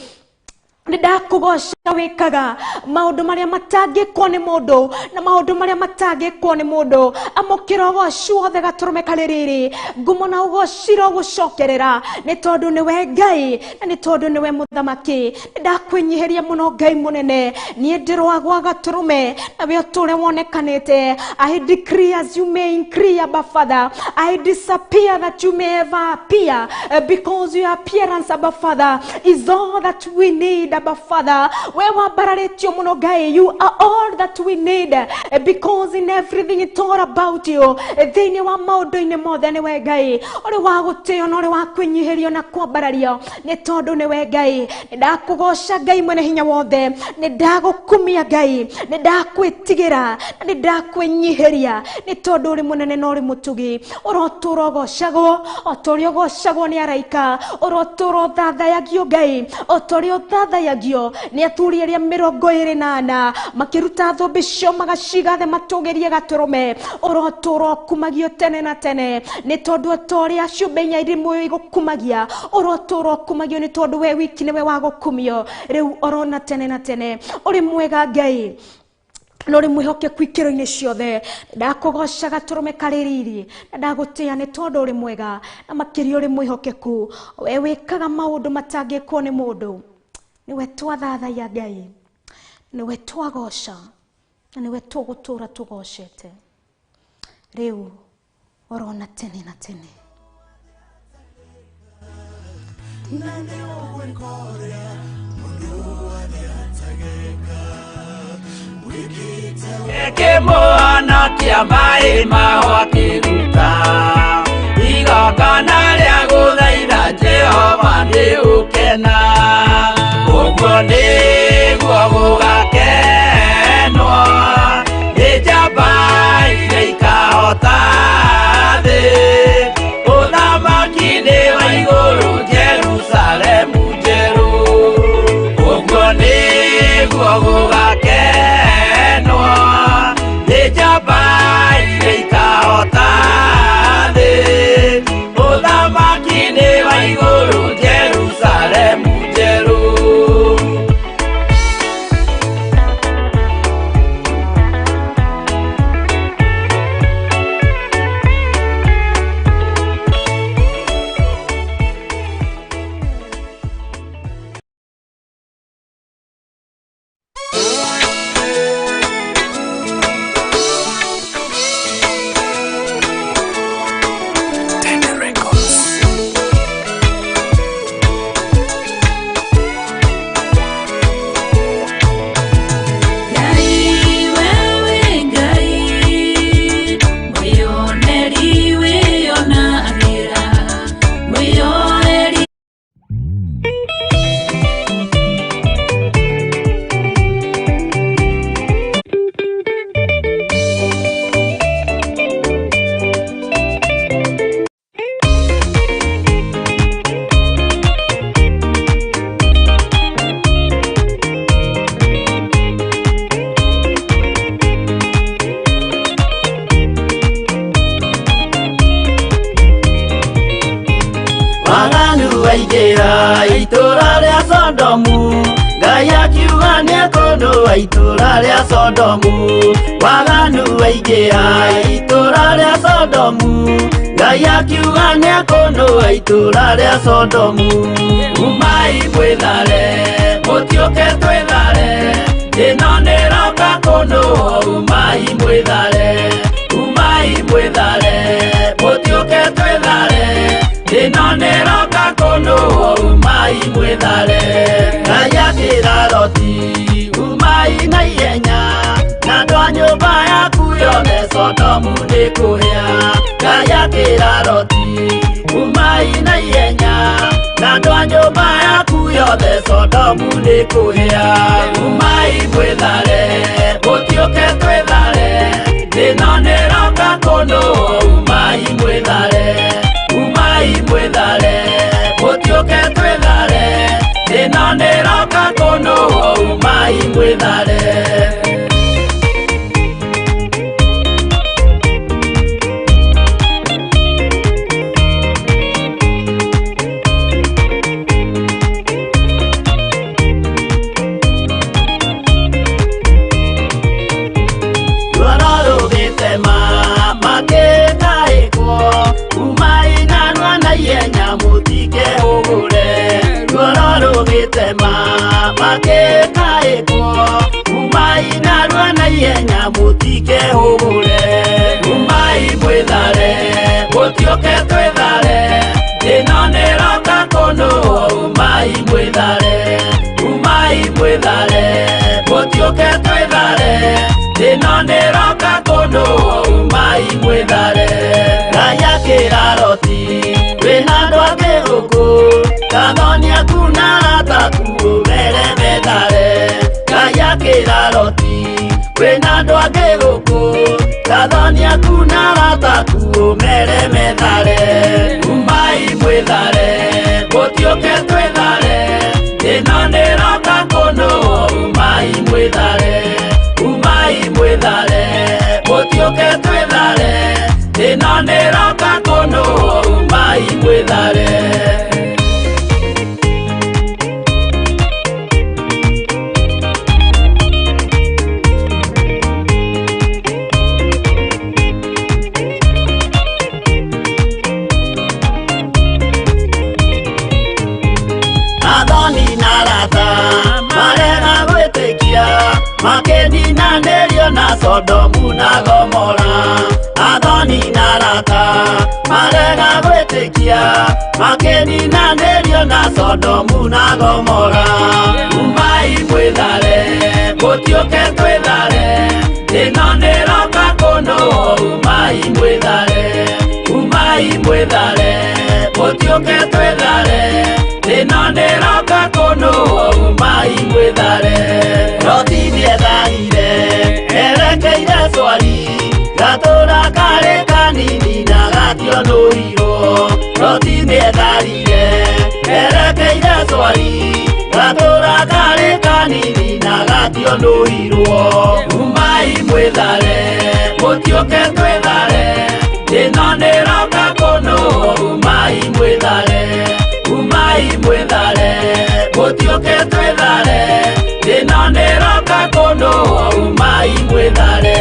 Nĩ ndakũgoca, wĩkaga maũndũ marĩa matangĩkwo nĩ mũndũ na maũndũ marĩa matangĩkwo nĩ mũndũ. Amũkĩra ũgoci wothe gatũrũme karĩ rĩrĩ, ngumo na ũgoci gũcokerera, nĩ tondũ nĩwe Ngai na nĩ tondũ nĩwe mũthamaki. Nĩ ndakwĩnyihĩria mũno Ngai mũnene, niĩ ndĩrwagwa gatũrũme na we ũtũre wonekanĩte. I decree as you may increase, Abba Father. I disappear that you may ever appear, because your appearance, Abba Father, is all that we need, Abba Father. We wambararĩtio mũno Ngai, you are all that we need, because in everything it's all about you. Thĩinĩ wa maũndũ-inĩ mothe nĩwe Ngai ũrĩ wa gũtĩo na ũrĩ wa kwĩnyihĩrio na kwambarario, nĩ tondũ nĩwe Ngai. Nĩ ndakũgoca Ngai mwene hinya wothe, nĩ ndagũkumia Ngai, nĩ ndakwĩtigĩra na nĩ ndakwĩnyihĩria, nĩ tondũ ũrĩ mũnene na ũrĩ mũtugi. Ũrotũra ũgocagwo o ta ũrĩa ũgocagwo nĩ araika, ũrotũra ũthathayagio Ngai o ta ũrĩa ũthathayagio nĩ athuri arĩa 24 makĩruta thũmbĩ cio magaciga thĩ matũgĩrie gatũrũme. Ũrotũra ũkumagio tene na tene, nĩ tondũ o ta ũrĩa ciũmbe inya irĩ muoyo igũkumagia, ũrotũra ũkumagio, nĩ tondũ we wiki nĩwe wa gũkumio rĩu orona tene na tene. Ũrĩ mwega Ngai na ũrĩ mwĩhokeku ikĩro-inĩ ciothe. Ndakũgoca gatũrũme karĩ riri, na ndagũtĩa nĩ tondũ ũrĩ mwega na makĩria ũrĩ mwĩhokeku. We wĩkaga maũndũ matangĩkwo nĩ mũndũ. Nĩwe twathathaiya Ngai, nĩwe twagoca, na nĩwe tũgũtũra tũgocete rĩu orona tene na tene. Na nĩ ũgwĩka ũrĩa mũndũ atageka wĩkĩte. Kĩmũhonokia maĩ maho akĩruta igongona rĩa gũthaitha Jehova nĩ ũkena ũguo nĩ. Rĩa Sodomu waganu waingĩha, itũũra rĩa Sodomu Ngai akiuga nĩekũnũa itũũra rĩa Sodomu. Umai mwĩthare, mũtiũke twĩthare, ĩno nĩroka kũnũa. Umai mwĩthare, umai mwĩthare, mũtiũke twĩthare, ĩno nĩroka kũnũa. Umai mwĩthare. Ngai akĩra Loti, umai na ihenya na andũ a nyũmba yaku yothe, Sodomu nĩ kũhĩa. Ngai akĩra Loti, umai na ihenya na andũ a nyũmba yaku yothe, Sodomu nĩ kũhĩa. Umai mwĩthare, mũtiũke twĩthare, ĩno nĩroka kũnũa. Umai mwĩthare, umai mwĩthare, mũtiũke twĩthare, ĩno nĩroka kũnũa. Umai mwĩthare. Ruoro rũgĩtema makĩtaĩkwo, umai narua na ihenya mũtikehũgũre. Ruoro rũgĩtema makĩtaĩkwo, umai narua na ihenya mũtikehũgũre. Umai mwĩthare, mũtiũke twĩthare, ĩno nĩroka kũnũa. Umai mwĩthare, umai mwĩthare, mũtiũke twĩthare, ĩno nĩroka kũnũa. Umai mwĩthare. Ngai akĩra Loti, wĩna andũ angĩ gũkũ, kathoni aku na arata aku ũmere methare. Ngai akĩra Loti, wĩna andũ angĩ gũkũ, kathoni aku na arata aku ũmere methare. Umai mwĩthare, mũtiũke twĩthare, ĩno nĩroka kũnũa. Umai mwĩthare, umai mwĩthare, mũtiũke twĩthare, ĩno nĩroka kũnũa. Umai mwĩthare. Athoni na arata marega gwĩtĩkia, makĩninanĩrio na Sodomu na Gomora. Athoni na arata marega gwĩtĩkia, makĩninanĩrio na Sodomu na Gomora. Umai mwĩthare, mũtiũke twĩthare, ĩno nĩroka kũnũa. Umai mwĩthare, umai mwĩthare, mũtiũke twĩthare, ĩno nĩroka kũnũa. Umai mwĩthare. Loti nĩetharire erekeire Swari, gatũra karĩ kanini na gationũirwo. Loti nĩetharire erekeire Swari, gatũra karĩ kanini na gationũirwo. Umai mwĩthare, mũtiũke twĩthare, ĩno nĩroka kũnũa. Umai mwĩthare, umai mwĩthare, mũtiũke twĩthare, ĩno nĩroka kũnũa. Umai mwĩthare.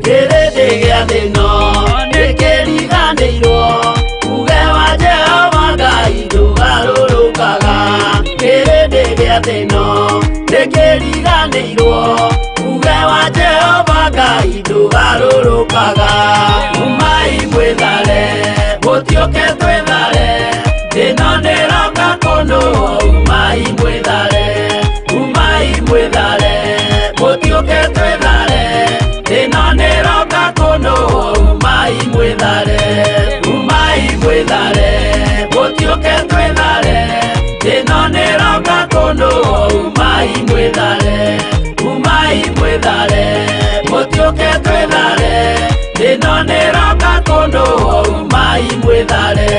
Kĩrĩndĩ gĩa thĩno nĩkĩriganĩirwo, uge wa Jehova Ngai ndũgarũrũkaga. Kĩrĩndĩ gĩa thĩno nĩkĩriganĩirwo, uge wa Jehova Ngai ndũgarũrũkaga. Umai mwĩthare, mũtiũke twĩthare, ĩno nĩroka kũnũa. Umai mwĩthare, umai mwĩthare, mũtiũke twĩthare, ĩno nĩroka kũnũa. Umai mwĩthare, umai mwĩthare, mũtiũke twĩthare, ĩno nĩroka kũnũa. Umai mwĩthare, umai mwĩthare, mũtiũke twĩthare, ĩno nĩroka kũnũa. Umai mwĩthare.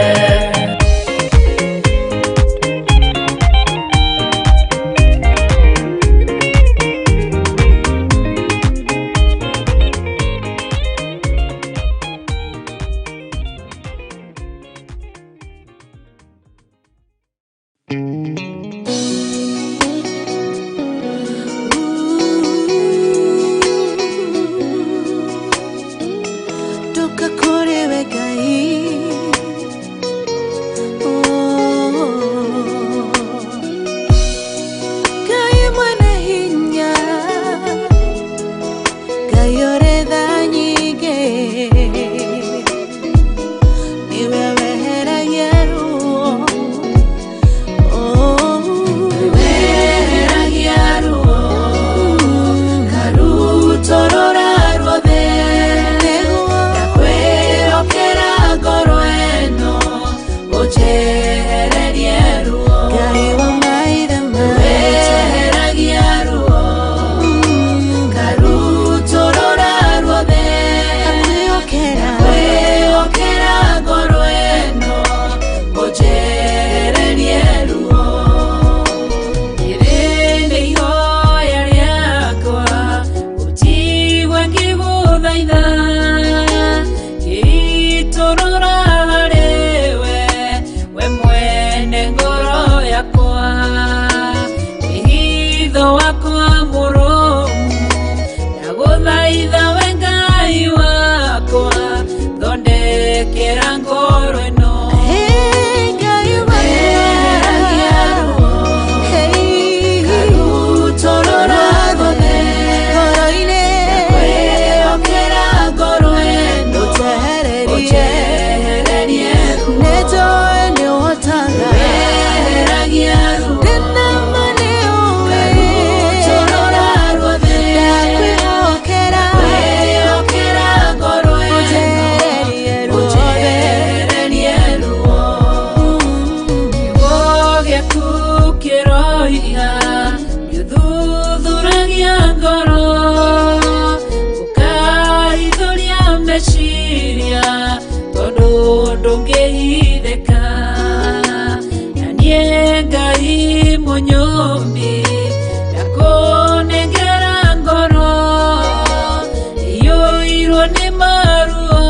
Ũroiga nĩũthuthuragia ngoro, ũkaithũria meciria, tondũ ndũngĩhithĩka. Na niĩ Ngai mũnyũmbi ndakũnengera ngoro iyũirwo nĩ maruo.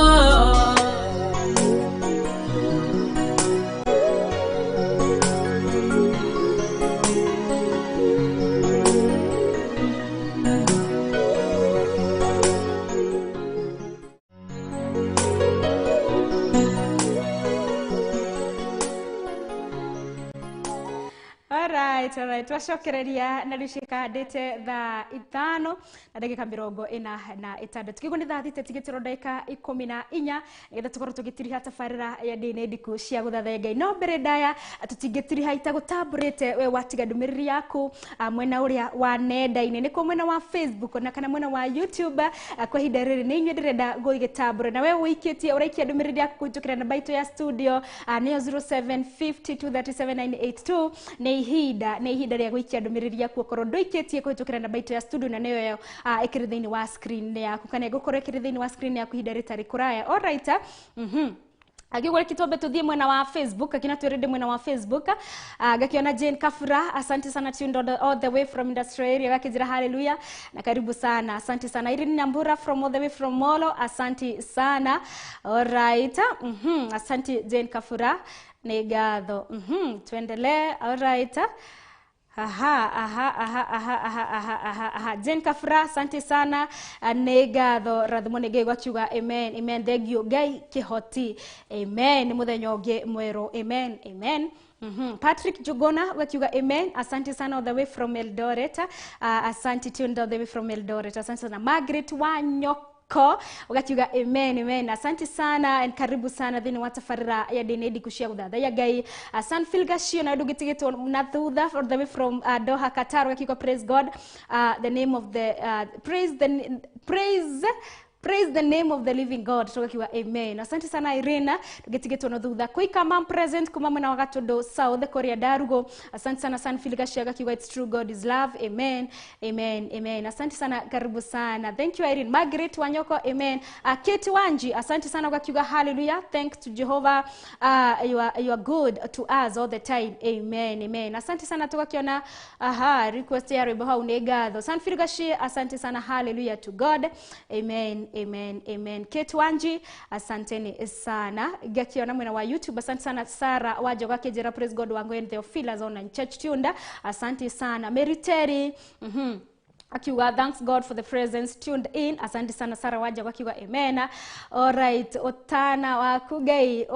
Alright, twacokereria na rĩu ciĩkandĩte thaa 5 na ndagĩka 46. Kĩguo nĩ thaa 6 tigĩtĩrwo ndagĩka 14 nĩgetha tũkorwo tũgĩtiriha tabarĩra ya ndĩ ndiku cia gũthathaiya Ngai. No mbere ndaya tũtingĩtiriha itagũtambũrĩte we watiga ndũmĩrĩri yaku mwena ũrĩa wa nenda-inĩ, nĩkuo mwena wa Facebook na kana mwena wa YouTube. Kwa ihinda rĩrĩ nĩ inyuĩ ndĩrenda gũgĩtambũra, na we ũikĩtie ũraikia ndũmĩrĩri yaku kũhĩtũkĩra namba itũ ya studio, nĩyo 0752379982. Nĩ ihinda rĩa gũikia ndũmĩrĩri yaku okorwo ndũikĩtie kũhĩtũkĩra namba itũ ya studio, na nĩyo ĩkĩrĩ thĩinĩ wa screen yaku kana ĩgũkorwo ĩkĩrĩ thĩinĩ wa screen yaku ihinda rĩtarĩ kũraya. Alright, Agĩgwo reke twambe tũthiĩ mwena wa Facebook, akina twĩrĩ mwena wa Facebook. Gakiona Jane Kafura, asante sana, tuned all the way from industrial area, gakijira hallelujah na karibu sana, asante sana. Irene Nyambura from all the way from Molo, asante sana. Alright, asante Jane Kafura, nĩ ngatho. Tuendelee. Alright. Aha, aha, aha, aha, aha, aha, aha, aha. Jane Kafura, asante sana. Nĩ ngatho rathimo nĩ Ngai gwakiuga amen, amen. Thank you Ngai kĩhoti. Amen. Nĩ mũthenya ũngĩ mwerũ. Amen, amen. Patrick Jugona wakiuga amen, asante sana all the way from Eldoret. Asante, tuned all the way from Eldoret. Asante sana. Margaret Wanyoko ugakiuga amen, amen, asante sana and karibu sana thini wa tabarĩra ya ndĩ ndiku cia gũthathaiya Ngai. Sanfil Gashio na ndũgĩtigĩtwo na thutha all the way from Doha Qatar, ugakiuga praise God, the name of the praise the praise praise the name of the living God, tugakiuga amen. Asante sana Irena, tugitigetwo no thutha. Kuika mam present kuma mwena wa Gatondo South Korea Darugo, asante sana Sanfil Gashia, gakiuga it's true God is love, amen, amen, amen. Asante sana, karibu sana, thank you Irene. Margaret Wanyoko, amen. Kate Wanji, asante sana, ugakiuga hallelujah, thank to Jehovah, you are good to us all the time, amen, amen. Asante sana, tugakiona aha request ya rwimbo hau nĩ ngatho. Sanfil Gashia, asante sana, hallelujah to God, amen, amen, amen. Kate Wanji, asanteni sana. Gakiona mwena wa YouTube, asante sana Sara Wajoga Kejera, praise God wangu and Theophilus on church tunda, asante sana. Mary Terry, akiuga thanks God for the presence tuned in, asante sana Sara Wajoga akiuga amen. Alright, utana waku Ngai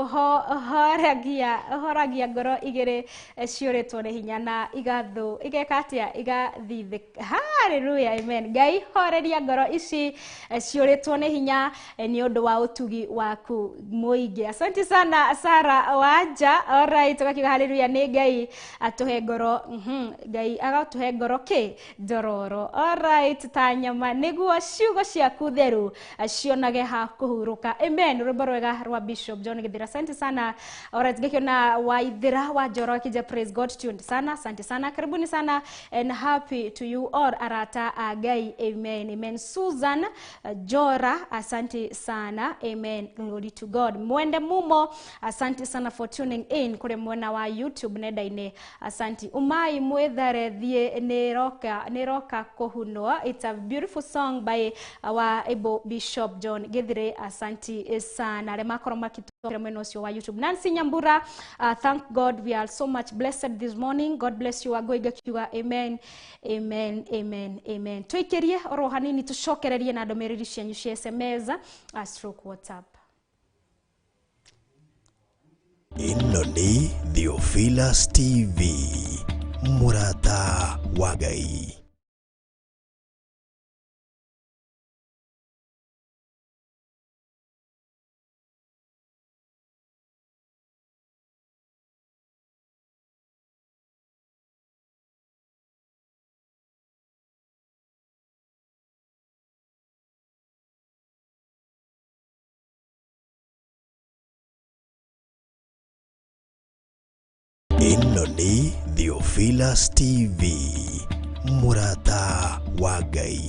ũhoragia ngoro igĩrĩ ciũrĩtwo nĩ hinya na igathu igeka atĩa igathithĩka. Hallelujah, amen. Ngai horeria ngoro ici ciũrĩtwo nĩ hinya nĩ ũndũ wa ũtugi waku mũingĩ. Asante sana Sara Waja. Alright, ugakiuga hallelujah, nĩ Ngai atũhe ngoro, Ngai agatũhe ngoro kĩ njororo. Alright, ta nyama nĩguo ciugo ciaku theru cionage ha kũhurũka. Amen. Rwĩmbo rwega rwa Bishop John Githira, asante sana. Alright, ngĩkiona Waithira wa Njoro akija praise God tuned sana, asante sana, karibuni sana and happy to you all arata a Ngai, amen, amen. Susan Jora, asante sana, amen, glory to God. Mwende Mumo, asante sana for tuning in kule mwena wa YouTube nenda-inĩ, asante. Umai Mwethare thie nĩroka kũhunwo, it's a beautiful song by our able Bishop John Githire, asante sana. Arĩa makorwo makĩtũkĩra mwena ũcio wa YouTube. Nancy Nyambura, thank God we are so much blessed this morning, God bless you. Agoiga kiuga amen, amen, amen, amen. Tũikĩrie oro hanini tũcokererie na ndũmĩrĩri cianyu cia SMS stroke WhatsApp. Ĩno nĩ Theophilus TV, mũrata wa Ngai. Ĩno nĩ Theophilus TV, mũrata wa Ngai.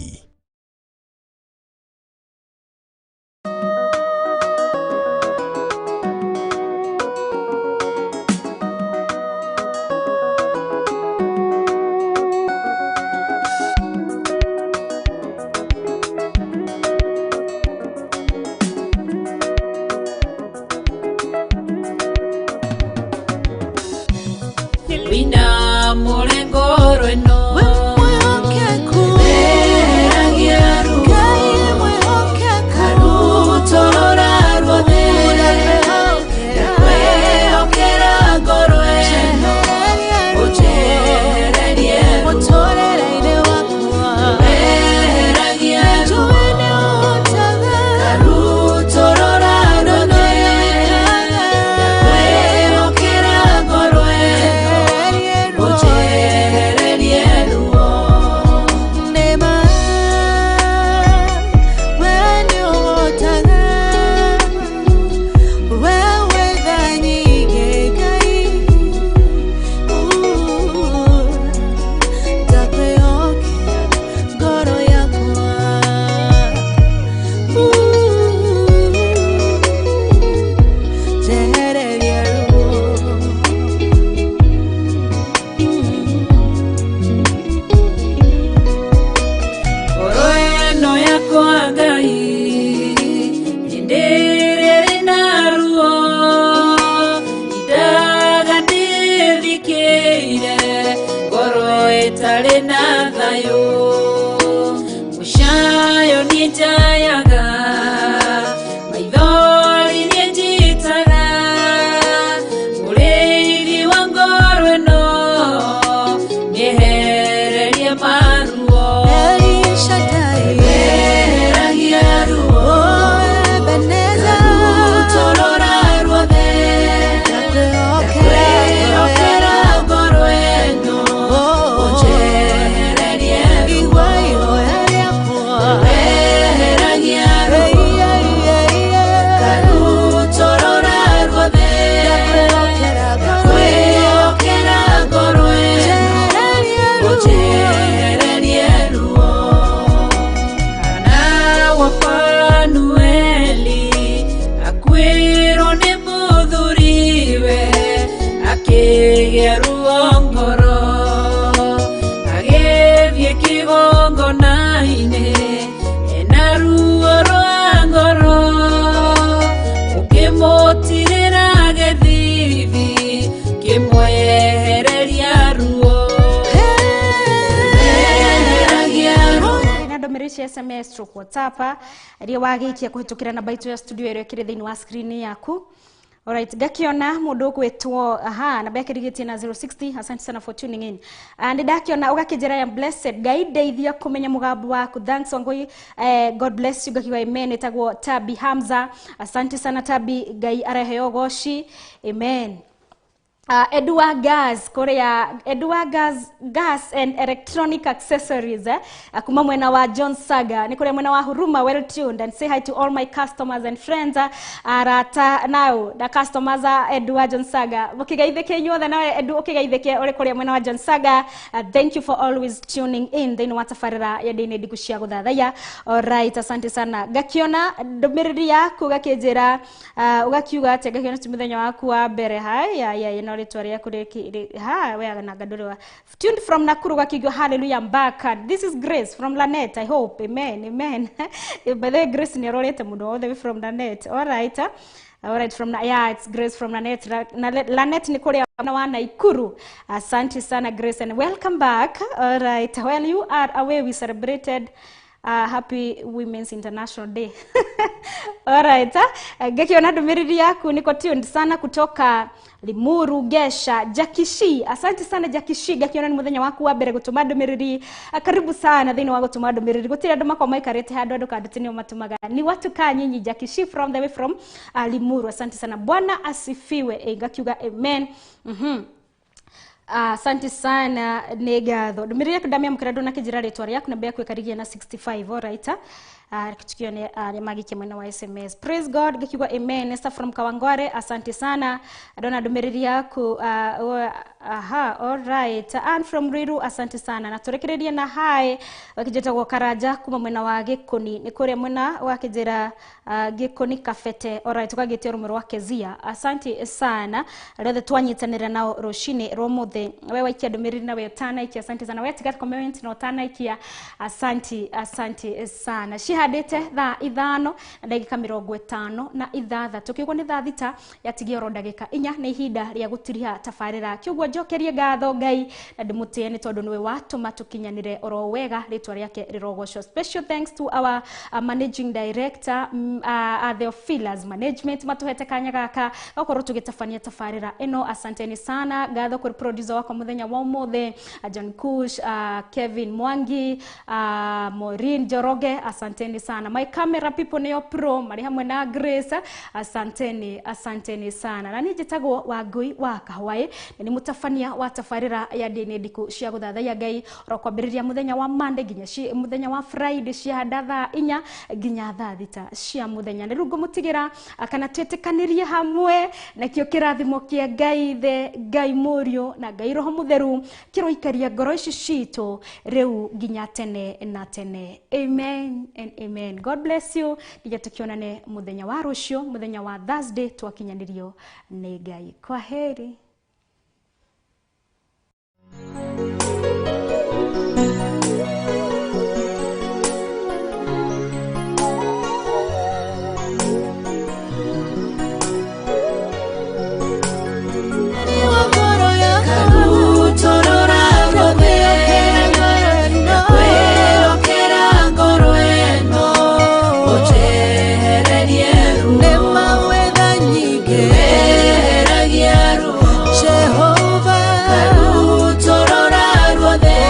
Wina mũrengo rweno Weragia ruo Karutorora ruothe Ndakwĩhokera ngoro ĩno Ũnjehererie ruo Weragia ruo Karutorora ruothe Ndakwĩhokera ngoro ĩno Ũnjehererie ruo. Ngoro ĩno yakwa Ngai hĩndĩ ĩrĩa ĩrĩ na ruo indaga ndĩthikĩire ngoro ĩtarĩ na thayũ mũcayo niĩ njayaga maithori niĩ njitaga mũrĩithi wa ngoro ĩno mĩehererie maruo. Weragia ruo Karutorora ruothe Ndakwĩhokera ngoro ĩno Ũnjehererie ruo. Weragia ruo Karutorora ruothe Ndakwĩhokera ngoro ĩno Ũnjehererie ruo. Kana wa Fanueli akuĩrwo nĩ mũthuriwe akĩgĩa ruo ngoro agĩthiĩ kĩgongona-inĩ ena ruo rwa ngoro ũkĩmũtirĩra gĩthithi kĩmwehereria ruo. Weheragia ruo. Na ndũmĩrĩri cia SMS stroke WhatsApp iria wagĩikia kũhĩtũkĩra namba itũ ya studio ĩrĩa ĩkĩrĩ thĩinĩ wa screen yaku. Alright, ngakiona mũndũ ũgwĩtwo aha namba yake ĩrigĩtie na 060. Asante sana for tuning in. Nĩ ndakiona ũgakĩnjĩra I am blessed, Ngai ndeithia kũmenya mũgambo waku. Thanks Wangui, God bless you. Ngakiuga amen. Ĩtagwo Tabi Hamza, asante sana Tabi, Ngai areheo goci, amen. Edua Gas kuria Edua Gas, Gas and Electronic Accessories, kuma mwena wa John Saga ni kuria mwena wa Huruma. Well tuned and say hi to all my customers and friends, arata nao na customers a Edua John Saga mukigeithike inyuothe. Nawe Edu ukigeithike uri kuria mwena wa John Saga. Thank you for always tuning in thiini wa tabarira ya ndini ndiku cia guthathaiya. Alright, asante sana. Ngakiona ndumiriri yaku gakinjira ugakiuga atia ngakiona ti muthenya waku wa mbere haya ya no ritwa riaku riki ha we na nganduri wa tuned from Nakuru gakiuga hallelujah, I'm back. This is Grace from Lanet, I hope. Amen, amen. By the way, Grace ni arorete muno all the way from Lanet. All right. All right, from, yeah, it's Grace from Lanet. Lanet ni kuria wa Nakuru. Asante sana Grace and welcome back. All right, while you are away we celebrated Happy Women's International Day. All right. Ngakiona ndũmĩrĩri yaku niko tuned sana kutoka Limuru Gesha Jakishi. Asante sana Jakishi, ngakiona ni muthenya waku wa mbere gutuma ndũmĩrĩri. Karibu sana thĩinĩ wa gũtũma ndũmĩrĩri. Gũtirĩ andũ makwa maikarĩte handũ andũ kandũ nĩo matũmaga. Ni watu kaa nyinyi. Jakishi from the way from Limuru. Asante sana. Bwana asifiwe. Ngakiuga amen. Asante sana nĩ ngatho. Ndũmĩrĩri yaku ndamĩamũkĩra ndũnakĩnjĩra rĩtwa rĩaku namba yaku ĩkarigia na 65. All right. Tukione arĩa magĩikia mwena wa SMS. Praise God ngakiuga amen. Esther from Kawangware, asante sana. Ndona ndũmĩrĩri yaku. Aha, alright. Ann from Ruiru, asante sana. Na tũrekererie na hi wakĩnjĩtagwo Karanja kuma mwena wa Gĩkũni, nĩ kũrĩa mwena wa Kĩnjĩra, Gĩkũni Kabete. Alright, ũkagĩtia rũmwe rwa Kezia, asante sana arĩa othe twanyitanĩra nao rũcinĩ rwa ũmũthĩ. We waikia ndũmĩrĩri na we ũtanaikia, asante sana. We tiga comment na ũtanaikia, asante, asante sana. Cihandĩte thaa 5:56, kĩguo nĩ thaa 6 yatigia oro ndagĩka 4, nĩ ihinda rĩa gũtiriha tabarĩra. Kĩguo njokerie ngatho Ngai na ndĩmũtĩe nĩ tondũ nĩwe watũma tũkinyanĩre oro wega, rĩtwa rĩake rĩrogocwo. Special thanks to our managing director, Theophilus Management, matuhete kanya gaka gakorwo tũgĩtabania tabarĩra ĩno, asanteni sana. Ngatho kũrĩ producer wakwa mũthenya wa ũmũthĩ, John Kush, Kevin Mwangi, Maureen Njoroge, asanteni sana. My camera people nĩo pro marĩ hamwe na Grace, asanteni, asanteni sana. Na niĩ njĩtagwo Wangui wa Kahwaĩ na nĩ mũtabania wa tabarĩra ya Ndini Ndiku cia gũthathaiya Ngai oro kwambĩrĩria mũthenya wa Monday nginya mũthenya wa Friday, ciahanda thaa 4 nginya thaa 6 cia mũthenya. Nĩ rĩu ngũmũtigĩra kana twĩtĩkanĩrie hamwe nakĩo kĩrathimo kĩa Ngai Ithe, Ngai Mũriũ na Ngai Roho Mũtheru kĩroikaria ngoro ici citũ rĩu nginya tene na tene. Amen and amen. God bless you nginya tũkĩonane mũthenya wa rũciũ, mũthenya wa Thursday, twakinyanĩrio nĩ Ngai. Kwa heri.